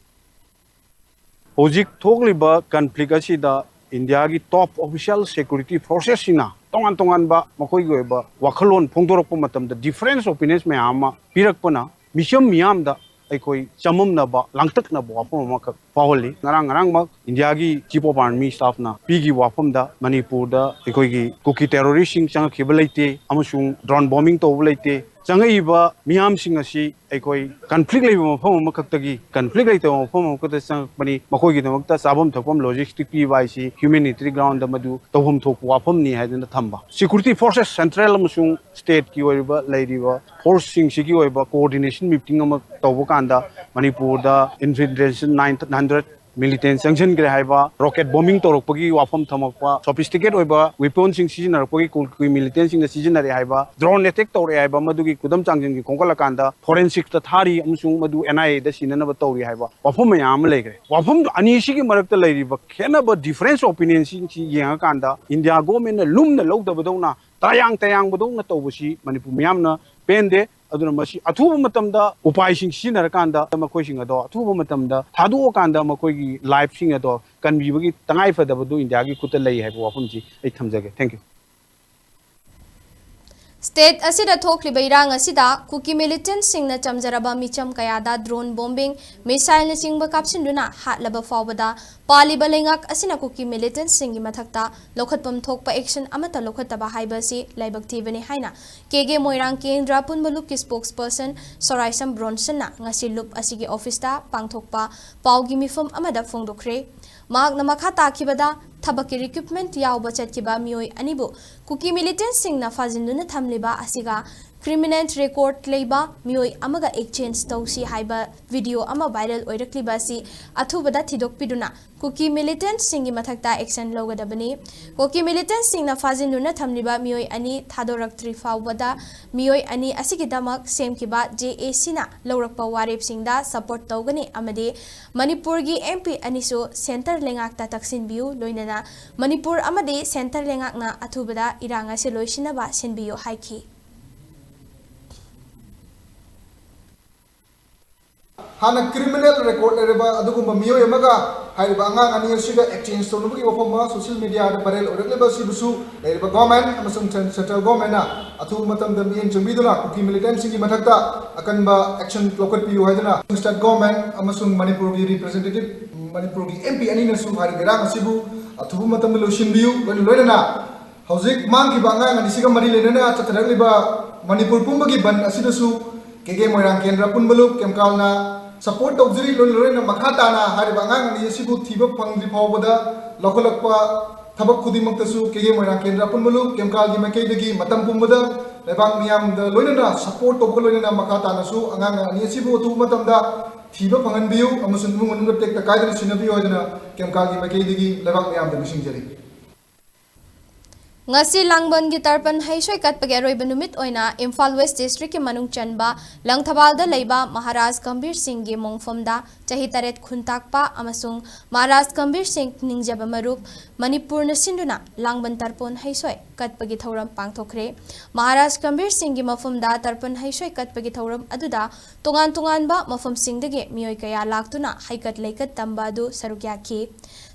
ꯍꯧꯖꯤꯛ ꯊꯣꯛꯂꯤꯕ ꯀꯟꯐ꯭ꯂꯤꯛ ꯑꯁꯤꯗ ꯏꯟꯗꯤꯌꯥꯒꯤ ꯇꯣꯞ ꯑꯣꯐꯤꯁꯤꯌꯦꯜ ꯁꯦꯀ꯭ꯌꯨꯔꯤꯇꯤ ꯐꯣꯔꯁꯦꯁꯁꯤꯡꯅ ꯇꯣꯉꯥꯟ ꯇꯣꯉꯥꯟꯕ ꯃꯈꯣꯏꯒꯤ ꯑꯣꯏꯕ ꯋꯥꯈꯜꯂꯣꯟ ꯐꯣꯡꯗꯣꯔꯛꯄ ꯃꯇꯝꯗ ꯗꯤꯐꯔꯦꯟꯁ ꯑꯣꯄꯤꯅꯤꯌꯟꯁ ꯃꯌꯥꯝ ꯑꯃ ꯄꯤꯔꯛꯄꯅ ꯃꯤꯆꯝ ꯃꯤꯌꯥꯝꯗ ꯑꯩꯈꯣꯏ ꯆꯃꯝꯅꯕ ꯂꯥꯡꯇꯛꯅꯕ ꯋꯥꯐꯝ ꯑꯃꯈꯛ ꯐꯥꯎꯍꯜꯂꯤ꯫ ꯉꯔꯥꯡ ꯉꯔꯥꯡꯃꯛ ꯏꯟꯗꯤꯌꯥꯒꯤ ꯆꯤꯐ ꯑꯣꯐ ꯑꯥꯔꯃꯤ ꯁ꯭ꯇꯥꯐꯅ ꯄꯤꯈꯤꯕ ꯋꯥꯐꯝꯗ ꯃꯅꯤꯄꯨꯔꯗ ꯑꯩꯈꯣꯏꯒꯤ ꯀꯨꯀꯤ ꯇꯦꯔꯣꯔꯤꯁꯁꯤꯡ ꯆꯪꯉꯛꯈꯤꯕ ꯂꯩꯇꯦ ꯑꯃꯁꯨꯡ ꯗ꯭ꯔꯣꯟ ꯕꯣꯝꯕꯤꯡ ꯇꯧꯕ ꯂꯩꯇꯦ꯫ ꯆꯪꯉꯛꯏꯕ ꯃꯤꯌꯥꯝꯁꯤꯡ ꯑꯁꯤ ꯑꯩꯈꯣꯏ ꯀꯟꯐ꯭ꯂꯤꯛ ꯂꯩꯕ ꯃꯐꯝ ꯑꯃꯈꯛꯇꯒꯤ ꯀꯟꯐ꯭ꯂꯤꯛ ꯂꯩꯇꯕ ꯃꯐꯝ ꯑꯃꯈꯛꯇ ꯆꯪꯉꯛꯄꯅꯤ꯫ ꯃꯈꯣꯏꯒꯤꯗꯃꯛꯇ ꯆꯥꯐꯝ ꯊꯛꯐꯝ ꯂꯣꯖꯤꯁꯇꯤꯛ ꯄꯤꯕ ꯍꯥꯏꯁꯤ ꯍ꯭ꯌꯨꯃꯦꯅꯤꯇꯔꯤ ꯒ꯭ꯔꯥꯎꯟꯗ ꯃꯗꯨ ꯇꯧꯐꯝ ꯊꯣꯛꯄ ꯋꯥꯐꯝꯅꯤ ꯍꯥꯏꯗꯨꯅ ꯊꯝꯕ꯫ ꯁꯦꯀ꯭ꯌꯨꯔꯤꯇꯤ ꯐꯣꯔꯁꯦꯁ ꯁꯦꯟꯇ꯭ꯔꯦꯜ ꯑꯃꯁꯨꯡ ꯁ꯭ꯇꯦꯠꯀꯤ ꯑꯣꯏꯔꯤꯕ ꯂꯩꯔꯤꯕ ꯐꯣꯔꯁꯁꯤꯡꯁꯤꯒꯤ ꯑꯣꯏꯕ ꯀꯣꯑꯣꯔꯗꯤꯅꯦꯁꯟ ꯃꯤꯇꯤꯡ ꯑꯃ ꯇꯧꯕ ꯀꯥꯟꯗ ꯃꯅꯤꯄꯨꯔꯗ ꯏꯟꯐꯤꯜꯇ꯭ꯔꯦꯁꯟ ꯅꯥꯏꯟ ꯍꯟꯗ꯭ꯔꯦꯠ ꯃꯤꯂꯤꯇꯦꯟ ꯆꯪꯁꯤꯟꯈ꯭ꯔꯦ ꯍꯥꯏꯕ, ꯔꯣꯀꯦꯠ ꯕꯣꯝꯕꯤꯡ ꯇꯧꯔꯛꯄꯒꯤ ꯋꯥꯐꯝ ꯊꯝꯃꯛꯄ, ꯁꯣꯐꯤꯁꯇꯤꯀꯦꯠ ꯑꯣꯏꯕ ꯋꯦꯄꯟꯁꯤꯡ ꯁꯤꯖꯤꯟꯅꯔꯛꯄꯒꯤ ꯀꯨ- ꯀꯨꯀꯤ ꯃꯤꯂꯤꯇꯦꯟꯁꯤꯡꯅ ꯁꯤꯖꯤꯟꯅꯔꯦ ꯍꯥꯏꯕ, ꯗ꯭ꯔꯣꯟ ꯑꯦꯇꯦꯛ ꯇꯧꯔꯛꯑꯦ ꯍꯥꯏꯕ, ꯃꯗꯨꯒꯤ ꯈꯨꯗꯝ ꯆꯥꯡꯗꯝꯁꯤꯡ ꯈꯣꯝꯒꯠꯂꯀꯥꯟꯗ ꯐꯣꯔꯦꯟꯁꯤꯛꯇ ꯊꯥꯔꯤ ꯑꯃꯁꯨꯡ ꯃꯗꯨ ꯑꯦꯟ ꯑꯥꯏ ꯑꯦꯗ ꯁꯤꯟꯅꯅꯕ ꯇꯧꯔꯤ ꯍꯥꯏꯕ ꯋꯥꯐꯝ ꯃꯌꯥꯝ ꯑꯃ ꯂꯩꯈ꯭ꯔꯦ꯫ ꯋꯥꯐꯝ ꯑꯅꯤꯁꯤꯒꯤ ꯃꯔꯛꯇ ꯂꯩꯔꯤꯕ ꯈꯦꯠꯅꯕ, ꯗꯤꯐꯔꯦꯟꯁ ꯑꯣꯄꯤꯅꯤꯌꯟꯁꯤꯡꯁꯤ ꯌꯦꯡꯉꯀꯥꯟꯗ ꯏꯟꯗꯤꯌꯥ ꯒꯣꯔꯃꯦꯟꯅ ꯂꯨꯝꯅ ꯂꯧꯗꯕꯗꯧꯅ, ꯇꯔꯥꯌꯥꯡ ꯇꯌꯥꯡꯕꯗꯧꯅ ꯇꯧꯕꯁꯤ ꯃꯅꯤꯄꯨꯔ ꯃꯤꯌꯥꯝꯅ ꯄꯦꯟꯗꯦ꯫ ꯑꯗꯨꯅ ꯃꯁꯤ ꯑꯊꯨꯕ ꯃꯇꯝꯗ ꯎꯄꯥꯏꯁꯤꯡ ꯁꯤꯖꯤꯟꯅꯔꯀꯥꯟꯗ ꯃꯈꯣꯏꯁꯤꯡ ꯑꯗꯣ ꯑꯊꯨꯕ ꯃꯇꯝꯗ ꯊꯥꯗꯣꯛꯑꯀꯥꯟꯗ ꯃꯈꯣꯏꯒꯤ ꯂꯥꯏꯐꯁꯤꯡ ꯑꯗꯣ ꯀꯟꯕꯤꯕꯒꯤ ꯇꯉꯥꯏ ꯐꯗꯕꯗꯨ ꯏꯟꯗꯤꯌꯥꯒꯤ ꯈꯨꯠꯇ ꯂꯩ ꯍꯥꯏꯕ ꯋꯥꯐꯝꯁꯤ ꯑꯩ ꯊꯝꯖꯒꯦ꯫ Thank you꯫ State ꯑꯁꯤꯗ ꯊꯣꯛꯂꯤꯕ ꯏꯔꯥꯡ ꯑꯁꯤꯗ ꯀꯨꯀꯤ militantꯁꯤꯡꯅ ꯆꯝꯖꯔꯕ ꯃꯤꯆꯝ ꯀꯌꯥꯗ drone bombing, missileꯅꯆꯤꯡꯕ ꯀꯥꯞꯁꯤꯟꯗꯨꯅ ꯍꯥꯠꯂꯕ ꯐꯥꯎꯕꯗ ꯄꯥꯜꯂꯤꯕ ꯂꯩꯉꯥꯛ ꯑꯁꯤꯅ ꯀꯨꯀꯤ militantꯁꯤꯡꯒꯤ ꯃꯊꯛꯇ ꯂꯧꯈꯠꯐꯝ ꯊꯣꯛꯄ action ꯑꯃꯠꯇ ꯂꯧꯈꯠꯇꯕ ꯍꯥꯏꯕ ꯑꯁꯤ ꯂꯥꯏꯕꯛ ꯊꯤꯕꯅꯤ ꯍꯥꯏꯅ ꯀꯦꯒꯦ ꯃꯣꯏꯔꯥꯡ ꯀꯦꯟꯗ꯭ꯔ ꯄꯨꯟꯕ ꯂꯨꯞꯀꯤ spokesperson ꯁꯣꯔꯥꯏꯁꯝ ꯕ꯭ꯔꯣꯟꯁꯟꯅ ꯉꯁꯤ ꯂꯨꯞ ꯑꯁꯤꯒꯤ officeꯇ ꯄꯥꯡꯊꯣꯛꯄ ꯄꯥꯎꯒꯤ ꯃꯤꯐꯝ ꯑꯃꯗ ꯐꯣꯡꯗꯣꯛꯈ꯭ꯔꯦ꯫ ꯃꯍꯥꯛꯅ ꯃꯈꯥ ꯇꯥꯈꯤꯕꯗ, ꯊꯕꯛꯀꯤ recruitment ꯌꯥꯎꯕ ꯆꯠꯈꯤꯕ ꯃꯤꯑꯣꯏ ꯑꯅꯤꯕꯨ ꯀꯨꯀꯤ militantꯁꯤꯡꯅ ꯐꯥꯖꯤꯟꯗꯨꯅ ꯊꯝꯂꯤꯕ ꯑꯁꯤꯒ criminal record ꯂꯩꯕ ꯃꯤꯑꯣꯏ ꯑꯃꯒ exchange ꯇꯧꯁꯤ ꯍꯥꯏꯕ video ꯑꯃ viral ꯑꯣꯏꯔꯛꯂꯤꯕ ꯑꯁꯤ ꯑꯊꯨꯕꯗ ꯊꯤꯗꯣꯛꯄꯤꯗꯨꯅ ꯀꯨꯀꯤ militantꯁꯤꯡꯒꯤ ꯃꯊꯛꯇ action ꯂꯧꯒꯗꯕꯅꯤ꯫ ꯀꯨꯀꯤ militantꯁꯤꯡꯅ ꯐꯥꯖꯤꯟꯗꯨꯅ ꯊꯝꯂꯤꯕ ꯃꯤꯑꯣꯏ ꯑꯅꯤ ꯊꯥꯗꯣꯔꯛꯇ꯭ꯔꯤ ꯐꯥꯎꯕꯗ ꯃꯤꯑꯣꯏ ꯑꯅꯤ ꯑꯁꯤꯒꯤꯗꯃꯛ ꯁꯦꯝꯈꯤꯕ JACꯅ ꯂꯧꯔꯛꯄ ꯋꯥꯔꯦꯞꯁꯤꯡꯗ support ꯇꯧꯒꯅꯤ ꯑꯃꯗꯤ ꯃꯅꯤꯄꯨꯔꯒꯤ MP ꯑꯅꯤꯁꯨ centre ꯂꯩꯉꯥꯛꯇ ꯇꯛꯁꯤꯟꯕꯤꯌꯨ, ꯂꯣꯏꯅꯅ ꯃꯅꯤꯄꯨꯔ ꯑꯃꯗꯤ centre ꯂꯩꯉꯥꯛꯅ ꯑꯊꯨꯕꯗ ꯏꯔꯥꯡ ꯑꯁꯤ ꯂꯣꯏꯁꯤꯟꯅꯕ ꯁꯤꯟꯕꯤꯌꯨ ꯍꯥꯏꯈꯤ꯫ ꯍꯥꯟꯅ criminal record ꯂꯩꯔꯕ ꯑꯗꯨꯒꯨꯝꯕ ꯃꯤꯑꯣꯏ ꯑꯃꯒ ꯍꯥꯏꯔꯤꯕ ꯑꯉꯥꯡ ꯑꯅꯤ ꯑꯁꯤꯒ exchange ꯇꯧꯅꯕꯒꯤ ꯋꯥꯐꯝ ꯑꯃ social mediaꯗ viral ꯑꯣꯏꯔꯛꯂꯤꯕ ꯑꯁꯤꯕꯨꯁꯨ ꯂꯩꯔꯤꯕ government ꯑꯃꯁꯨꯡ cen-, central governmentꯅ ꯑꯊꯨꯕ ꯃꯇꯝꯗ ꯃꯤꯠꯌꯦꯡ ꯆꯪꯕꯤꯗꯨꯅ ꯀꯨꯀꯤ militantꯁꯤꯡꯒꯤ ꯃꯊꯛꯇ ꯑꯀꯟꯕ action ꯂꯧꯈꯠꯄꯤꯌꯨ ꯍꯥꯏꯗꯨꯅ state government ꯑꯃꯁꯨꯡ ꯃꯅꯤꯄꯨꯔꯒꯤ representative, ꯃꯅꯤꯄꯨꯔꯒꯤ MP ꯑꯅꯤꯅꯁꯨ ꯍꯥꯏꯔꯤꯕ ꯏꯔꯥꯡ ꯑꯁꯤꯕꯨ ꯑꯊꯨꯕ ꯃꯇꯝꯗ ꯂꯣꯏꯁꯤꯟꯕꯤꯌꯨ꯫ ꯂꯣꯏꯅ ꯂꯣꯏꯅꯅ ꯍꯧꯖꯤꯛ ꯃꯥꯡꯈꯤꯕ ꯑꯉꯥꯡ ꯑꯅꯤꯁꯤꯒ ꯃꯔꯤ ꯂꯩꯅꯅ ꯆꯠꯊꯔꯛꯂꯤꯕ ꯃꯅꯤꯄꯨꯔ ꯄꯨꯝꯕꯒꯤ ꯕꯟ ꯑꯁꯤꯗꯁꯨ ꯀꯦꯒꯦ ꯃꯣꯏꯔꯥꯡ ꯀꯦꯟꯗ꯭ꯔ ꯄꯨꯟꯕ ꯂꯨꯞ ꯀꯦꯝꯀꯥꯜꯅ support ꯇꯧꯖꯔꯤ꯫ ꯂꯣꯏꯅ ꯂꯣꯏꯅꯅ ꯃꯈꯥ ꯇꯥꯅ ꯍꯥꯏꯔꯤꯕ ꯑꯉꯥꯡ ꯑꯅꯤ ꯑꯁꯤꯕꯨ ꯊꯤꯕ ꯐꯪꯗ꯭ꯔꯤ ꯐꯥꯎꯕꯗ ꯂꯧꯈꯠꯂꯛꯄ ꯊꯕꯛ ꯈꯨꯗꯤꯡꯃꯛꯇꯁꯨ ꯀꯦꯒꯦ ꯃꯣꯏꯔꯥꯡ ꯀꯦꯟꯗ꯭ꯔ ꯄꯨꯟꯕ ꯂꯨꯞ ꯀꯦꯝꯀꯥꯜꯒꯤ ꯃꯥꯏꯀꯩꯗꯒꯤ ꯃꯇꯝ ꯄꯨꯝꯕꯗ ꯂꯩꯕꯥꯛ ꯃꯤꯌꯥꯝꯗ ꯂꯣꯏꯅꯅ support ꯇꯧꯕꯒ ꯂꯣꯏꯅꯅ ꯃꯈꯥ ꯇꯥꯅꯁꯨ ꯑꯉꯥꯡ ꯑꯅꯤ ꯑꯁꯤꯕꯨ ꯑꯊꯨꯕ ꯃꯇꯝꯗ ꯊꯤꯕ ꯐꯪꯍꯟꯕꯤꯌꯨ ꯑꯃꯁꯨꯡ ꯏꯃꯨꯡ ꯃꯅꯨꯡꯗ ꯇꯦꯛꯇ ꯀꯥꯏꯗꯅ ꯁꯤꯟꯅꯕꯤꯌꯨ ꯍꯥꯏꯗꯨꯅ ꯀꯦꯝꯀꯥꯜꯒꯤ ꯃꯥꯏꯀꯩꯗꯒꯤ ꯂꯩꯕꯥꯛ ꯃꯤꯌꯥꯝꯗ ꯅꯤꯡꯁꯤꯡꯖꯔꯤ꯫ ꯉꯁꯤ ꯂꯥꯡꯕꯟꯒꯤ ꯇꯔꯄꯟ ꯍꯩꯁꯣꯏ ꯀꯠꯄꯒꯤ ꯑꯔꯣꯏꯕ ꯅꯨꯃꯤꯠ ꯑꯣꯏꯅ ꯏꯝꯐꯥꯜ West Districtꯀꯤ ꯃꯅꯨꯡ ꯆꯟꯕ ꯂꯪꯊꯕꯥꯜꯗ ꯂꯩꯕ ꯃꯍꯥꯔꯥꯖ ꯒꯝꯚꯤꯔ ꯁꯤꯡꯒꯤ ꯃꯣꯡꯐꯝꯗ ꯆꯍꯤ ꯇꯔꯦꯠ ꯈꯨꯟꯇꯥꯛꯄ ꯑꯃꯁꯨꯡ ꯃꯍꯥꯔꯥꯖ ꯒꯝꯚꯤꯔ ꯁꯤꯡ ꯅꯤꯡꯖꯕ ꯃꯔꯨꯞ ꯃꯅꯤꯄꯨꯔꯅ ꯁꯤꯟꯗꯨꯅ ꯂꯥꯡꯕꯟ ꯇꯔꯄꯣꯟ ꯍꯩꯁꯣꯏ ꯀꯠꯄꯒꯤ ꯊꯧꯔꯝ ꯄꯥꯡꯊꯣꯛꯈ꯭ꯔꯦ꯫ ꯃꯍꯥꯔꯥꯖ ꯒꯝꯚꯤꯔ ꯁꯤꯡꯒꯤ ꯃꯐꯝꯗ ꯇꯔꯄꯟ ꯍꯩꯁꯣꯏ ꯀꯠꯄꯒꯤ ꯊꯧꯔꯝ ꯑꯗꯨꯗ ꯇꯣꯉꯥꯟ ꯇꯣꯉꯥꯟꯕ ꯃꯐꯝꯁꯤꯡꯗꯒꯤ ꯃꯤꯑꯣꯏ ꯀꯌꯥ ꯂꯥꯛꯇꯨꯅ ꯍꯩꯀꯠ ꯂꯩꯀꯠ ꯇꯝꯕ ꯑꯗꯨ ꯁꯔꯨꯛ ꯌꯥꯈꯤ꯫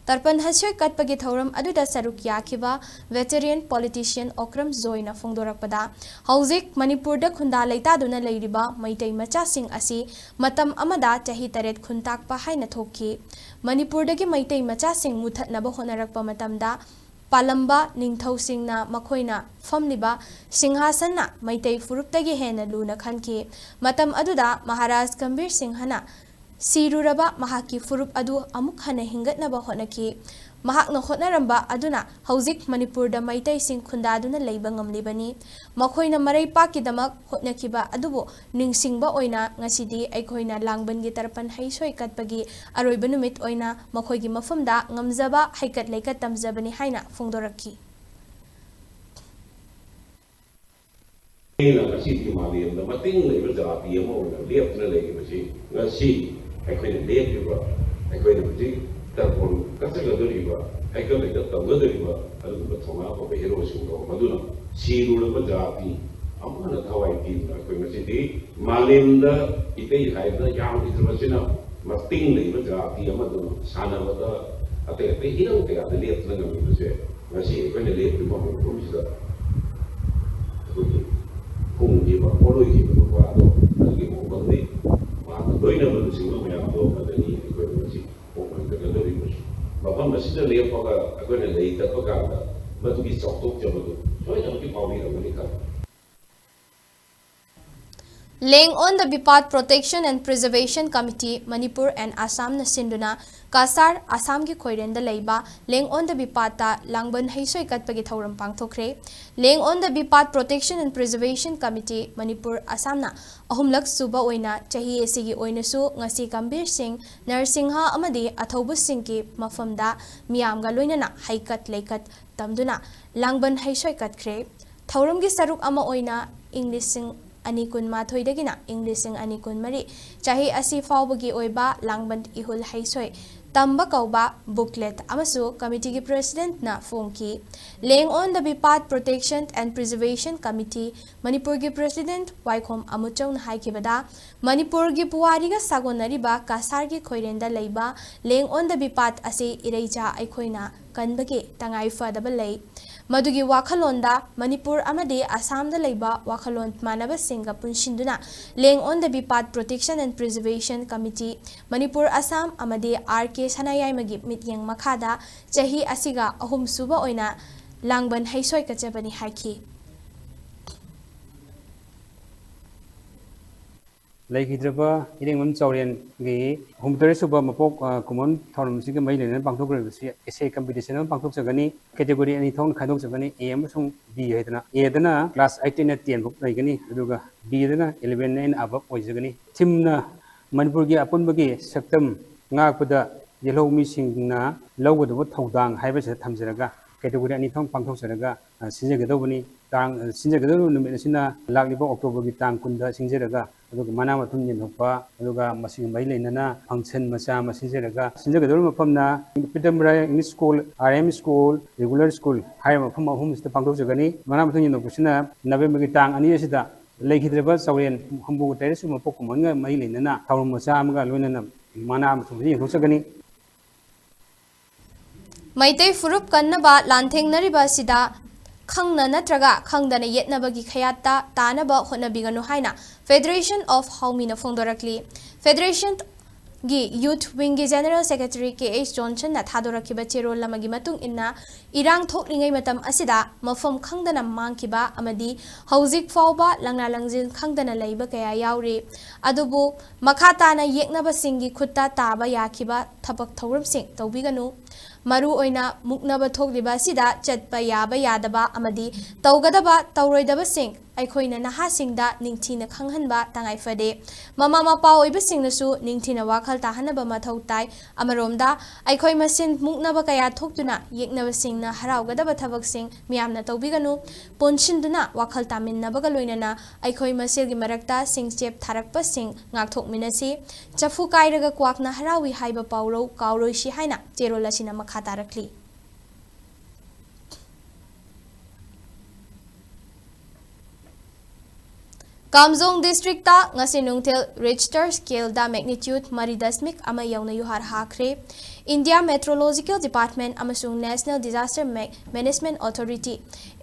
ꯇꯔꯄꯟ ꯍꯩꯁꯣꯏ ꯀꯠꯄꯒꯤ ꯊꯧꯔꯝ ꯑꯗꯨꯗ ꯁꯔꯨꯛ ꯌꯥꯈꯤꯕ veteran politician ꯑꯣꯀ꯭ꯔꯝ ꯖꯣꯏꯅ ꯐꯣꯡꯗꯣꯔꯛꯄꯗ, ꯍꯧꯖꯤꯛ ꯃꯅꯤꯄꯨꯔꯗ ꯈꯨꯟꯗꯥ ꯂꯩꯇꯥꯗꯨꯅ ꯂꯩꯔꯤꯕ ꯃꯩꯇꯩ ꯃꯆꯥꯁꯤꯡ ꯑꯁꯤ ꯃꯇꯝ ꯑꯃꯗ ꯆꯍꯤ ꯇꯔꯦꯠ ꯈꯨꯟꯇꯥꯛꯄ ꯍꯥꯏꯅ ꯊꯣꯛꯈꯤ꯫ ꯃꯅꯤꯄꯨꯔꯗꯒꯤ ꯃꯩꯇꯩ ꯃꯆꯥꯁꯤꯡ ꯃꯨꯊꯠꯅꯕ ꯍꯣꯠꯅꯔꯛꯄ ꯃꯇꯝꯗ, ꯄꯥꯜꯂꯝꯕ ꯅꯤꯡꯊꯧꯁꯤꯡꯅ ꯃꯈꯣꯏꯅ ꯐꯝꯂꯤꯕ ꯁꯤꯡꯍꯥꯁꯟꯅ ꯃꯩꯇꯩ ꯐꯨꯔꯨꯞꯇꯒꯤ ꯍꯦꯟꯅ ꯂꯨꯅ ꯈꯟꯈꯤ꯫ ꯃꯇꯝ ꯑꯗꯨꯗ ꯃꯍꯥꯔꯥꯖ ꯒꯝꯚꯤꯔ ꯁꯤꯡꯍꯅ ꯁꯤꯔꯨꯔꯕ ꯃꯍꯥꯛꯀꯤ ꯐꯨꯔꯨꯞ ꯑꯗꯨ ꯑꯃꯨꯛ ꯍꯟꯅ ꯍꯤꯡꯒꯠꯅꯕ ꯍꯣꯠꯅꯈꯤ꯫ ꯃꯍꯥꯛꯅ ꯍꯣꯠꯅꯔꯝꯕ ꯑꯗꯨꯅ ꯍꯧꯖꯤꯛ ꯃꯅꯤꯄꯨꯔꯗ ꯃꯩꯇꯩꯁꯤꯡ ꯈꯨꯟꯗꯥꯗꯨꯅ ꯂꯩꯕ ꯉꯝꯂꯤꯕꯅꯤ꯫ ꯃꯈꯣꯏꯅ ꯃꯔꯩ ꯄꯥꯛꯀꯤꯗꯃꯛ ꯍꯣꯠꯅꯈꯤꯕ ꯑꯗꯨꯕꯨ ꯅꯤꯡꯁꯤꯡꯕ ꯑꯣꯏꯅ ꯉꯁꯤꯗꯤ ꯑꯩꯈꯣꯏꯅ ꯂꯥꯡꯕꯟꯒꯤ ꯇꯔꯄꯟ ꯍꯩꯁꯣꯏ ꯀꯠꯄꯒꯤ ꯑꯔꯣꯏꯕ ꯅꯨꯃꯤꯠ ꯑꯣꯏꯅ ꯃꯈꯣꯏꯒꯤ ꯃꯐꯝꯗ ꯉꯝꯖꯕ ꯍꯩꯀꯠ ꯂꯩꯀꯠ ꯇꯝꯖꯕꯅꯤ ꯍꯥꯏꯅ ꯐꯣꯡꯗꯣꯔꯛꯈꯤ꯫ ꯑꯩꯅ ꯉꯁꯤꯗꯤ ꯃꯥꯂꯦꯝꯗ ꯃꯇꯤꯡ ꯂꯩꯕ ꯖꯥꯇꯤ ꯑꯃ ꯑꯣꯏꯅ ꯂꯦꯞꯇꯨꯅ ꯂꯩꯔꯤꯕꯁꯤ, ꯉꯁꯤ ꯑꯩꯈꯣꯏꯅ ꯂꯦꯞꯂꯤꯕ, ꯑꯩꯈꯣꯏꯅ ꯍꯧꯖꯤꯛ ꯇꯔꯄꯣꯟ ꯀꯠꯆꯒꯗꯧꯔꯤꯕ, ꯍꯩꯀꯠ ꯂꯩꯀꯠ ꯇꯧꯒꯗꯧꯔꯤꯕ ꯑꯗꯨꯒꯨꯝꯕ ꯊꯧꯅꯥ ꯐꯕ ꯍꯦꯔꯣꯁꯤꯡꯗꯣ, ꯃꯗꯨꯅ ꯁꯤꯔꯨꯔꯕ ꯖꯥꯇꯤ ꯑꯃꯨꯛ ꯍꯟꯅ ꯊꯋꯥꯏ ꯄꯤꯗꯨꯅ ꯑꯩꯈꯣꯏ ꯉꯁꯤꯗꯤ ꯃꯥꯂꯦꯝꯗ ꯏꯇꯩ ꯍꯥꯏꯗꯅ ꯌꯥꯝꯈꯤꯗ꯭ꯔꯕꯁꯤꯅ ꯃꯇꯤꯡ ꯂꯩꯕ ꯖꯥꯇꯤ ꯑꯃꯗꯨ ꯁꯥꯟꯅꯕꯗ ꯑꯇꯩ ꯑꯇꯩ ꯍꯤꯔꯝ ꯀꯌꯥꯗ ꯂꯦꯞꯇꯨꯅ ꯉꯝꯂꯤꯕꯁꯦ, ꯉꯁꯤ ꯑꯩꯈꯣꯏꯅ ꯂꯦꯞꯂꯤꯕ ꯃꯐꯝꯁꯤꯗ ꯑꯩꯈꯣꯏꯒꯤ ꯐꯨꯝꯈꯤꯕ, ꯄꯣꯠꯂꯣꯏꯈꯤꯕ ꯅꯨꯄꯥꯗꯣ ꯑꯗꯨꯒꯤ ꯃꯑꯣꯡꯗꯅꯤ꯫ ꯃꯥꯅ ꯂꯣꯏꯅꯕ ꯂꯨꯆꯤꯡꯕ ꯃꯌꯥꯝꯗꯣ ꯑꯃꯗꯅꯤ ꯑꯩꯈꯣꯏꯅ ꯉꯁꯤ ꯄꯣꯛꯍꯟꯒꯗꯧꯔꯤꯕꯁꯤ꯫ ꯃꯐꯝ ꯑꯁꯤꯗ ꯂꯦꯞꯄꯒ ꯑꯩꯈꯣꯏꯅ ꯂꯩ ꯀꯠꯄ ꯀꯥꯟꯗ ꯃꯗꯨꯒꯤ ꯆꯥꯎꯊꯣꯛꯆꯕꯗꯨ ꯁꯣꯏꯗꯅꯃꯛꯀꯤ ꯐꯥꯎꯕꯤꯔꯝꯒꯅꯤ ꯈꯜꯂꯤ꯫ Laying on the Bipat Protection and Preservation Committee, Manipur and Assam ꯅ ꯁꯤꯟꯗꯨꯅ ꯀꯁꯥꯔ, ꯑꯁꯥꯝꯒꯤ ꯈꯣꯏꯔꯦꯟꯗ ꯂꯩꯕ ꯂꯦꯡ ꯑꯣꯟ ꯗ ꯕꯤꯄꯥꯠꯇ ꯂꯥꯡꯕꯟ ꯍꯩꯁꯣꯏ ꯀꯠꯄꯒꯤ ꯊꯧꯔꯝ ꯄꯥꯡꯊꯣꯛꯈ꯭ꯔꯦ꯫ Laying on the Bipat Protection and Preservation Committee, Manipur, ꯑꯁꯥꯝꯅ ꯑꯍꯨꯝꯂꯛ ꯁꯨꯕ ꯑꯣꯏꯅ ꯆꯍꯤ ꯑꯁꯤꯒꯤ ꯑꯣꯏꯅꯁꯨ ꯉꯁꯤ ꯒꯝꯚꯤꯔ ꯁꯤꯡ, ꯅꯔꯁꯤꯡꯍ ꯑꯃꯗꯤ ꯑꯊꯧꯕꯁꯤꯡꯒꯤ ꯃꯐꯝꯗ ꯃꯤꯌꯥꯝꯒ ꯂꯣꯏꯅꯅ ꯍꯩꯀꯠ ꯂꯩꯀꯠ ꯇꯝꯗꯨꯅ ꯂꯥꯡꯕꯟ ꯍꯩꯁꯣꯏ ꯀꯠꯈ꯭ꯔꯦ꯫ ꯊꯧꯔꯝꯒꯤ ꯁꯔꯨꯛ ꯑꯃ ꯑꯣꯏꯅ ꯏꯪ ꯂꯤꯁꯤꯡ ꯑꯅꯤ ꯀꯨꯟꯃꯥꯊꯣꯏꯗꯒꯤꯅ ꯏꯪ ꯂꯤꯁꯤꯡ ꯑꯅꯤ ꯀꯨꯟꯃꯔꯤ ꯆꯍꯤ ꯑꯁꯤ ꯐꯥꯎꯕꯒꯤ ꯑꯣꯏꯕ ꯂꯥꯡꯕꯟ ꯏꯍꯨꯜ ꯍꯩꯁꯣꯏ ꯇꯝꯕ ꯀꯧꯕ booklet ꯑꯃꯁꯨ committeeꯒꯤ presidentꯅ ꯐꯣꯡꯈꯤ꯫ Leng on the Bipat Protection and Preservation Committee ꯃꯅꯤꯄꯨꯔꯒꯤ president ꯋꯥꯏꯈꯣꯝ ꯑꯃꯨꯆꯧꯅ ꯍꯥꯏꯈꯤꯕꯗ, ꯃꯅꯤꯄꯨꯔꯒꯤ ꯄꯨꯋꯥꯔꯤꯒ ꯁꯥꯒꯣꯟꯅꯔꯤꯕ ꯀꯁꯥꯔꯒꯤ ꯈꯣꯏꯔꯦꯟꯗ ꯂꯩꯕ Leng on the Bipat ꯑꯁꯤ ꯏꯔꯩꯆꯥ ꯑꯩꯈꯣꯏꯅ ꯀꯟꯕꯒꯤ ꯇꯉꯥꯏ ꯐꯗꯕ ꯂꯩ꯫ ꯃꯗꯨꯒꯤ ꯋꯥꯈꯜꯂꯣꯟꯗ ꯃꯅꯤꯄꯨꯔ ꯑꯃꯗꯤ ꯑꯁꯥꯝꯗ ꯂꯩꯕ ꯋꯥꯈꯜꯂꯣꯟ ꯃꯥꯟꯅꯕꯁꯤꯡꯒ ꯄꯨꯟꯁꯤꯟꯗꯨꯅ Leng on the Bipat Protection and Preservation Committee Manipur, Assam ꯑꯃꯗꯤ R K ꯁꯅꯥꯌꯥꯏꯃꯒꯤ ꯃꯤꯠꯌꯦꯡ ꯃꯈꯥꯗ ꯆꯍꯤ ꯑꯁꯤꯒ ꯑꯍꯨꯝꯁꯨꯕ ꯑꯣꯏꯅ ꯂꯥꯡꯕꯟ ꯍꯩꯁꯣꯏ ꯀꯠꯆꯕꯅꯤ ꯍꯥꯏꯈꯤ꯫ ꯂꯩꯈꯤꯗ꯭ꯔꯕ ꯏꯔꯦꯡꯕꯝ ꯆꯥꯎꯔꯦꯟꯒꯤ ꯍꯨꯝꯐꯨꯇꯔꯦꯠ ꯁꯨꯕ ꯃꯄꯣꯛ, ꯑ, ꯀꯨꯝꯑꯣꯟ ꯊꯧꯔꯝꯁꯤꯒ ꯃꯔꯤ ꯂꯩꯅꯅ ꯄꯥꯡꯊꯣꯛꯀꯗꯧꯔꯤꯕꯁꯤ essay competition ꯑꯃ ꯄꯥꯡꯊꯣꯛꯆꯒꯅꯤ꯫ Category ꯑꯅꯤ ꯊꯣꯛꯅ ꯈꯥꯏꯗꯣꯛꯆꯒꯅꯤ, A ꯑꯃꯁꯨꯡ B ꯍꯥꯏꯗꯅ꯫ Aꯗꯅ class eight ꯇꯩꯅ ten ꯐꯥꯎ ꯂꯩꯒꯅꯤ, ꯑꯗꯨꯒ Bꯗꯅ eleven and above ꯑꯣꯏꯖꯒꯅꯤ꯫ Themeꯅ ꯃꯅꯤꯄꯨꯔꯒꯤ ꯑꯄꯨꯟꯕꯒꯤ ꯁꯛꯇꯝ ꯉꯥꯛꯄꯗ ꯌꯦꯜꯍꯧꯃꯤꯁꯤꯡꯅ ꯂꯧꯒꯗꯕ ꯊꯧꯗꯥꯡ ꯍꯥꯏꯕꯁꯤꯗ ꯊꯝꯖꯔꯒ, category ꯑꯅꯤ ꯊꯣꯛꯅ ꯄꯥꯡꯊꯣꯛꯆꯔꯒ, ꯑ, ꯁꯤꯟꯖꯒꯗꯧꯕꯅꯤ꯫ ꯇꯥꯡ, ꯑ, ꯁꯤꯟꯖꯒꯗꯧꯔꯤꯕ ꯅꯨꯃꯤꯠ ꯑꯁꯤꯅ ꯂꯥꯛꯂꯤꯕ Octoberꯒꯤ ꯇꯥꯡ ꯀꯨꯟꯗ ꯁꯤꯟꯖꯔꯒ, ꯑꯗꯨꯒ ꯃꯅꯥ ꯃꯊꯨꯝ ꯌꯦꯟꯊꯣꯛꯄ, ꯑꯗꯨꯒ ꯃꯁꯤꯒ ꯃꯔꯤ ꯂꯩꯅꯅ function ꯃꯆꯥ ꯑꯃ ꯁꯤꯟꯖꯔꯒ, ꯁꯤꯟꯖꯒꯗꯧꯔꯤꯕ ꯃꯐꯝꯅ ꯄꯤꯇꯝꯕꯔꯥ English School, R M School, Regular School ꯍꯥꯏꯔꯤꯕ ꯃꯐꯝ ꯑꯍꯨꯝꯁꯤꯗ ꯄꯥꯡꯊꯣꯛꯆꯒꯅꯤ꯫ ꯃꯅꯥ ꯃꯊꯨꯝ ꯌꯦꯟꯊꯣꯛꯄꯁꯤꯅ Novemberꯒꯤ ꯇꯥꯡ ꯑꯅꯤ ꯑꯁꯤꯗ ꯂꯩꯈꯤꯗ꯭ꯔꯕ ꯆꯥꯎꯔꯦꯟ ꯍꯨꯝꯐꯨ ꯇꯔꯦꯠ ꯁꯨꯕ ꯃꯄꯣꯛ ꯀꯨꯝꯑꯣꯟꯒ ꯃꯔꯤ ꯂꯩꯅꯅ ꯊꯧꯔꯝ ꯃꯆꯥ ꯑꯃꯒ ꯂꯣꯏꯅꯅ ꯃꯅꯥ ꯃꯊꯨꯝꯁꯤ ꯌꯦꯟꯊꯣꯛꯆꯒꯅꯤ꯫ ꯃꯩꯇꯩ ꯐꯨꯔꯨꯞ ꯀꯟꯅꯕ ꯂꯥꯟꯊꯦꯡꯅꯔꯤꯕ ꯑꯁꯤꯗ ꯈꯪꯅ ꯅꯠꯇ꯭ꯔꯒ ꯈꯪꯗꯅ ꯌꯦꯠꯅꯕꯒꯤ ꯈꯌꯥꯠꯇ ꯇꯥꯅꯕ ꯍꯣꯠꯅꯕꯤꯒꯅꯨ ꯍꯥꯏꯅ Federation of ꯍꯥꯎꯃꯤꯅ ꯐꯣꯡꯗꯣꯔꯛꯂꯤ꯫ Federationꯒꯤ Youth Wingꯒꯤ General Secretary K H Johnsonꯅ ꯊꯥꯗꯣꯔꯛꯈꯤꯕ ꯆꯦꯔꯣꯜ ꯑꯃꯒꯤ ꯃꯇꯨꯡ ꯏꯟꯅ, ꯏꯔꯥꯡ ꯊꯣꯛꯂꯤꯉꯩ ꯃꯇꯝ ꯑꯁꯤꯗ ꯃꯐꯝ ꯈꯪꯗꯅ ꯃꯥꯡꯈꯤꯕ ꯑꯃꯗꯤ ꯍꯧꯖꯤꯛ ꯐꯥꯎꯕ ꯂꯪꯂꯥ ꯂꯪꯖꯤꯟ ꯈꯪꯗꯅ ꯂꯩꯕ ꯀꯌꯥ ꯌꯥꯎꯔꯤ꯫ ꯑꯗꯨꯕꯨ ꯃꯈꯥ ꯇꯥꯅ ꯌꯦꯛꯅꯕꯁꯤꯡꯒꯤ ꯈꯨꯠꯇ ꯇꯥꯕ ꯌꯥꯈꯤꯕ ꯊꯕꯛ ꯊꯧꯔꯝꯁꯤꯡ ꯇꯧꯕꯤꯒꯅꯨ꯫ ꯃꯔꯨ ꯑꯣꯏꯅ ꯃꯨꯛꯅꯕ ꯊꯣꯛꯂꯤꯕ ꯑꯁꯤꯗ ꯆꯠꯄ ꯌꯥꯕ ꯌꯥꯗꯕ ꯑꯃꯗꯤ ꯇꯧꯒꯗꯕ ꯇꯧꯔꯣꯏꯗꯕꯁꯤꯡ ꯑꯩꯈꯣꯏꯅ ꯅꯍꯥꯁꯤꯡꯗ ꯅꯤꯡꯊꯤꯅ ꯈꯪꯍꯟꯕ ꯇꯉꯥꯏ ꯐꯗꯦ꯫ ꯃꯃꯥ ꯃꯄꯥ ꯑꯣꯏꯕꯁꯤꯡꯅꯁꯨ ꯅꯤꯡꯊꯤꯅ ꯋꯥꯈꯜ ꯇꯥꯍꯟꯅꯕ ꯃꯊꯧ ꯇꯥꯏ꯫ ꯑꯃꯔꯣꯝꯗ ꯑꯩꯈꯣꯏ ꯃꯁꯦꯟ ꯃꯨꯛꯅꯕ ꯀꯌꯥ ꯊꯣꯛꯇꯨꯅ ꯌꯦꯛꯅꯕꯁꯤꯡꯅ ꯍꯔꯥꯎꯒꯗꯕ ꯊꯕꯛꯁꯤꯡ ꯃꯤꯌꯥꯝꯅ ꯇꯧꯕꯤꯒꯅꯨ꯫ ꯄꯨꯟꯁꯤꯟꯗꯨꯅ ꯋꯥꯈꯜ ꯇꯥꯃꯤꯟꯅꯕꯒ ꯂꯣꯏꯅꯅ ꯑꯩꯈꯣꯏ ꯃꯁꯦꯜꯒꯤ ꯃꯔꯛꯇ ꯁꯤꯡꯆꯦꯞ ꯊꯥꯔꯛꯄꯁꯤꯡ ꯉꯥꯛꯊꯣꯛꯃꯤꯟꯅꯁꯤ꯫ ꯆꯐꯨ ꯀꯥꯏꯔꯒ ꯀ꯭ꯋꯥꯛꯅ ꯍꯔꯥꯎꯏ ꯍꯥꯏꯕ ꯄꯥꯎꯔꯧ ꯀꯥꯎꯔꯣꯏꯁꯤ ꯍꯥꯏꯅ ꯆꯦꯔꯣꯜ ꯑꯁꯤꯅ ꯃꯈꯥ ꯇꯥꯔꯛꯂꯤ꯫ ꯀꯥꯝꯖꯣꯡ ꯗꯤꯁꯇ꯭ꯔꯤꯛꯇ ꯉꯁꯤ ꯅꯨꯡꯊꯤꯜ ꯔꯤꯆꯇꯔ ꯁ꯭ꯀꯦꯜꯗ ꯃꯦꯒꯅꯤꯇ꯭ꯌꯨꯠ ꯃꯔꯤ ꯗꯁꯃꯤꯛ ꯑꯃ ꯌꯧꯅ ꯌꯨꯍꯥꯔ ꯍꯥꯈ꯭ꯔꯦ꯫ ꯏꯟꯗꯤꯌꯥ ꯃꯦꯇ꯭ꯔꯣꯂꯣꯖꯤꯀꯦꯜ ꯗꯤꯄꯥꯔꯠꯃꯦꯟ ꯑꯃꯁꯨꯡ ꯅꯦꯁꯅꯦꯜ ꯗꯤꯖꯥꯁꯇꯔ ꯃꯦ-, ꯃꯦꯅꯦꯖꯃꯦꯟꯠ ꯑꯣꯊꯣꯔꯤꯇꯤ,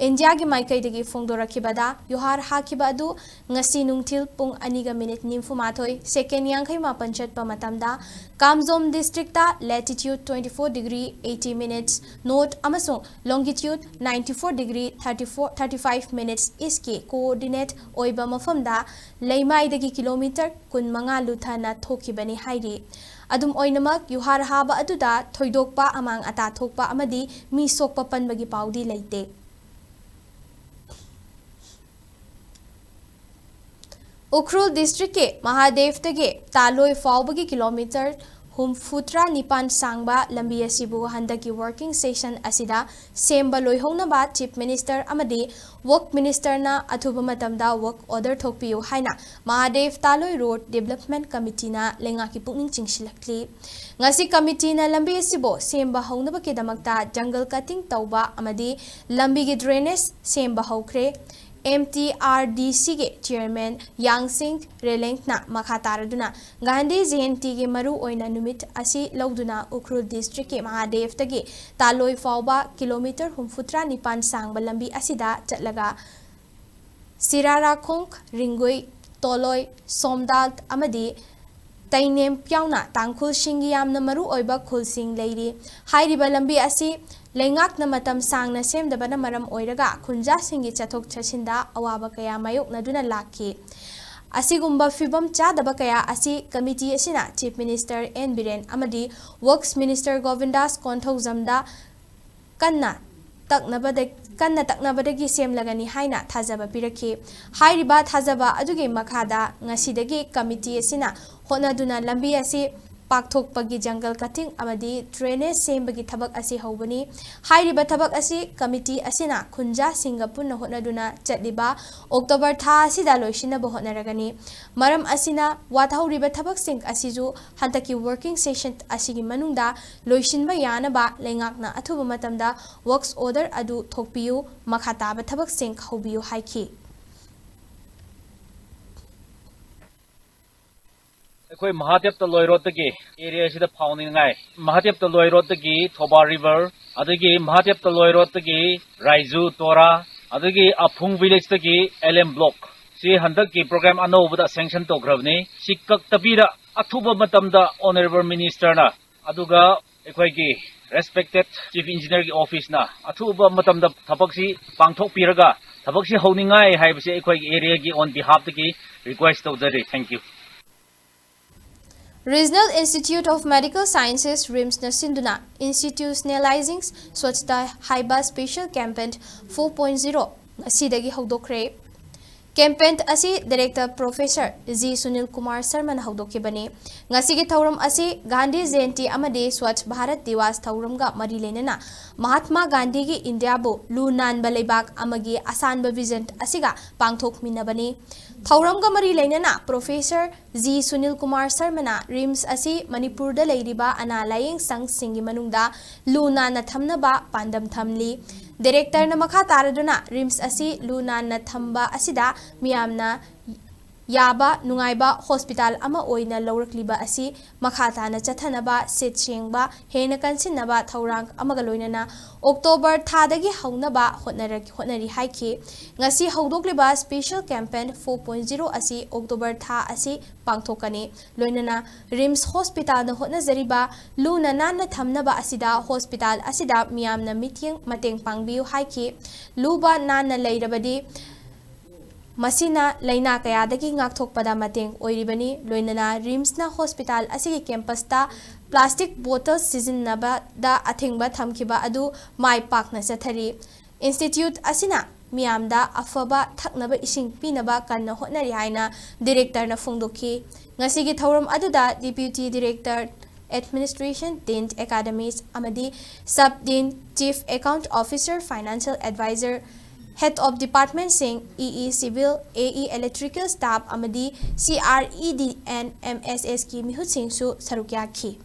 ꯏꯟꯗꯤꯌꯥꯒꯤ ꯃꯥꯏꯀꯩꯗꯒꯤ ꯐꯣꯡꯗꯣꯔꯛꯈꯤꯕꯗ, ꯌꯨꯍꯥꯔ ꯍꯥꯈꯤꯕ ꯑꯗꯨ ꯉꯁꯤ ꯅꯨꯡꯊꯤꯜ ꯄꯨꯡ ꯑꯅꯤꯒ ꯃꯤꯅꯤꯠ ꯅꯤꯐꯨ ꯃꯥꯊꯣꯏ ꯁꯦꯀꯦꯟ ꯌꯥꯡꯈꯩ ꯃꯥꯄꯟ ꯆꯠꯄ ꯃꯇꯝꯗ ꯀꯥꯝꯖꯣꯝ district latitude twenty four degree eighty minutes north ꯑꯃꯁꯨꯡ longitude ninety four degree thirty four, thirty five minutes eastꯀꯤ coordinate ꯑꯣꯏꯕ ꯃꯐꯝꯗ ꯂꯩꯃꯥꯏꯗꯒꯤ ꯀꯤꯂꯣꯃꯤꯇꯔ ꯀꯨꯟꯃꯉꯥ ꯂꯨꯊꯅ ꯊꯣꯛꯈꯤꯕꯅꯤ ꯍꯥꯏꯔꯤ꯫ ꯑꯗꯨꯝ ꯑꯣꯏꯅꯃꯛ, ꯌꯨꯍꯥꯔ ꯍꯥꯕ ꯑꯗꯨꯗ ꯊꯣꯏꯗꯣꯛꯄ ꯑꯃꯥꯡ ꯑꯇꯥ ꯊꯣꯛꯄ ꯑꯃꯗꯤ ꯃꯤ ꯁꯣꯛꯄ ꯄꯟꯕꯒꯤ ꯄꯥꯎꯗꯤ ꯂꯩꯇꯦ꯫ ꯎꯈ꯭ꯔꯨꯜ ꯗꯤꯁꯇ꯭ꯔꯤꯛꯀꯤ ꯃꯍꯥꯗꯦꯕꯇꯒꯤ ꯇꯥꯂꯣꯏ ꯐꯥꯎꯕꯒꯤ ꯀꯤꯂꯣꯃꯤꯇꯔ ꯍꯨꯝꯐꯨꯇꯔꯥ ꯅꯤꯄꯥꯟ ꯁꯥꯡꯕ ꯂꯝꯕꯤ ꯑꯁꯤꯕꯨ ꯍꯟꯗꯛꯀꯤ working session ꯑꯁꯤꯗ ꯁꯦꯝꯕ ꯂꯣꯏꯍꯧꯅꯕ Chief Minister ꯑꯃꯗꯤ Work Ministerꯅ ꯑꯊꯨꯕ ꯃꯇꯝꯗ work order ꯊꯣꯛꯄꯤꯌꯨ ꯍꯥꯏꯅ ꯃꯍꯥꯗꯦꯕ ꯇꯥꯂꯣꯏ Road Development Committeeꯅ ꯂꯩꯉꯥꯛꯀꯤ ꯄꯨꯛꯅꯤꯡ ꯆꯤꯡꯁꯤꯜꯂꯛꯂꯤ꯫ ꯉꯁꯤ committeeꯅ ꯂꯝꯕꯤ ꯑꯁꯤꯕꯨ ꯁꯦꯝꯕ ꯍꯧꯅꯕꯒꯤꯗꯃꯛꯇ jungle cutting ꯇꯧꯕ ꯑꯃꯗꯤ ꯂꯝꯕꯤꯒꯤ drainage ꯁꯦꯝꯕ ꯍꯧꯈ꯭ꯔꯦ꯫ MTRDCꯒꯤ chairman ꯌꯥꯡꯁꯤꯡ ꯔꯦꯂꯦꯡꯅ ꯃꯈꯥ ꯇꯥꯔꯗꯨꯅ ꯒꯥꯟꯙꯤ ꯖꯌꯟꯇꯤꯒꯤ ꯃꯔꯨ ꯑꯣꯏꯅ ꯅꯨꯃꯤꯠ ꯑꯁꯤ ꯂꯧꯗꯨꯅ ꯎꯈ꯭ꯔꯨꯜ ꯗꯤꯁꯇ꯭ꯔꯤꯛꯀꯤ ꯃꯍꯥꯗꯦꯕꯇꯒꯤ ꯇꯥꯂꯣꯏ ꯐꯥꯎꯕ ꯀꯤꯂꯣꯃꯤꯇꯔ ꯍꯨꯝꯐꯨꯇꯔꯥ ꯅꯤꯄꯥꯟ ꯁꯥꯡꯕ ꯂꯝꯕꯤ ꯑꯁꯤꯗ ꯆꯠꯂꯒ ꯁꯤꯔꯥꯔꯥꯈꯣꯡ, ꯔꯤꯡꯒꯨꯏ, ꯇꯣꯂꯣꯏ, ꯁꯣꯝꯗꯥꯜ ꯑꯃꯗꯤ ꯇꯩꯅꯦꯝ ꯌꯥꯎꯅ ꯇꯥꯡꯈꯨꯜꯁꯤꯡꯒꯤ ꯌꯥꯝꯅ ꯃꯔꯨ ꯑꯣꯏꯕ ꯈꯨꯜꯁꯤꯡ ꯂꯩꯔꯤ꯫ ꯍꯥꯏꯔꯤꯕ ꯂꯝꯕꯤ ꯑꯁꯤ ꯂꯩꯉꯥꯛꯅ ꯃꯇꯝ ꯁꯥꯡꯅ ꯁꯦꯝꯗꯕꯅ ꯃꯔꯝ ꯑꯣꯏꯔꯒ ꯈꯨꯟꯖꯥꯁꯤꯡꯒꯤ ꯆꯠꯊꯣꯛ ꯆꯠꯁꯤꯟꯗ ꯑꯋꯥꯕ ꯀꯌꯥ ꯃꯥꯌꯣꯛꯅꯗꯨꯅ ꯂꯥꯛꯈꯤ꯫ ꯑꯁꯤꯒꯨꯝꯕ ꯐꯤꯕꯝ ꯆꯥꯗꯕ ꯀꯌꯥ ꯑꯁꯤ ꯀꯃꯤꯇꯤ ꯑꯁꯤꯅ Chief Minister N Biren ꯑꯃꯗꯤ Works Minister Govindas Konthoujamꯗ ꯀꯟꯅ ꯇꯛꯅꯕꯗ-, ꯀꯟꯅ ꯇꯛꯅꯕꯗꯒꯤ ꯁꯦꯝꯂꯒꯅꯤ ꯍꯥꯏꯅ ꯊꯥꯖꯕ ꯄꯤꯔꯛꯈꯤ꯫ ꯍꯥꯏꯔꯤꯕ ꯊꯥꯖꯕ ꯑꯗꯨꯒꯤ ꯃꯈꯥꯗ ꯉꯁꯤꯗꯒꯤ ꯀꯃꯤꯇꯤ ꯑꯁꯤꯅ ꯍꯣꯠꯅꯗꯨꯅ ꯂꯝꯕꯤ ꯑꯁꯤ ꯄꯥꯛꯊꯣꯛꯄꯒꯤ jungle cutting ꯑꯃꯗꯤ drainage ꯁꯦꯝꯕꯒꯤ ꯊꯕꯛ ꯑꯁꯤ ꯍꯧꯕꯅꯤ꯫ ꯍꯥꯏꯔꯤꯕ ꯊꯕꯛ ꯑꯁꯤ ꯀꯃꯤꯇꯤ ꯑꯁꯤꯅ ꯈꯨꯟꯖꯥꯁꯤꯡꯒ ꯄꯨꯟꯅ ꯍꯣꯠꯅꯗꯨꯅ ꯆꯠꯂꯤꯕ October ꯊꯥ ꯑꯁꯤꯗ ꯂꯣꯏꯁꯤꯟꯅꯕ ꯍꯣꯠꯅꯔꯒꯅꯤ꯫ ꯃꯔꯝ ꯑꯁꯤꯅ ꯋꯥꯊꯍꯧꯔꯤꯕ ꯊꯕꯛꯁꯤꯡ ꯑꯁꯤꯁꯨ ꯍꯟꯗꯛꯀꯤ working session ꯑꯁꯤꯒꯤ ꯃꯅꯨꯡꯗ ꯂꯣꯏꯁꯤꯟꯕ ꯌꯥꯅꯕ ꯂꯩꯉꯥꯛꯅ ꯑꯊꯨꯕ ꯃꯇꯝꯗ works order ꯑꯗꯨ ꯊꯣꯛꯄꯤꯌꯨ, ꯃꯈꯥ ꯇꯥꯕ ꯊꯕꯛꯁꯤꯡ ꯍꯧꯕꯤꯌꯨ ꯍꯥꯏꯈꯤ꯫ ꯑꯩꯈꯣꯏ ꯃꯍꯥꯗꯦꯕ ꯇꯂꯣꯏ ꯔꯣꯗꯇꯒꯤ ꯑꯦꯔꯤꯌꯥ ꯑꯁꯤꯗ ꯐꯥꯎꯅꯤꯡꯉꯥꯏ, ꯃꯍꯥꯗꯦꯕ ꯇꯂꯣꯏ ꯔꯣꯗꯇꯒꯤ ꯊꯣꯕꯥ ꯔꯤꯚꯔ, ꯑꯗꯒꯤ ꯃꯍꯥꯗꯦꯕ ꯇꯂꯣꯏ ꯔꯣꯗꯇꯒꯤ ꯔꯥꯏꯖꯨ ꯇꯣꯔꯥ, ꯑꯗꯒꯤ ꯑꯐꯨꯡ ꯚꯤꯂꯦꯖꯇꯒꯤ ꯑꯦꯜ ꯑꯦꯝ ꯕ꯭ꯂꯣꯛ, ꯁꯤ ꯍꯟꯗꯛꯀꯤ ꯄ꯭ꯔꯣꯒ꯭ꯔꯥꯝ ꯑꯅꯧꯕꯗ ꯁꯦꯡꯁꯟ ꯇꯧꯈ꯭ꯔꯕꯅꯤ꯫ ꯁꯤ ꯀꯛꯇꯕꯤꯗ ꯑꯊꯨꯕ ꯃꯇꯝꯗ ꯑꯣꯅꯔꯦꯕꯜ ꯃꯤꯅꯤꯁꯇꯔꯅ ꯑꯗꯨꯒ ꯑꯩꯈꯣꯏꯒꯤ ꯔꯦꯁꯄꯦꯛꯇꯦꯠ ꯆꯤꯐ ꯏꯟꯖꯤꯅꯤꯌꯔꯒꯤ ꯑꯣꯐꯤꯁꯅ ꯑꯊꯨꯕ ꯃꯇꯝꯗ ꯊꯕꯛꯁꯤ ꯄꯥꯡꯊꯣꯛꯄꯤꯔꯒ ꯊꯕꯛꯁꯤ ꯍꯧꯅꯤꯡꯉꯥꯏ ꯍꯥꯏꯕꯁꯤ ꯑꯩꯈꯣꯏꯒꯤ ꯑꯦꯔꯤꯌꯥꯒꯤ ꯑꯣꯟ ꯕꯤꯍꯥꯐꯇꯒꯤ ꯔꯤꯀ꯭ꯋꯦꯁ ꯇꯧꯖꯔꯤ꯫ Thank you. Regional Institute of Medical Sciences, RIMSꯅ ꯁꯤꯟꯗꯨꯅ Institutionalizing Swachhta ꯍꯥꯏꯕ special campaign four point zero ꯉꯁꯤꯗꯒꯤ ꯍꯧꯗꯣꯛꯈ꯭ꯔꯦ꯫ Campaign ꯑꯁꯤ Director Professor G Sunil Kumar Sharmana ꯍꯧꯗꯣꯛꯈꯤꯕꯅꯤ꯫ ꯉꯁꯤꯒꯤ ꯊꯧꯔꯝ ꯑꯁꯤ ꯒꯥꯟꯙꯤ ꯖꯌꯟꯇꯤ ꯑꯃꯗꯤ ꯁ꯭ꯋꯥꯆ ꯚꯥꯔꯠ ꯗꯤꯋꯥꯁ ꯊꯧꯔꯝꯒ ꯃꯔꯤ ꯂꯩꯅꯅ ꯃꯍꯥꯠꯃꯥ ꯒꯥꯟꯙꯤꯒꯤ ꯏꯟꯗꯤꯌꯥꯕꯨ ꯂꯨ ꯅꯥꯟꯕ ꯂꯩꯕꯥꯛ ꯑꯃꯒꯤ ꯑꯁꯥꯟꯕ vision ꯑꯁꯤꯒ ꯄꯥꯡꯊꯣꯛꯃꯤꯟꯅꯕꯅꯤ꯫ ꯊꯧꯔꯝꯒ ꯃꯔꯤ ꯂꯩꯅꯅ Professor G Sunil Kumar Sharmana RIMS ꯑꯁꯤ ꯃꯅꯤꯄꯨꯔꯗ ꯂꯩꯔꯤꯕ ꯑꯅꯥ ꯂꯥꯌꯦꯡ ꯁꯪꯁꯤꯡꯒꯤ ꯃꯅꯨꯡꯗ ꯂꯨ ꯅꯥꯟꯅ ꯊꯝꯅꯕ ꯄꯥꯟꯗꯝ ꯊꯝꯂꯤ꯫ Directorꯅ ꯃꯈꯥ ꯇꯥꯔꯗꯨꯅ RIMS ꯑꯁꯤ ꯂꯨ ꯅꯥꯟꯅ ꯊꯝꯕ ꯑꯁꯤꯗ ꯃꯤꯌꯥꯝꯅ ꯌꯥꯕ ꯅꯨꯡꯉꯥꯏꯕ hospital ꯑꯃ ꯑꯣꯏꯅ ꯂꯧꯔꯛꯂꯤꯕ ꯑꯁꯤ ꯃꯈꯥ ꯇꯥꯅ ꯆꯠꯊꯅꯕ, ꯁꯤꯠ ꯁꯦꯡꯕ ꯍꯦꯟꯅ ꯀꯟꯁꯤꯟꯅꯕ ꯊꯧꯔꯥꯡ ꯑꯃꯒ ꯂꯣꯏꯅꯅ October ꯊꯥꯗꯒꯤ ꯍꯧꯅꯕ ꯍꯣꯠꯅꯔ-, ꯍꯣꯠꯅꯔꯤ ꯍꯥꯏꯈꯤ꯫ ꯉꯁꯤ ꯍꯧꯗꯣꯛꯂꯤꯕ special campaign four point zero ꯑꯁꯤ October ꯊꯥ ꯑꯁꯤ ꯄꯥꯡꯊꯣꯛꯀꯅꯤ꯫ ꯂꯣꯏꯅꯅ RIMS hospitalꯅ ꯍꯣꯠꯅꯖꯔꯤꯕ ꯂꯨꯅ ꯅꯥꯟꯅ ꯊꯝꯅꯕ ꯑꯁꯤꯗ hospital ꯑꯁꯤꯗ ꯃꯤꯌꯥꯝꯅ ꯃꯤꯠꯌꯦꯡ ꯃꯇꯦꯡ ꯄꯥꯡꯕꯤꯌꯨ ꯍꯥꯏꯈꯤ꯫ ꯂꯨꯕ ꯅꯥꯟꯅ ꯂꯩꯔꯕꯗꯤ ꯃꯁꯤꯅ ꯂꯥꯏꯅꯥ ꯀꯌꯥꯗꯒꯤ ꯉꯥꯛꯊꯣꯛꯄꯗ ꯃꯇꯦꯡ ꯑꯣꯏꯔꯤꯕꯅꯤ꯫ ꯂꯣꯏꯅꯅ ꯔꯤꯝꯁꯅ ꯍꯣꯁꯄꯤꯇꯥꯜ ꯑꯁꯤꯒꯤ ꯀꯦꯝꯄꯁꯇ ꯄ꯭ꯂꯥꯁꯇꯤꯛ ꯕꯣꯇꯜ ꯁꯤꯖꯤꯟꯅꯕꯗ ꯑꯊꯤꯡꯕ ꯊꯝꯈꯤꯕ ꯑꯗꯨ ꯃꯥꯏ ꯄꯥꯛꯅ ꯆꯠꯊꯔꯤ꯫ ꯏꯟꯁꯇꯤꯇ꯭ꯌꯨꯠ ꯑꯁꯤꯅ ꯃꯤꯌꯥꯝꯗ ꯑꯐꯕ ꯊꯛꯅꯕ ꯏꯁꯤꯡ ꯄꯤꯅꯕ ꯀꯟꯅ ꯍꯣꯠꯅꯔꯤ ꯍꯥꯏꯅ ꯗꯤꯔꯦꯛꯇꯔꯅ ꯐꯣꯡꯗꯣꯛꯈꯤ꯫ ꯉꯁꯤꯒꯤ ꯊꯧꯔꯝ ꯑꯗꯨꯗ Deputy Director Administration, Dean Academies ꯑꯃꯗꯤ Sub Dean, Chief Account Officer, Financial Advisor, Head of Departmentꯁꯤꯡ, E E Civil, A E Electrical Staff ꯑꯃꯗꯤ C R E D and M S Sꯀꯤ ꯃꯤꯍꯨꯠꯁꯤꯡꯁꯨ ꯁꯔꯨꯛ ꯌꯥꯈꯤ꯫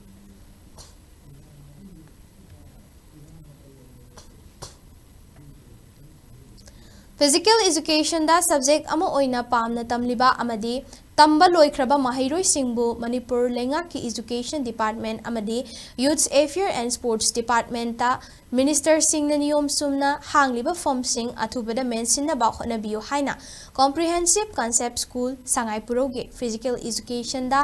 Physical Educationꯗ subject ꯑꯃ ꯑꯣꯏꯅ ꯄꯥꯝꯅ ꯇꯝꯂꯤꯕ ꯑꯃꯗꯤ ꯇꯝꯕ ꯂꯣꯏꯈ꯭ꯔꯕ ꯃꯍꯩꯔꯣꯏꯁꯤꯡꯕꯨ ꯃꯅꯤꯄꯨꯔ ꯂꯩꯉꯥꯛꯀꯤ Education Department ꯑꯃꯗꯤ Youth Affairs and Sports Departmentꯇ Ministerꯁꯤꯡꯅ ꯅꯤꯌꯣꯝ ꯆꯨꯝꯅ ꯍꯥꯡꯂꯤꯕ formꯁꯤꯡ ꯑꯊꯨꯕꯗ ꯃꯦꯟꯁꯤꯟꯅꯕ ꯍꯣꯠꯅꯕꯤꯌꯨ ꯍꯥꯏꯅ Comprehensive Concept School ꯁꯉꯥꯏꯄꯨꯔꯧꯒꯤ Physical Educationꯗ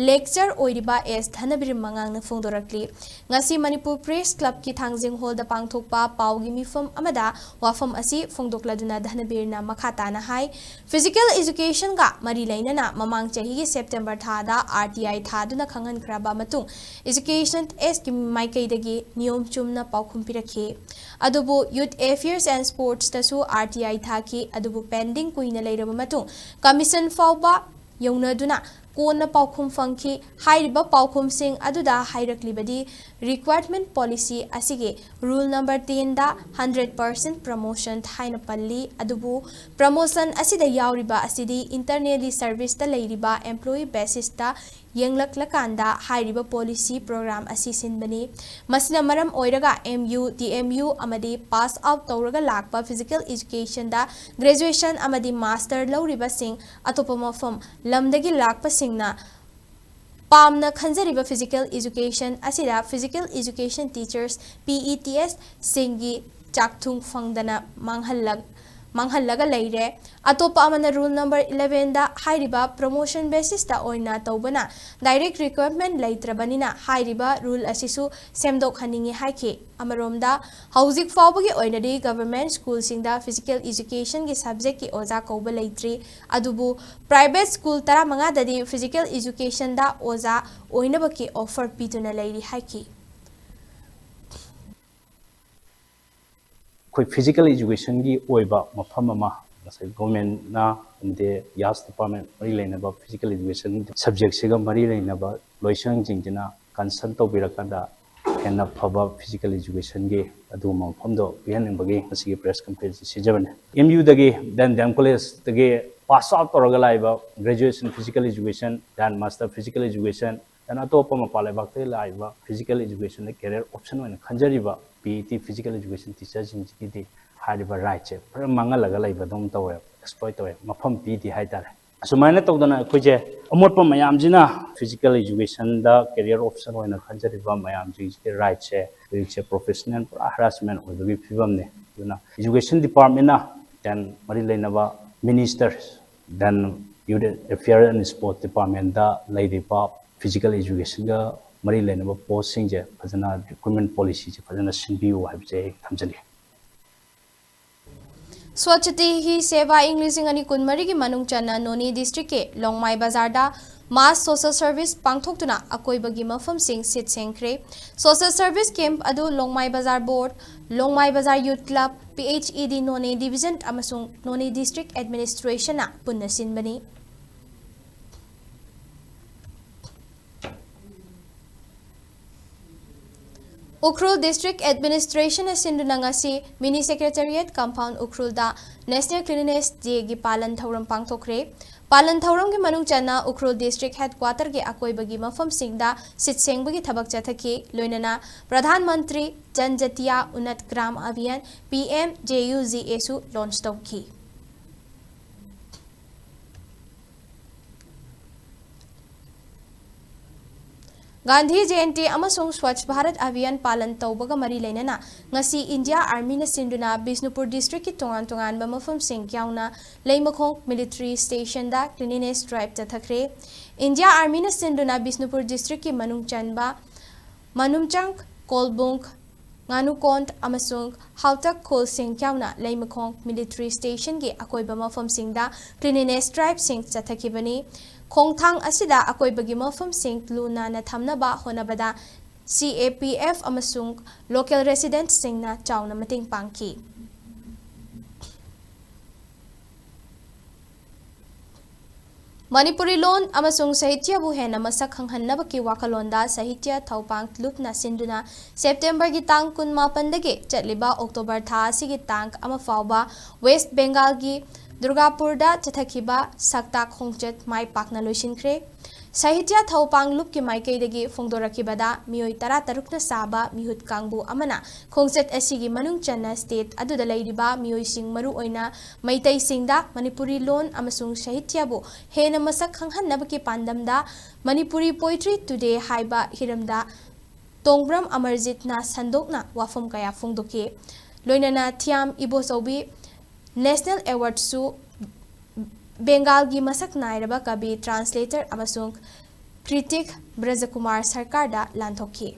lecturer ꯑꯣꯏꯔꯤꯕ S ꯙꯅꯕꯤꯔ ꯃꯉꯥꯡꯅ ꯐꯣꯡꯗꯣꯔꯛꯂꯤ꯫ ꯉꯁꯤ ꯃꯅꯤꯄꯨꯔ Press Clubꯀꯤ ꯊꯥꯡꯖꯤꯡ Hallꯗ ꯄꯥꯡꯊꯣꯛꯄ ꯄꯥꯎꯒꯤ ꯃꯤꯐꯝ ꯑꯃꯗ ꯋꯥꯐꯝ ꯑꯁꯤ ꯐꯣꯡꯗꯣꯛꯂꯗꯨꯅ ꯙꯅꯕꯤꯔꯅ ꯃꯈꯥ ꯇꯥꯅ ꯍꯥꯏ, Physical Educationꯒ ꯃꯔꯤ ꯂꯩꯅꯅ ꯃꯃꯥꯡ ꯆꯍꯤꯒꯤ September ꯊꯥꯗ R T I ꯊꯥꯗꯨꯅ ꯈꯪꯍꯟꯈ꯭ꯔꯕ ꯃꯇꯨꯡ Education Sꯀꯤ ꯃꯥꯏꯀꯩꯗꯒꯤ ꯅꯤꯌꯣꯝ ꯆꯨꯝꯅ ꯄꯥꯎꯈꯨꯝ ꯄꯤꯔꯛꯈꯤ꯫ ꯑꯗꯨꯕꯨ Youth Affairs and Sportsꯇꯁꯨ R T I ꯊꯥꯈꯤ, ꯑꯗꯨꯕꯨ pending ꯀꯨꯏꯅ ꯂꯩꯔꯕ ꯃꯇꯨꯡ Commission ꯐꯥꯎꯕ ꯌꯧꯅꯗꯨꯅ ꯀꯣꯟꯅ ꯄꯥꯎꯈꯨꯝ ꯐꯪꯈꯤ꯫ ꯍꯥꯏꯔꯤꯕ ꯄꯥꯎꯈꯨꯝꯁꯤꯡ ꯑꯗꯨꯗ ꯍꯥꯏꯔꯛꯂꯤꯕꯗꯤ Recruitment Policy ꯑꯁꯤꯒꯤ Rule number tenꯗ hundred percent promotion ꯍꯥꯏꯅ ꯄꯜꯂꯤ, ꯑꯗꯨꯕꯨ promotion ꯑꯁꯤꯗ ꯌꯥꯎꯔꯤꯕ ꯑꯁꯤꯗꯤ internally serviceꯇ ꯂꯩꯔꯤꯕ employee basisꯇ ꯌꯦꯡꯂꯛꯂꯀꯥꯟꯗ ꯍꯥꯏꯔꯤꯕ policy program ꯑꯁꯤ ꯁꯤꯟꯕꯅꯤ꯫ ꯃꯁꯤꯅ ꯃꯔꯝ ꯑꯣꯏꯔꯒ M U, D M U ꯑꯃꯗꯤ pass out ꯇꯧꯔꯒ ꯂꯥꯛꯄ Physical Educationꯗ graduation ꯑꯃꯗꯤ master ꯂꯧꯔꯤꯕꯁꯤꯡ ꯑꯇꯣꯞꯄ ꯃꯐꯝ ꯂꯝꯗꯒꯤ ꯂꯥꯛꯄꯁꯤꯡꯅ ꯄꯥꯝꯅ ꯈꯟꯖꯔꯤꯕ Physical Education ꯑꯁꯤꯗ Physical Education Teachers, P E T S ꯁꯤꯡꯒꯤ ꯆꯥꯛꯊꯨꯡ ꯐꯪꯗꯅ ꯃꯥꯡꯍꯜꯂꯛ-, ꯃꯥꯡꯍꯜꯂꯒ ꯂꯩꯔꯦ꯫ ꯑꯇꯣꯞꯄ ꯑꯃꯅ rule number eleven ꯗ ꯍꯥꯏꯔꯤꯕ promotion basis ꯇ ꯑꯣꯏꯅ ꯇꯧꯕꯅ direct recruitment ꯂꯩꯇ꯭ꯔꯕꯅꯤꯅ ꯍꯥꯏꯔꯤꯕ rule ꯑꯁꯤꯁꯨ ꯁꯦꯝꯗꯣꯛꯍꯟꯅꯤꯡꯏ ꯍꯥꯏꯈꯤ꯫ ꯑꯃꯔꯣꯝꯗ ꯍꯧꯖꯤꯛ ꯐꯥꯎꯕꯒꯤ ꯑꯣꯏꯅꯗꯤ government school ꯁꯤꯡꯗ physical education ꯒꯤ subject ꯀꯤ ꯑꯣꯖꯥ ꯀꯧꯕ ꯂꯩꯇ꯭ꯔꯤ꯫ ꯑꯗꯨꯕꯨ private school ꯇꯔꯥꯃꯉꯥꯗꯗꯤ physical education ꯗ ꯑꯣꯖꯥ ꯑꯣꯏꯅꯕꯒꯤ offer ꯄꯤꯗꯨꯅ ꯂꯩꯔꯤ ꯍꯥꯏꯈꯤ꯫ ꯑꯩꯈꯣꯏ physical education ꯒꯤ ꯑꯣꯏꯕ ꯃꯐꯝ ꯑꯃ ꯉꯁꯥꯏ government ꯅ ꯑꯃꯗꯤ ꯌꯥꯁ department ꯃꯔꯤ ꯂꯩꯅꯕ physical education subject ꯁꯤꯒ ꯃꯔꯤ ꯂꯩꯅꯕ ꯂꯣꯏꯁꯪꯁꯤꯡꯁꯤꯅ consult ꯇꯧꯕꯤꯔꯀꯥꯟꯗ ꯍꯦꯟꯅ ꯐꯕ physical education ꯒꯤ ꯑꯗꯨꯒꯨꯝꯕ ꯃꯐꯝꯗꯣ ꯄꯤꯍꯟꯅꯤꯡꯕꯒꯤ ꯉꯁꯤꯒꯤ press conference ꯁꯤꯟꯖꯕꯅꯤ꯫ M U ꯗꯒꯤ, then D M College ꯇꯒꯤ pass out ꯇꯧꯔꯒ ꯂꯥꯛꯏꯕ graduation physical education, then master physical education, then ꯑꯇꯣꯞꯄ ꯃꯄꯥꯟ ꯂꯩꯕꯥꯛꯇꯒꯤ ꯂꯥꯛꯏꯕ physical education ꯗ career option ꯑꯣꯏꯅ ꯈꯟꯖꯔꯤꯕ P E T physical education teacher ꯁꯤꯡꯁꯤꯒꯤꯗꯤ ꯍꯥꯏꯔꯤꯕ right ꯁꯦ ꯄꯨꯔꯥ ꯃꯥꯡꯍꯜꯂꯒ ꯂꯩꯕꯗꯧꯅ ꯇꯧꯋꯦ, exploit ꯇꯧꯋꯦ, ꯃꯐꯝ ꯄꯤꯗꯦ ꯍꯥꯏꯇꯥꯔꯦ꯫ ꯑꯁꯨꯃꯥꯏꯅ ꯇꯧꯗꯅ ꯑꯩꯈꯣꯏꯁꯦ ꯑꯃꯣꯠꯄ ꯃꯌꯥꯝꯁꯤꯅ physical education ꯗ career option ꯑꯣꯏꯅ ꯈꯟꯖꯔꯤꯕ ꯃꯌꯥꯝꯁꯤꯡꯁꯤꯒꯤ right ꯁꯦ ꯍꯧꯖꯤꯛꯁꯦ professional ꯄꯨꯔꯥ harassment ꯑꯣꯏꯕꯒꯤ ꯐꯤꯕꯝꯅꯤ꯫ ꯑꯗꯨꯅ education department ꯅ then ꯃꯔꯤ ꯂꯩꯅꯕ ministers, then youth affair and sport department ꯇ ꯂꯩꯔꯤꯕ physical education ꯒ ꯃꯔꯤ ꯂꯩꯅꯕ post ꯁꯤꯡꯁꯦ ꯐꯖꯅ recruitment policy ꯁꯦ ꯐꯖꯅ ꯁꯤꯟꯕꯤꯌꯨ ꯍꯥꯏꯕꯁꯦ ꯑꯩ ꯊꯝꯖꯒꯦ꯫ Swachhati Hi Seva ꯏꯪ ꯂꯤꯁꯤꯡ ꯑꯅꯤ ꯀꯨꯟꯃꯔꯤꯒꯤ ꯃꯅꯨꯡ ꯆꯟꯅ ꯅꯣꯅꯦ district ꯀꯤ ꯂꯣꯡꯃꯥꯏ ꯕꯖꯥꯔꯗ mass social service ꯄꯥꯡꯊꯣꯛꯇꯨꯅ ꯑꯀꯣꯏꯕꯒꯤ ꯃꯐꯝꯁꯤꯡ ꯁꯤꯠ ꯁꯦꯡꯈ꯭ꯔꯦ꯫ Social service camp ꯑꯗꯨ ꯂꯣꯡꯃꯥꯏ ꯕꯖꯥꯔ board, ꯂꯣꯡꯃꯥꯏ ꯕꯖꯥꯔ youth club, P H E D ꯅꯣꯅꯦ division ꯑꯃꯁꯨꯡ ꯅꯣꯅꯦ district administration ꯅ ꯄꯨꯟꯅ ꯁꯤꯟꯕꯅꯤ꯫ ꯎꯈ꯭ꯔꯨꯜ district administration ꯅ ꯁꯤꯟꯗꯨꯅ ꯉꯁꯤ mini secretariat compound ꯎꯈ꯭ꯔꯨꯜꯗ National Cleanliness Day ꯒꯤ ꯄꯥꯂꯟ ꯊꯧꯔꯝ ꯄꯥꯡꯊꯣꯛꯈ꯭ꯔꯦ꯫ ꯄꯥꯂꯟ ꯊꯧꯔꯝꯒꯤ ꯃꯅꯨꯡ ꯆꯟꯅ ꯎꯈ꯭ꯔꯨꯜ district headquarter ꯒꯤ ꯑꯀꯣꯏꯕꯒꯤ ꯃꯐꯝꯁꯤꯡꯗ ꯁꯤꯠ ꯁꯦꯡꯕꯒꯤ ꯊꯕꯛ ꯆꯠꯊꯈꯤ꯫ ꯂꯣꯏꯅꯅ Pradhan Mantri ꯖꯟꯖꯇꯤꯌꯥ ꯎꯟꯅꯠ gram Abhiyan, P M J U G A ꯁꯨ launch ꯇꯧꯈꯤ꯫ ꯒꯥꯟꯙꯤ ꯖꯌꯟꯇꯤ ꯑꯃꯁꯨꯡ ꯁ꯭ꯋꯥꯆ ꯚꯥꯔꯠ ꯑꯚꯤꯌꯥꯟ ꯄꯥꯂꯟ ꯇꯧꯕꯒ ꯃꯔꯤ ꯂꯩꯅꯅ ꯉꯁꯤ ꯏꯟꯗꯤꯌꯥ ꯑꯥꯔꯃꯤꯅ ꯁꯤꯟꯗꯨꯅ ꯕꯤꯁꯅꯨꯄꯨꯔ ꯗꯤꯁꯇ꯭ꯔꯤꯛꯀꯤ ꯇꯣꯉꯥꯟ ꯇꯣꯉꯥꯟꯕ ꯃꯐꯝꯁꯤꯡ ꯌꯥꯎꯅ ꯂꯩꯃꯈꯣꯡ ꯃꯤꯂꯤꯇꯔꯤ ꯁ꯭ꯇꯦꯁꯟꯗ ꯀ꯭ꯂꯤꯅꯤꯅꯦꯁ ꯗ꯭ꯔꯥꯏꯚ ꯆꯠꯊꯈ꯭ꯔꯦ꯫ ꯏꯟꯗꯤꯌꯥ ꯑꯥꯔꯃꯤꯅ ꯁꯤꯟꯗꯨꯅ ꯕꯤꯁꯅꯨꯄꯨꯔ ꯗꯤꯁꯇ꯭ꯔꯤꯛꯀꯤ ꯃꯅꯨꯡ ꯆꯟꯕ ꯃꯅꯨꯝꯆꯪ, ꯀꯣꯜꯕꯨꯡ, ꯉꯥꯅꯨꯀꯣꯟ ꯑꯃꯁꯨꯡ ꯍꯥꯎꯇꯛ ꯈꯨꯜꯁꯤꯡ ꯌꯥꯎꯅ ꯂꯩꯃꯈꯣꯡ ꯃꯤꯂꯤꯇꯔꯤ ꯁ꯭ꯇꯦꯁꯟꯒꯤ ꯑꯀꯣꯏꯕ ꯃꯐꯝꯁꯤꯡꯗ ꯀ꯭ꯂꯤꯅꯤꯅꯦꯁ ꯗ꯭ꯔꯥꯏꯚꯁꯤꯡ ꯆꯠꯊꯈꯤꯕꯅꯤ꯫ ꯈꯣꯡꯊꯥꯡ ꯑꯁꯤꯗ ꯑꯀꯣꯏꯕꯒꯤ ꯃꯐꯝꯁꯤꯡ ꯂꯨ ꯅꯥꯟꯅ ꯊꯝꯅꯕ ꯍꯣꯠꯅꯕꯗ ꯁꯤ ꯑꯦ ꯄꯤ ꯑꯦꯐ ꯑꯃꯁꯨꯡ ꯂꯣꯀꯦꯜ ꯔꯦꯁꯤꯗꯦꯟꯠꯁꯤꯡꯅ ꯆꯥꯎꯅ ꯃꯇꯦꯡ ꯄꯥꯡꯈꯤ꯫ ꯃꯅꯤꯄꯨꯔꯤ ꯂꯣꯟ ꯑꯃꯁꯨꯡ ꯁꯥꯍꯤꯇ꯭ꯌꯕꯨ ꯍꯦꯟꯅ ꯃꯁꯛ ꯈꯪꯍꯟꯅꯕꯒꯤ ꯋꯥꯈꯜꯂꯣꯟꯗ ꯁꯥꯍꯤꯇ꯭ꯌ ꯊꯧꯄꯥꯡ ꯂꯨꯞꯅ ꯁꯤꯟꯗꯨꯅ ꯁꯦꯞꯇꯦꯝꯕꯔꯒꯤ ꯇꯥꯡ ꯀꯨꯟꯃꯥꯄꯟꯗꯒꯤ ꯆꯠꯂꯤꯕ ꯑꯣꯛꯇꯣꯕꯔ ꯊꯥ ꯑꯁꯤꯒꯤ ꯇꯥꯡ ꯑꯃ ꯐꯥꯎꯕ ꯋꯦꯁ ꯕꯦꯡꯒꯥꯜꯒꯤ ꯗꯨꯔꯒꯥꯄꯨꯔꯗ ꯆꯠꯊꯈꯤꯕ ꯁꯛꯇꯥꯛ ꯈꯣꯡꯆꯠ ꯃꯥꯏ ꯄꯥꯛꯅ ꯂꯣꯏꯁꯤꯟꯈ꯭ꯔꯦ꯫ ꯁꯥꯍꯤꯇ꯭ꯌ ꯊꯧꯄꯥꯡ ꯂꯨꯞꯀꯤ ꯃꯥꯏꯀꯩꯗꯒꯤ ꯐꯣꯡꯗꯣꯔꯛꯈꯤꯕꯗ ꯃꯤꯑꯣꯏ ꯇꯔꯥꯇꯔꯨꯛꯅ ꯁꯥꯕ ꯃꯤꯍꯨꯠ ꯀꯥꯡꯕꯨ ꯑꯃꯅ ꯈꯣꯡꯆꯠ ꯑꯁꯤꯒꯤ ꯃꯅꯨꯡ ꯆꯟꯅ ꯁ꯭ꯇꯦꯠ ꯑꯗꯨꯗ ꯂꯩꯔꯤꯕ ꯃꯤꯑꯣꯏꯁꯤꯡ, ꯃꯔꯨꯑꯣꯏꯅ ꯃꯩꯇꯩꯁꯤꯡꯗ ꯃꯅꯤꯄꯨꯔꯤ ꯂꯣꯟ ꯑꯃꯁꯨꯡ ꯁꯥꯍꯤꯇ꯭ꯌꯕꯨ ꯍꯦꯟꯅ ꯃꯁꯛ ꯈꯪꯍꯟꯅꯕꯒꯤ ꯄꯥꯟꯗꯝꯗ ꯃꯅꯤꯄꯨꯔꯤ ꯄꯣꯏꯇ꯭ꯔꯤ ꯇꯨꯗꯦ ꯍꯥꯏꯕ ꯍꯤꯔꯝꯗ ꯇꯣꯡꯕ꯭ꯔꯝ ꯑꯃꯔꯖꯤꯠꯅ ꯁꯟꯗꯣꯛꯅ ꯋꯥꯐꯝ ꯀꯌꯥ ꯐꯣꯡꯗꯣꯛꯈꯤ꯫ ꯂꯣꯏꯅꯅ ꯊꯤꯌꯥꯝ ꯏꯕꯣꯆꯧꯕꯤ ꯅꯦꯁꯅꯦꯜ ꯑꯦꯋꯥꯔꯗꯁꯨ ꯕꯦꯡꯒꯥꯜꯒꯤ ꯃꯁꯛ ꯅꯥꯏꯔꯕ ꯀꯕꯤ, ꯇ꯭ꯔꯥꯟꯁꯂꯦꯇꯔ ꯑꯃꯁꯨꯡ ꯀ꯭ꯔꯤꯇꯤꯛ ꯕ꯭ꯔꯖꯀꯨꯃꯥꯔ ꯁꯔꯀꯥꯔꯗ ꯂꯥꯟꯊꯣꯛꯈꯤ꯫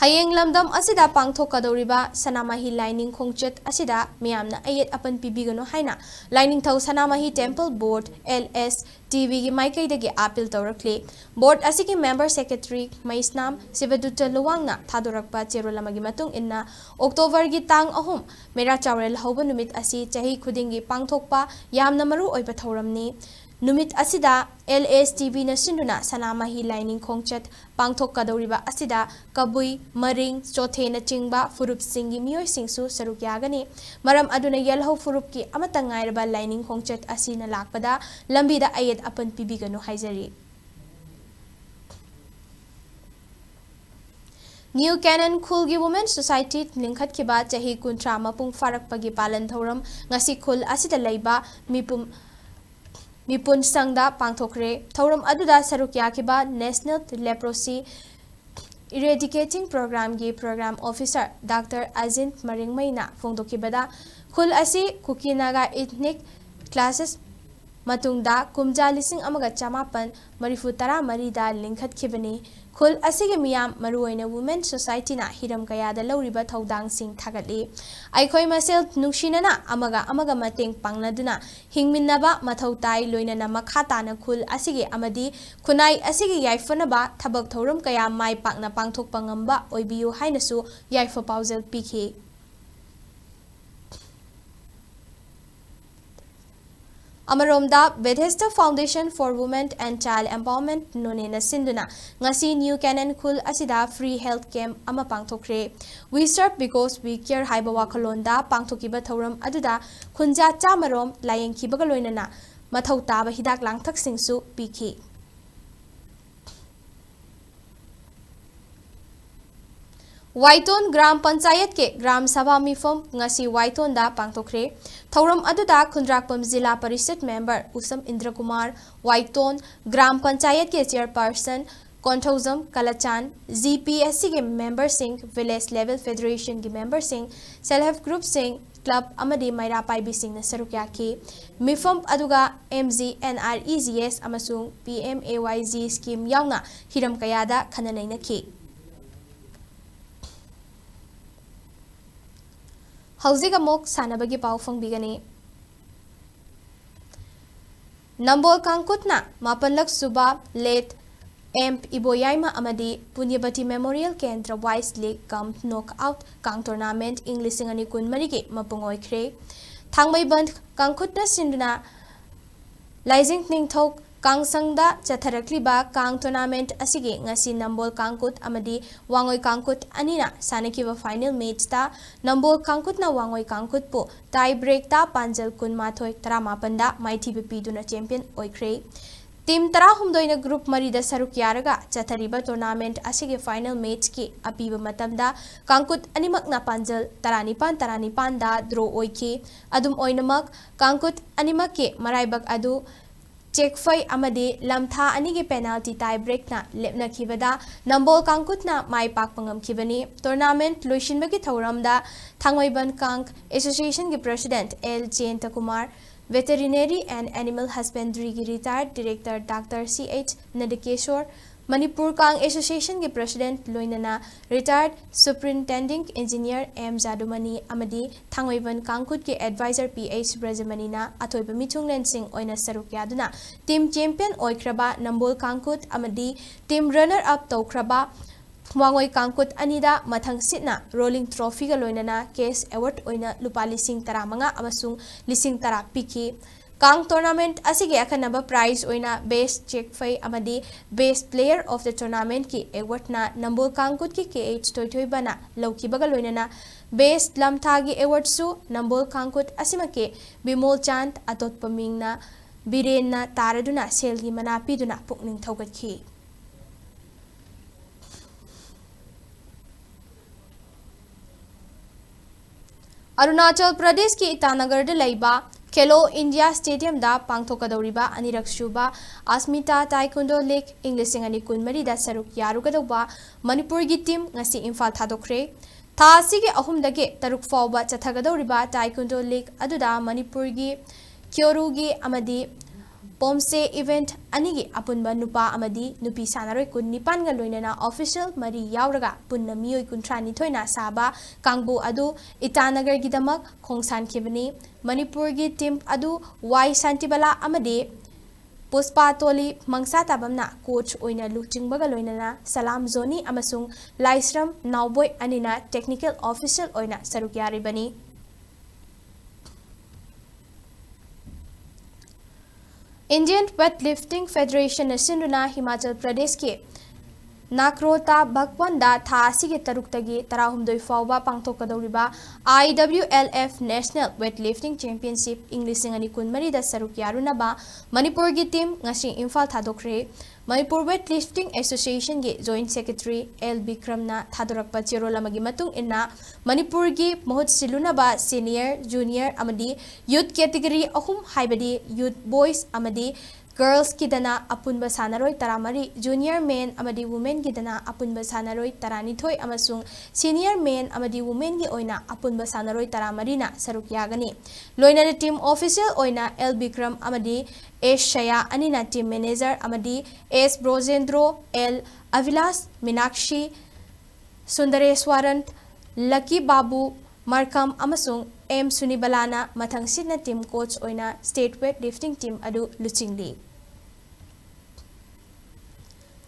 ꯍꯌꯦꯡ ꯂꯝꯗꯝ ꯑꯁꯤꯗ ꯄꯥꯡꯊꯣꯛꯀꯗꯧꯔꯤꯕ ꯁꯅꯥꯃꯍꯤ ꯂꯥꯏꯅꯤꯡ ꯈꯣꯡꯆꯠ ꯑꯁꯤꯗ ꯃꯤꯌꯥꯝꯅ ꯑꯌꯦꯠ ꯑꯄꯟ ꯄꯤꯕꯤꯒꯅꯨ ꯍꯥꯏꯅ ꯂꯥꯏꯅꯤꯡꯊꯧ ꯁꯅꯥꯃꯍꯤ ꯇꯦꯝꯄꯜ ꯕꯣꯔꯗ, ꯑꯦꯜ ꯑꯦꯁ ꯇꯤ ꯕꯤꯒꯤ ꯃꯥꯏꯀꯩꯗꯒꯤ ꯑꯥꯄꯤꯜ ꯇꯧꯔꯛꯂꯤ꯫ ꯕꯣꯔꯗ ꯑꯁꯤꯒꯤ ꯃꯦꯝꯕꯔ ꯁꯦꯀ꯭ꯔꯦꯇꯔꯤ ꯃꯩꯁꯅꯥꯝ ꯁꯤꯕꯗꯨꯠꯇ ꯂꯨꯋꯥꯡꯅ ꯊꯥꯗꯣꯔꯛꯄ ꯆꯦꯔꯣꯜ ꯑꯃꯒꯤ ꯃꯇꯨꯡ ꯏꯟꯅ, ꯑꯣꯛꯇꯣꯕꯔꯒꯤ ꯇꯥꯡ ꯑꯍꯨꯝ ꯃꯦꯔꯥ ꯆꯥꯎꯔꯦꯜ ꯍꯧꯕ ꯅꯨꯃꯤꯠ ꯑꯁꯤ ꯆꯍꯤ ꯈꯨꯗꯤꯡꯒꯤ ꯄꯥꯡꯊꯣꯛꯄ ꯌꯥꯝꯅ ꯃꯔꯨ ꯑꯣꯏꯕ ꯊꯧꯔꯝꯅꯤ꯫ ꯅꯨꯃꯤꯠ ꯑꯁꯤꯗ ꯑꯦꯜ ꯑꯦꯁ ꯇꯤ ꯕꯤꯅ ꯁꯤꯟꯗꯨꯅ ꯁꯅꯥꯃꯍꯤ ꯂꯥꯏꯅꯤꯡ ꯈꯣꯡꯆꯠ ꯄꯥꯡꯊꯣꯛꯀꯗꯧꯔꯤꯕ ꯑꯁꯤꯗ ꯀꯕꯨꯏ, ꯃꯔꯤꯡ, ꯆꯣꯊꯦꯅꯆꯤꯡꯕ ꯐꯨꯔꯨꯞꯁꯤꯡꯒꯤ ꯃꯤꯑꯣꯏꯁꯤꯡꯁꯨ ꯁꯔꯨꯛ ꯌꯥꯒꯅꯤ꯫ ꯃꯔꯝ ꯑꯗꯨꯅ ꯌꯦꯜꯍꯧ ꯐꯨꯔꯨꯞꯀꯤ ꯑꯃꯠꯇ ꯉꯥꯏꯔꯕ ꯂꯥꯏꯅꯤꯡ ꯈꯣꯡꯆꯠ ꯑꯁꯤꯅ ꯂꯥꯛꯄꯗ ꯂꯝꯕꯤꯗ ꯑꯌꯦꯠ ꯑꯄꯟ ꯄꯤꯕꯤꯒꯅꯨ ꯍꯥꯏꯖꯔꯤ꯫ New Canaan ꯈꯨꯜꯒꯤ Women Society ꯂꯤꯡꯈꯠꯈꯤꯕ ꯆꯍꯤ ꯀꯨꯟꯊ꯭ꯔꯥ ꯃꯄꯨꯡ ꯐꯥꯔꯛꯄꯒꯤ ꯄꯥꯂꯟ ꯊꯧꯔꯝ ꯉꯁꯤ ꯈꯨꯜ ꯑꯁꯤꯗ ꯂꯩꯕ ꯃꯤꯄꯨꯝ, ꯃꯤꯄꯨꯟ ꯁꯪꯗ ꯄꯥꯡꯊꯣꯛꯈ꯭ꯔꯦ꯫ ꯊꯧꯔꯝ ꯑꯗꯨꯗ ꯁꯔꯨꯛ ꯌꯥꯈꯤꯕ National Leprosy Eradicating Programꯒꯤ Program Officer Doctor ꯑꯖꯤꯟ ꯃꯔꯤꯡꯃꯩꯅ ꯐꯣꯡꯗꯣꯛꯈꯤꯕꯗ, ꯈꯨꯜ ꯑꯁꯤ ꯀꯨꯀꯤ ꯅꯥꯒꯥ ethnic clashes ꯃꯇꯨꯡꯗ ꯀꯨꯝꯖꯥ ꯂꯤꯁꯤꯡ ꯑꯃꯒ ꯆꯃꯥꯄꯟ ꯃꯔꯤꯐꯨ ꯇꯔꯥ ꯃꯔꯤꯗ ꯂꯤꯡꯈꯠꯈꯤꯕꯅꯤ꯫ ꯈꯨꯜ ꯑꯁꯤꯒꯤ ꯃꯤꯌꯥꯝ, ꯃꯔꯨꯑꯣꯏꯅ Women Societyꯅ ꯍꯤꯔꯝ ꯀꯌꯥꯗ ꯂꯧꯔꯤꯕ ꯊꯧꯗꯥꯡꯁꯤꯡ ꯊꯥꯒꯠꯂꯤ꯫ ꯑꯩꯈꯣꯏ ꯃꯁꯦꯜ ꯅꯨꯡꯁꯤꯅꯅ ꯑꯃꯒ ꯑꯃꯒ ꯃꯇꯦꯡ ꯄꯥꯡꯅꯗꯨꯅ ꯍꯤꯡꯃꯤꯟꯅꯕ ꯃꯊꯧ ꯇꯥꯏ, ꯂꯣꯏꯅꯅ ꯃꯈꯥ ꯇꯥꯅ ꯈꯨꯜ ꯑꯁꯤꯒꯤ ꯑꯃꯗꯤ ꯈꯨꯟꯅꯥꯏ ꯑꯁꯤꯒꯤ ꯌꯥꯏꯐꯅꯕ ꯊꯕꯛ ꯊꯧꯔꯝ ꯀꯌꯥ ꯃꯥꯏ ꯄꯥꯛꯅ ꯄꯥꯡꯊꯣꯛꯄ ꯉꯝꯕ ꯑꯣꯏꯕꯤꯌꯨ ꯍꯥꯏꯅꯁꯨ ꯌꯥꯏꯐ ꯄꯥꯎꯖꯦꯜ ꯄꯤꯈꯤ꯫ ꯑꯃꯔꯣꯝꯗ, Bethesda Foundation for Women and Child Empowerment ꯅꯣꯅꯦꯅ ꯁꯤꯟꯗꯨꯅ ꯉꯁꯤ New Canaan ꯈꯨꯜ ꯑꯁꯤꯗ free health camp ꯑꯃ ꯄꯥꯡꯊꯣꯛꯈ꯭ꯔꯦ꯫ We serve because we care ꯍꯥꯏꯕ ꯋꯥꯈꯜꯂꯣꯟꯗ ꯄꯥꯡꯊꯣꯛꯈꯤꯕ ꯊꯧꯔꯝ ꯑꯗꯨꯗ ꯈꯨꯟꯖꯥ ꯆꯥꯃꯔꯣꯝ ꯂꯥꯌꯦꯡꯈꯤꯕꯒ ꯂꯣꯏꯅꯅ ꯃꯊꯧ ꯇꯥꯕ ꯍꯤꯗꯥꯛ ꯂꯥꯡꯊꯛꯁꯤꯡꯁꯨ ꯄꯤꯈꯤ꯫ ꯋꯥꯏꯇꯣꯟ ꯒ꯭ꯔꯥꯝ ꯄꯟꯆꯥꯌꯠꯀꯤ ꯒ꯭ꯔꯥꯝ ꯁꯚꯥ ꯃꯤꯐꯝ ꯉꯁꯤ ꯋꯥꯏꯇꯣꯟꯗ ꯄꯥꯡꯊꯣꯛꯈ꯭ꯔꯦ꯫ ꯊꯧꯔꯝ ꯑꯗꯨꯗ ꯈꯨꯟꯗ꯭ꯔꯥꯛꯄꯝ ꯖꯤꯂꯥ ꯄꯔꯤꯁꯠ ꯃꯦꯝꯕꯔ ꯎꯁꯝ ꯏꯟꯗ꯭ꯔꯀꯨꯃꯥꯔ, ꯋꯥꯏꯇꯣꯟ ꯒ꯭ꯔꯥꯝ ꯄꯟꯆꯥꯌꯠꯀꯤ ꯆꯤꯌꯔꯄꯔꯁꯟ Konthoujam ꯀꯂꯆꯥꯟ, ꯖꯤꯄꯤꯑꯦꯁꯁꯤꯒꯤ ꯃꯦꯝꯕꯔꯁꯤꯡ, village level federationꯒꯤ ꯃꯦꯝꯕꯔꯁꯤꯡ, self help groupꯁꯤꯡ, club ꯑꯃꯗꯤ ꯃꯩꯔꯥ ꯄꯥꯏꯕꯤꯁꯤꯡꯅ ꯁꯔꯨꯛ ꯌꯥꯈꯤ꯫ ꯃꯤꯐꯝ ꯑꯗꯨꯒ M G N R E G S ꯑꯃꯁꯨꯡ P M A Y G scheme ꯌꯥꯎꯅ ꯍꯤꯔꯝ ꯀꯌꯥꯗ ꯈꯟꯅ ꯅꯩꯅꯈꯤ꯫ ꯍꯧꯖꯤꯛ ꯑꯃꯨꯛ ꯁꯥꯟꯅꯕꯒꯤ ꯄꯥꯎ ꯐꯣꯡꯕꯤꯒꯅꯤ꯫ ꯅꯝꯕꯣꯜ ꯀꯥꯡꯀꯨꯠꯅ ꯃꯥꯄꯜꯂꯛ ꯁꯨꯕ late ꯑꯦꯝ ꯏꯕꯣꯌꯥꯏꯃ ꯑꯃꯗꯤ ꯄꯨꯅ꯭ꯌꯕꯇꯤ ꯃꯦꯃꯣꯔꯤꯌꯦꯜ ꯀꯦꯟꯗ꯭ꯔ boys league cum knock out ꯀꯥꯡ tournament ꯏꯪ ꯂꯤꯁꯤꯡ ꯑꯅꯤ ꯀꯨꯟꯃꯔꯤꯒꯤ ꯃꯄꯨꯡ ꯑꯣꯏꯈ꯭ꯔꯦ꯫ ꯊꯥꯡꯃꯩꯕꯟ ꯀꯥꯡꯀꯨꯠꯅ ꯁꯤꯟꯗꯨꯅ ꯂꯥꯏꯖꯤꯡ ꯅꯤꯡꯊꯧ ꯀꯥꯡꯁꯪꯗ ꯆꯠꯊꯔꯛꯂꯤꯕ ꯀꯥꯡ tournament ꯑꯁꯤꯒꯤ ꯉꯁꯤ ꯅꯝꯕꯣꯜ ꯀꯥꯡꯀꯨꯠ ꯑꯃꯗꯤ ꯋꯥꯡꯉꯣꯏ ꯀꯥꯡꯀꯨꯠ ꯑꯅꯤꯅ ꯁꯥꯟꯅꯈꯤꯕ final matchꯇ ꯅꯝꯕꯣꯜ ꯀꯥꯡꯀꯨꯠꯅ ꯋꯥꯡꯉꯣꯏ ꯀꯥꯡꯀꯨꯠꯄꯨ tie breakꯇ ꯄꯥꯟꯖꯜ ꯀꯨꯟꯃꯥꯊꯣꯏ ꯇꯔꯥꯃꯥꯄꯟꯗ ꯃꯥꯏꯊꯤꯕ ꯄꯤꯗꯨꯅ champion ꯑꯣꯏꯈ꯭ꯔꯦ꯫ Team ꯇꯔꯥꯍꯨꯝꯗꯣꯏꯅ group ꯃꯔꯤꯗ ꯁꯔꯨꯛ ꯌꯥꯔꯒ ꯆꯠꯊꯔꯤꯕ tournament ꯑꯁꯤꯒꯤ final matchꯀꯤ ꯑꯄꯤꯕ ꯃꯇꯝꯗ ꯀꯥꯡꯀꯨꯠ ꯑꯅꯤꯃꯛꯅ ꯄꯥꯟꯖꯜ ꯇꯔꯥꯅꯤꯄꯥꯟ ꯇꯔꯥꯅꯤꯄꯥꯟꯗ draw ꯑꯣꯏꯈꯤ꯫ ꯑꯗꯨꯝ ꯑꯣꯏꯅꯃꯛ, ꯀꯥꯡꯀꯨꯠ ꯑꯅꯤꯃꯛꯀꯤ ꯃꯔꯥꯏꯕꯛ ꯑꯗꯨ ꯆꯦꯛꯐꯩ ꯑꯃꯗꯤ ꯂꯝꯊꯥ ꯑꯅꯤꯒꯤ penalty tie breakꯅ ꯂꯦꯞꯅꯈꯤꯕꯗ ꯅꯝꯕꯣꯜ ꯀꯥꯡꯀꯨꯠꯅ ꯃꯥꯏ ꯄꯥꯛꯄ ꯉꯝꯈꯤꯕꯅꯤ꯫ Tournament ꯂꯣꯏꯁꯤꯟꯕꯒꯤ ꯊꯧꯔꯝꯗ ꯊꯥꯡꯃꯩꯕꯟ ꯀꯥꯡ Associationꯒꯤ President L Jayantakumar, Veterinary and Animal Husbandryꯒꯤ retired director Doctor C H Nandakesor, Manipur Kang Associationꯒꯤ President ꯂꯣꯏꯅꯅ retired Superintending Engineer M Jadumani ꯑꯃꯗꯤ ꯊꯥꯡꯃꯩꯕꯟ ꯀꯥꯡꯀꯨꯠꯀꯤ advisor ꯄꯤ ꯑꯩꯆ ꯁꯨꯕ꯭ꯔꯖꯃꯅꯤꯅ ꯑꯊꯣꯏꯕ ꯃꯤꯊꯨꯡꯂꯦꯟꯁꯤꯡ ꯑꯣꯏꯅ ꯁꯔꯨꯛ ꯌꯥꯗꯨꯅ team champion ꯑꯣꯏꯈ꯭ꯔꯕ ꯅꯝꯕꯣꯜ ꯀꯥꯡꯀꯨꯠ ꯑꯃꯗꯤ team runner up ꯇꯧꯈ꯭ꯔꯕ ꯋꯥꯡꯉꯣꯏ ꯀꯥꯡꯀꯨꯠ ꯑꯅꯤꯗ ꯃꯊꯪ ꯁꯤꯠꯅ rolling trophyꯒ ꯂꯣꯏꯅꯅ cash award ꯑꯣꯏꯅ ꯂꯨꯄꯥ ꯂꯤꯁꯤꯡ ꯇꯔꯥꯃꯉꯥ ꯑꯃꯁꯨꯡ ꯂꯤꯁꯤꯡ ꯇꯔꯥ ꯄꯤꯈꯤ꯫ ꯀꯥꯡ tournament ꯑꯁꯤꯒꯤ ꯑꯈꯟꯅꯕ prize ꯑꯣꯏꯅ best ꯆꯦꯛꯐꯩ ꯑꯃꯗꯤ best player of the tournamentꯀꯤ awardꯅ Nambol ꯀꯥꯡꯀꯨꯠꯀꯤ K H ꯊꯣꯏꯊꯣꯏꯕꯅ ꯂꯧꯈꯤꯕꯒ ꯂꯣꯏꯅꯅ best ꯂꯝꯊꯥꯒꯤ awardꯁꯨ ꯅꯝꯕꯣꯜ ꯀꯥꯡꯀꯨꯠ ꯑꯁꯤꯃꯛꯀꯤ ꯕꯤꯃꯣꯜ ꯆꯥꯟꯗ, ꯑꯇꯣꯞꯄ ꯃꯤꯡꯅ ꯕꯤꯔꯦꯟꯅ ꯇꯥꯔꯗꯨꯅ ꯁꯦꯜꯒꯤ ꯃꯅꯥ ꯄꯤꯗꯨꯅ ꯄꯨꯛꯅꯤꯡ ꯊꯧꯒꯠꯈꯤ꯫ ꯑꯔꯨꯅꯥꯆꯜ ꯄ꯭ꯔꯗꯦꯁꯀꯤ ꯏꯇꯥꯅꯒꯔꯗ ꯂꯩꯕ ꯈꯦꯂꯣ ꯏꯟꯗꯤꯌꯥ ꯁ꯭ꯇꯦꯗꯤꯌꯝꯗ ꯄꯥꯡꯊꯣꯛꯀꯗꯧꯔꯤꯕ ꯑꯅꯤꯔꯛ ꯁꯨꯕ ꯑꯁꯃꯤꯇꯥ ꯇꯥꯏꯀꯨꯟꯗꯣ ꯂꯤꯒ ꯏꯪ ꯂꯤꯁꯤꯡ ꯑꯅꯤ ꯀꯨꯟꯃꯔꯤꯗ ꯁꯔꯨꯛ ꯌꯥꯔꯨꯒꯗꯧꯕ ꯃꯅꯤꯄꯨꯔꯒꯤ team ꯉꯁꯤ ꯏꯝꯐꯥꯜ ꯊꯥꯗꯣꯛꯈ꯭ꯔꯦ꯫ ꯊꯥ ꯑꯁꯤꯒꯤ ꯑꯍꯨꯝꯗꯒꯤ ꯇꯔꯨꯛ ꯐꯥꯎꯕ ꯆꯠꯊꯒꯗꯧꯔꯤꯕ ꯇꯥꯏꯀꯨꯟꯗꯣ ꯂꯤꯒ ꯑꯗꯨꯗ ꯃꯅꯤꯄꯨꯔꯒꯤ ꯀ꯭ꯌꯣꯔꯨꯒꯤ ꯑꯃꯗꯤ ꯄꯣꯝꯁꯦ event ꯑꯅꯤꯒꯤ ꯑꯄꯨꯟꯕ ꯅꯨꯄꯥ ꯑꯃꯗꯤ ꯅꯨꯄꯤ ꯁꯥꯟꯅꯔꯣꯏ ꯀꯨꯟꯅꯤꯄꯥꯟꯒ ꯂꯣꯏꯅꯅ official ꯃꯔꯤ ꯌꯥꯎꯔꯒ ꯄꯨꯟꯅ ꯃꯤꯑꯣꯏ ꯀꯨꯟꯊ꯭ꯔꯥ ꯅꯤꯊꯣꯏꯅ ꯁꯥꯕ ꯀꯥꯡꯕꯨ ꯑꯗꯨ ꯏꯇꯥꯅꯒꯔꯒꯤꯗꯃꯛ ꯈꯣꯡꯁꯥꯟꯈꯤꯕꯅꯤ꯫ ꯃꯅꯤꯄꯨꯔꯒꯤ team ꯑꯗꯨ ꯋꯥꯏ ꯁꯥꯟꯇꯤꯕꯂꯥ ꯑꯃꯗꯤ ꯄꯨꯁꯄꯥ ꯇꯣꯂꯤ ꯃꯪꯁꯥ ꯇꯥꯕꯝꯅ coach ꯑꯣꯏꯅ ꯂꯨꯆꯤꯡꯕꯒ ꯂꯣꯏꯅꯅ ꯁꯂꯥꯝ ꯖꯣꯅꯤ ꯑꯃꯁꯨꯡ ꯂꯥꯏꯁ꯭ꯔꯝ ꯅꯥꯎꯕꯣꯏ ꯑꯅꯤꯅ technical official ꯑꯣꯏꯅ ꯁꯔꯨꯛ ꯌꯥꯔꯤꯕꯅꯤ꯫ Indian Weightlifting Federationꯅ ꯁꯤꯟꯗꯨꯅ ꯍꯤꯃꯥꯆꯜ ꯄ꯭ꯔꯗꯦꯁꯀꯤ ꯅꯥꯀ꯭ꯔꯣꯇꯥ ꯚꯛꯋꯟꯗ ꯊꯥ ꯑꯁꯤꯒꯤ ꯇꯔꯨꯛꯇꯒꯤ ꯇꯔꯥꯍꯨꯝꯗꯣꯏ ꯐꯥꯎꯕ ꯄꯥꯡꯊꯣꯛꯀꯗꯧꯔꯤꯕ I W L F National Weightlifting Championship ꯏꯪ ꯂꯤꯁꯤꯡ ꯑꯅꯤ ꯀꯨꯟꯃꯔꯤꯗ ꯁꯔꯨꯛ ꯌꯥꯔꯨꯅꯕ ꯃꯅꯤꯄꯨꯔꯒꯤ team ꯉꯁꯤ Imphal ꯊꯥꯗꯣꯛꯈ꯭ꯔꯦ꯫ Manipur Weightlifting Associationꯒꯤ Joint Secretary L ꯕꯤꯀ꯭ꯔꯝꯅ ꯊꯥꯗꯣꯔꯛꯄ ꯆꯦꯔꯣꯜ ꯑꯃꯒꯤ ꯃꯇꯨꯡ ꯏꯟꯅ, ꯃꯅꯤꯄꯨꯔꯒꯤ ꯃꯍꯨꯠ ꯁꯤꯜꯂꯨꯅꯕ senior, junior ꯑꯃꯗꯤ youth category ꯑꯍꯨꯝ, ꯍꯥꯏꯕꯗꯤ youth boys ꯑꯃꯗꯤ girlsꯀꯤꯗꯅ ꯑꯄꯨꯟꯕ ꯁꯥꯟꯅꯔꯣꯏ ꯇꯔꯥꯃꯔꯤ, junior men ꯑꯃꯗꯤ womenꯒꯤꯗꯅ ꯑꯄꯨꯟꯕ ꯁꯥꯟꯅꯔꯣꯏ ꯇꯔꯥꯅꯤꯊꯣꯏ ꯑꯃꯁꯨꯡ senior men ꯑꯃꯗꯤ womenꯒꯤ ꯑꯣꯏꯅ ꯑꯄꯨꯟꯕ ꯁꯥꯟꯅꯔꯣꯏ ꯇꯔꯥꯃꯔꯤꯅ ꯁꯔꯨꯛ ꯌꯥꯒꯅꯤ꯫ ꯂꯣꯏꯅꯅ team official ꯑꯣꯏꯅ L ꯕꯤꯀ꯭ꯔꯝ ꯑꯃꯗꯤ S ꯁꯌꯥ ꯑꯅꯤꯅ team manager ꯑꯃꯗꯤ S ꯕ꯭ꯔꯣꯖꯦꯟꯗ꯭ꯔꯣ, L ꯑꯚꯤꯂꯥꯁ, ꯃꯤꯅꯥꯛꯁꯤ ꯁꯨꯟꯗꯔꯦꯁ꯭ꯋꯔꯟ, ꯂꯀꯤ ꯕꯥꯕꯨ, ꯃꯔꯀꯝ ꯑꯃꯁꯨꯡ M ꯁꯨꯅꯤꯕꯂꯥꯅ ꯃꯊꯪꯁꯤꯠꯅ team coach ꯑꯣꯏꯅ state weightlifting team ꯑꯗꯨ ꯂꯨꯆꯤꯡꯂꯤ꯫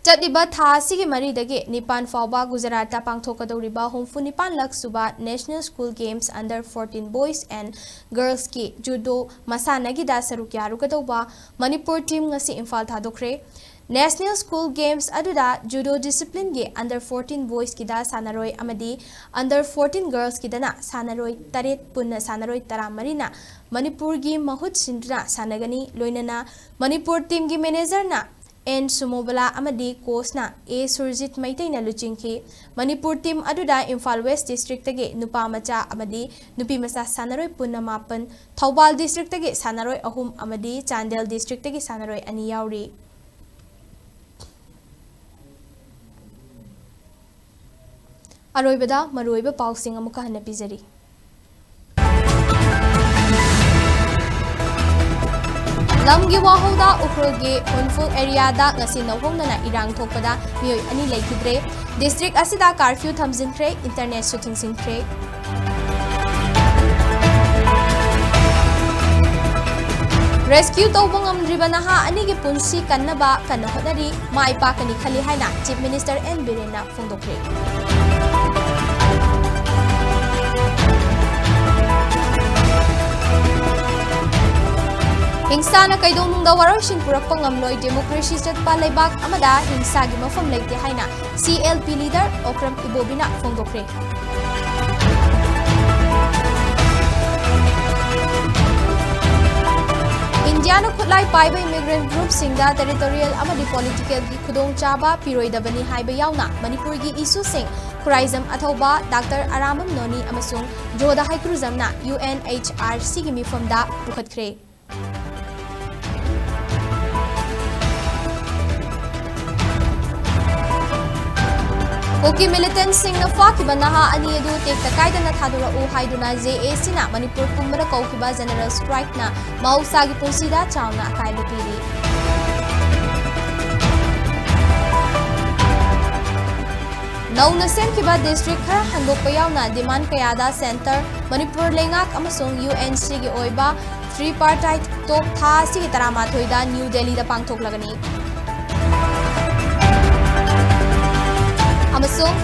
ꯆꯠꯂꯤꯕ ꯊꯥ ꯑꯁꯤꯒꯤ ꯃꯔꯤꯗꯒꯤ ꯅꯤꯄꯥꯟ ꯐꯥꯎꯕ ꯒꯨꯖꯔꯥꯠꯇ ꯄꯥꯡꯊꯣꯛꯀꯗꯧꯔꯤꯕ ꯍꯨꯝꯐꯨ ꯅꯤꯄꯥꯟꯂꯛ ꯁꯨꯕ National School Games Under fourteen Boys and Girlsꯀꯤ judo ꯃꯁꯥꯟꯅꯒꯤꯗ ꯁꯔꯨꯛ ꯌꯥꯔꯨꯒꯗꯧꯕ ꯃꯅꯤꯄꯨꯔ team ꯉꯁꯤ ꯏꯝꯐꯥꯜ ꯊꯥꯗꯣꯛꯈ꯭ꯔꯦ꯫ National School Games ꯑꯗꯨꯗ judo disciplineꯒꯤ under fourteen boysꯀꯤꯗ ꯁꯥꯟꯅꯔꯣꯏ ꯑꯃꯗꯤ under fourteen girlsꯀꯤꯗꯅ ꯁꯥꯟꯅꯔꯣꯏ ꯇꯔꯦꯠ, ꯄꯨꯟꯅ ꯁꯥꯟꯅꯔꯣꯏ ꯇꯔꯥꯃꯔꯤꯅ ꯃꯅꯤꯄꯨꯔꯒꯤ ꯃꯍꯨꯠ ꯁꯤꯟꯗꯨꯅ ꯁꯥꯟꯅꯒꯅꯤ꯫ ꯂꯣꯏꯅꯅ ꯃꯅꯤꯄꯨꯔ teamꯒꯤ managerꯅ N ꯁꯨꯃꯣꯕꯂꯥ ꯑꯃꯗꯤ coachꯅ A ꯁꯨꯔꯖꯤꯠ ꯃꯩꯇꯩꯅ ꯂꯨꯆꯤꯡꯈꯤ꯫ ꯃꯅꯤꯄꯨꯔ team ꯑꯗꯨꯗ ꯏꯝꯐꯥꯜ West districtꯇꯒꯤ ꯅꯨꯄꯥ ꯃꯆꯥ ꯑꯃꯗꯤ ꯅꯨꯄꯤ ꯃꯆꯥ ꯁꯥꯟꯅꯔꯣꯏ ꯄꯨꯟꯅ ꯃꯥꯄꯟ, ꯊꯧꯕꯥꯜ districtꯇꯒꯤ ꯁꯥꯟꯅꯔꯣꯏ ꯑꯍꯨꯝ ꯑꯃꯗꯤ ꯆꯥꯟꯗꯦꯜ districtꯇꯒꯤ ꯁꯥꯟꯅꯔꯣꯏ ꯑꯅꯤ ꯌꯥꯎꯔꯤ꯫ ꯑꯔꯣꯏꯕꯗ ꯃꯔꯨꯑꯣꯏꯕ ꯄꯥꯎꯁꯤꯡ ꯑꯃꯨꯛꯀ ꯍꯟꯅ ꯄꯤꯖꯔꯤ꯫ ꯂꯝꯒꯤ ꯋꯥꯍꯧꯗ ꯎꯈ꯭ꯔꯨꯜꯒꯤ ꯍꯨꯟꯐꯨꯜ areaꯗ ꯉꯁꯤ ꯅꯧꯍꯧꯅꯅ ꯏꯔꯥꯡ ꯊꯣꯛꯄꯗ ꯃꯤꯑꯣꯏ ꯑꯅꯤ ꯂꯩꯈꯤꯗ꯭ꯔꯦ꯫ District ꯑꯁꯤꯗ curfew ꯊꯝꯖꯤꯟꯈ꯭ꯔꯦ, internetꯁꯨ ꯊꯤꯡꯖꯤꯟꯈ꯭ꯔꯦ꯫ Rescue ꯇꯧꯕ ꯉꯝꯗ꯭ꯔꯤꯕ ꯅꯍꯥ ꯑꯅꯤꯒꯤ ꯄꯨꯟꯁꯤ ꯀꯟꯅꯕ ꯀꯟꯅ ꯍꯣꯠꯅꯔꯤ, ꯃꯥꯏ ꯄꯥꯛꯀꯅꯤ ꯈꯜꯂꯤ ꯍꯥꯏꯅ Chief Minister N ꯕꯤꯔꯦꯟꯅ ꯐꯣꯡꯗꯣꯛꯈ꯭ꯔꯦ꯫ ꯍꯤꯡꯁꯥꯅ ꯀꯩꯗꯧꯅꯨꯡꯗ ꯋꯥꯔꯣꯏꯁꯤꯟ ꯄꯨꯔꯛꯄ ꯉꯝꯂꯣꯏ, democracy ꯆꯠꯄ ꯂꯩꯕꯥꯛ ꯑꯃꯗ ꯍꯤꯡꯁꯥꯒꯤ ꯃꯐꯝ ꯂꯩꯇꯦ ꯍꯥꯏꯅ C L P leader Okram ꯏꯕꯣꯕꯤꯅ ꯐꯣꯡꯗꯣꯛꯈ꯭ꯔꯦ꯫ ꯏꯟꯗꯤꯌꯥꯅ ꯈꯨꯠꯂꯥꯏ ꯄꯥꯏꯕ immigrant groupꯁꯤꯡꯗ territorial ꯑꯃꯗꯤ politicalꯒꯤ ꯈꯨꯗꯣꯡꯆꯥꯕ ꯄꯤꯔꯣꯏꯗꯕꯅꯤ ꯍꯥꯏꯕ ꯌꯥꯎꯅ ꯃꯅꯤꯄꯨꯔꯒꯤ issueꯁꯤꯡ ꯈꯨꯔꯥꯏꯖꯝ ꯑꯊꯧꯕ, ꯗꯥꯛꯇꯔ ꯑꯔꯥꯝꯕꯝ ꯅꯣꯅꯤ ꯑꯃꯁꯨꯡ ꯖꯣꯗꯥ ꯍꯩꯀ꯭ꯔꯨꯖꯝꯅ U N H R Cꯒꯤ ꯃꯤꯐꯝꯗ ꯄꯨꯈꯠꯈ꯭ꯔꯦ꯫ ꯀꯨꯀꯤ militantꯁꯤꯡꯅ ꯐꯥꯈꯤꯕ ꯅꯍꯥ ꯑꯅꯤ ꯑꯗꯨ ꯇꯦꯛꯇ ꯀꯥꯏꯗꯅ ꯊꯥꯗꯣꯔꯛꯎ ꯍꯥꯏꯗꯨꯅ J A Cꯅ ꯃꯅꯤꯄꯨꯔ ꯄꯨꯝꯕꯗ ꯀꯧꯈꯤꯕ general strikeꯅ ꯃꯍꯧꯁꯥꯒꯤ ꯄꯨꯟꯁꯤꯗ ꯆꯥꯎꯅ ꯑꯀꯥꯏꯕ ꯄꯤꯔꯤ꯫ ꯅꯧꯅ ꯁꯦꯝꯈꯤꯕ district ꯈꯔ ꯍꯟꯗꯣꯛꯄ ꯌꯥꯎꯅ demand ꯀꯌꯥꯗ centre, ꯃꯅꯤꯄꯨꯔ ꯂꯩꯉꯥꯛ ꯑꯃꯁꯨꯡ U N Cꯒꯤ ꯑꯣꯏꯕ tripartite talk ꯊꯥ ꯑꯁꯤꯒꯤ ꯇꯔꯥꯃꯥꯊꯣꯏꯗ ꯅ꯭ꯌꯨ ꯗꯦꯜꯂꯤꯗ ꯄꯥꯡꯊꯣꯛꯂꯒꯅꯤ꯫ ꯑꯃꯁꯨꯡ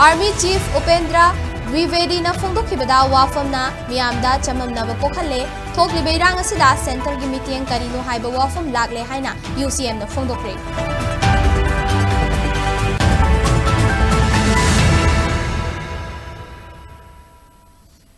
Army Chief ꯎꯄꯦꯟꯗ꯭ꯔ ꯗ꯭ꯋꯤꯕꯦꯗꯤꯅ ꯐꯣꯡꯗꯣꯛꯈꯤꯕꯗ ꯋꯥꯐꯝꯅ ꯃꯤꯌꯥꯝꯗ ꯆꯃꯝꯅꯕ ꯄꯣꯛꯍꯜꯂꯦ꯫ ꯊꯣꯛꯂꯤꯕ ꯏꯔꯥꯡ ꯑꯁꯤꯗ centreꯒꯤ ꯃꯤꯠꯌꯦꯡ ꯀꯔꯤꯅꯣ ꯍꯥꯏꯕ ꯋꯥꯐꯝ ꯂꯥꯛꯂꯦ ꯍꯥꯏꯅ U C Mꯅ ꯐꯣꯡꯗꯣꯛꯈ꯭ꯔꯦ꯫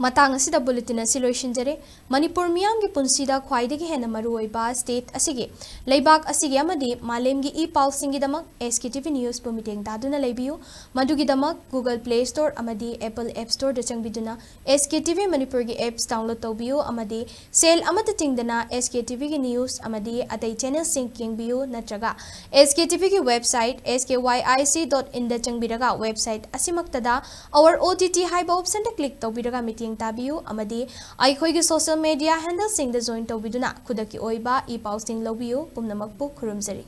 ꯃꯇꯥꯡ ꯑꯁꯤꯗ bulletin ꯑꯁꯤ ꯂꯣꯏꯁꯤꯟꯖꯔꯦ꯫ ꯃꯅꯤꯄꯨꯔ ꯃꯤꯌꯥꯝꯒꯤ ꯄꯨꯟꯁꯤꯗ ꯈ꯭ꯋꯥꯏꯗꯒꯤ ꯍꯦꯟꯅ ꯃꯔꯨꯑꯣꯏꯕ state ꯑꯁꯤꯒꯤ, ꯂꯩꯕꯥꯛ ꯑꯁꯤꯒꯤ ꯑꯃꯗꯤ ꯃꯥꯂꯦꯝꯒꯤ e-ꯄꯥꯎꯁꯤꯡꯒꯤꯗꯃꯛ S K T V Newsꯄꯨ ꯃꯤꯠꯌꯦꯡ ꯇꯥꯗꯨꯅ ꯂꯩꯕꯤꯌꯨ꯫ ꯃꯗꯨꯒꯤꯗꯃꯛ Google Play Store ꯑꯃꯗꯤ Apple App Storeꯗ ꯆꯪꯕꯤꯗꯨꯅ S K T V ꯃꯅꯤꯄꯨꯔꯒꯤ apps download ꯇꯧꯕꯤꯌꯨ ꯑꯃꯗꯤ ꯁꯦꯜ ꯑꯃꯠꯇ ꯇꯤꯡꯗꯅ S K T Vꯒꯤ news ꯑꯃꯗꯤ ꯑꯇꯩ channelꯁꯤꯡ ꯌꯦꯡꯕꯤꯌꯨ, ꯅꯠꯇ꯭ꯔꯒ S K T Vꯒꯤ website S K Y I C dot inꯗ ꯆꯪꯕꯤꯔꯒ website ꯑꯁꯤꯃꯛꯇꯗ Our O T T ꯍꯥꯏꯕ optionꯗ click ꯇꯧꯕꯤꯔꯒ ꯃꯤꯠꯌꯦꯡ ꯇꯥꯕꯤꯌꯨ ꯑꯃꯗꯤ ꯑꯩꯈꯣꯏꯒꯤ social media handleꯁꯤꯡꯗ join ꯇꯧꯕꯤꯗꯨꯅ ꯈꯨꯗꯛꯀꯤ ꯑꯣꯏꯕ e-ꯄꯥꯎꯁꯤꯡ ꯂꯧꯕꯤꯌꯨ꯫ ꯄꯨꯝꯅꯃꯛꯄꯨ ꯈꯨꯔꯨꯝꯖꯔꯤ꯫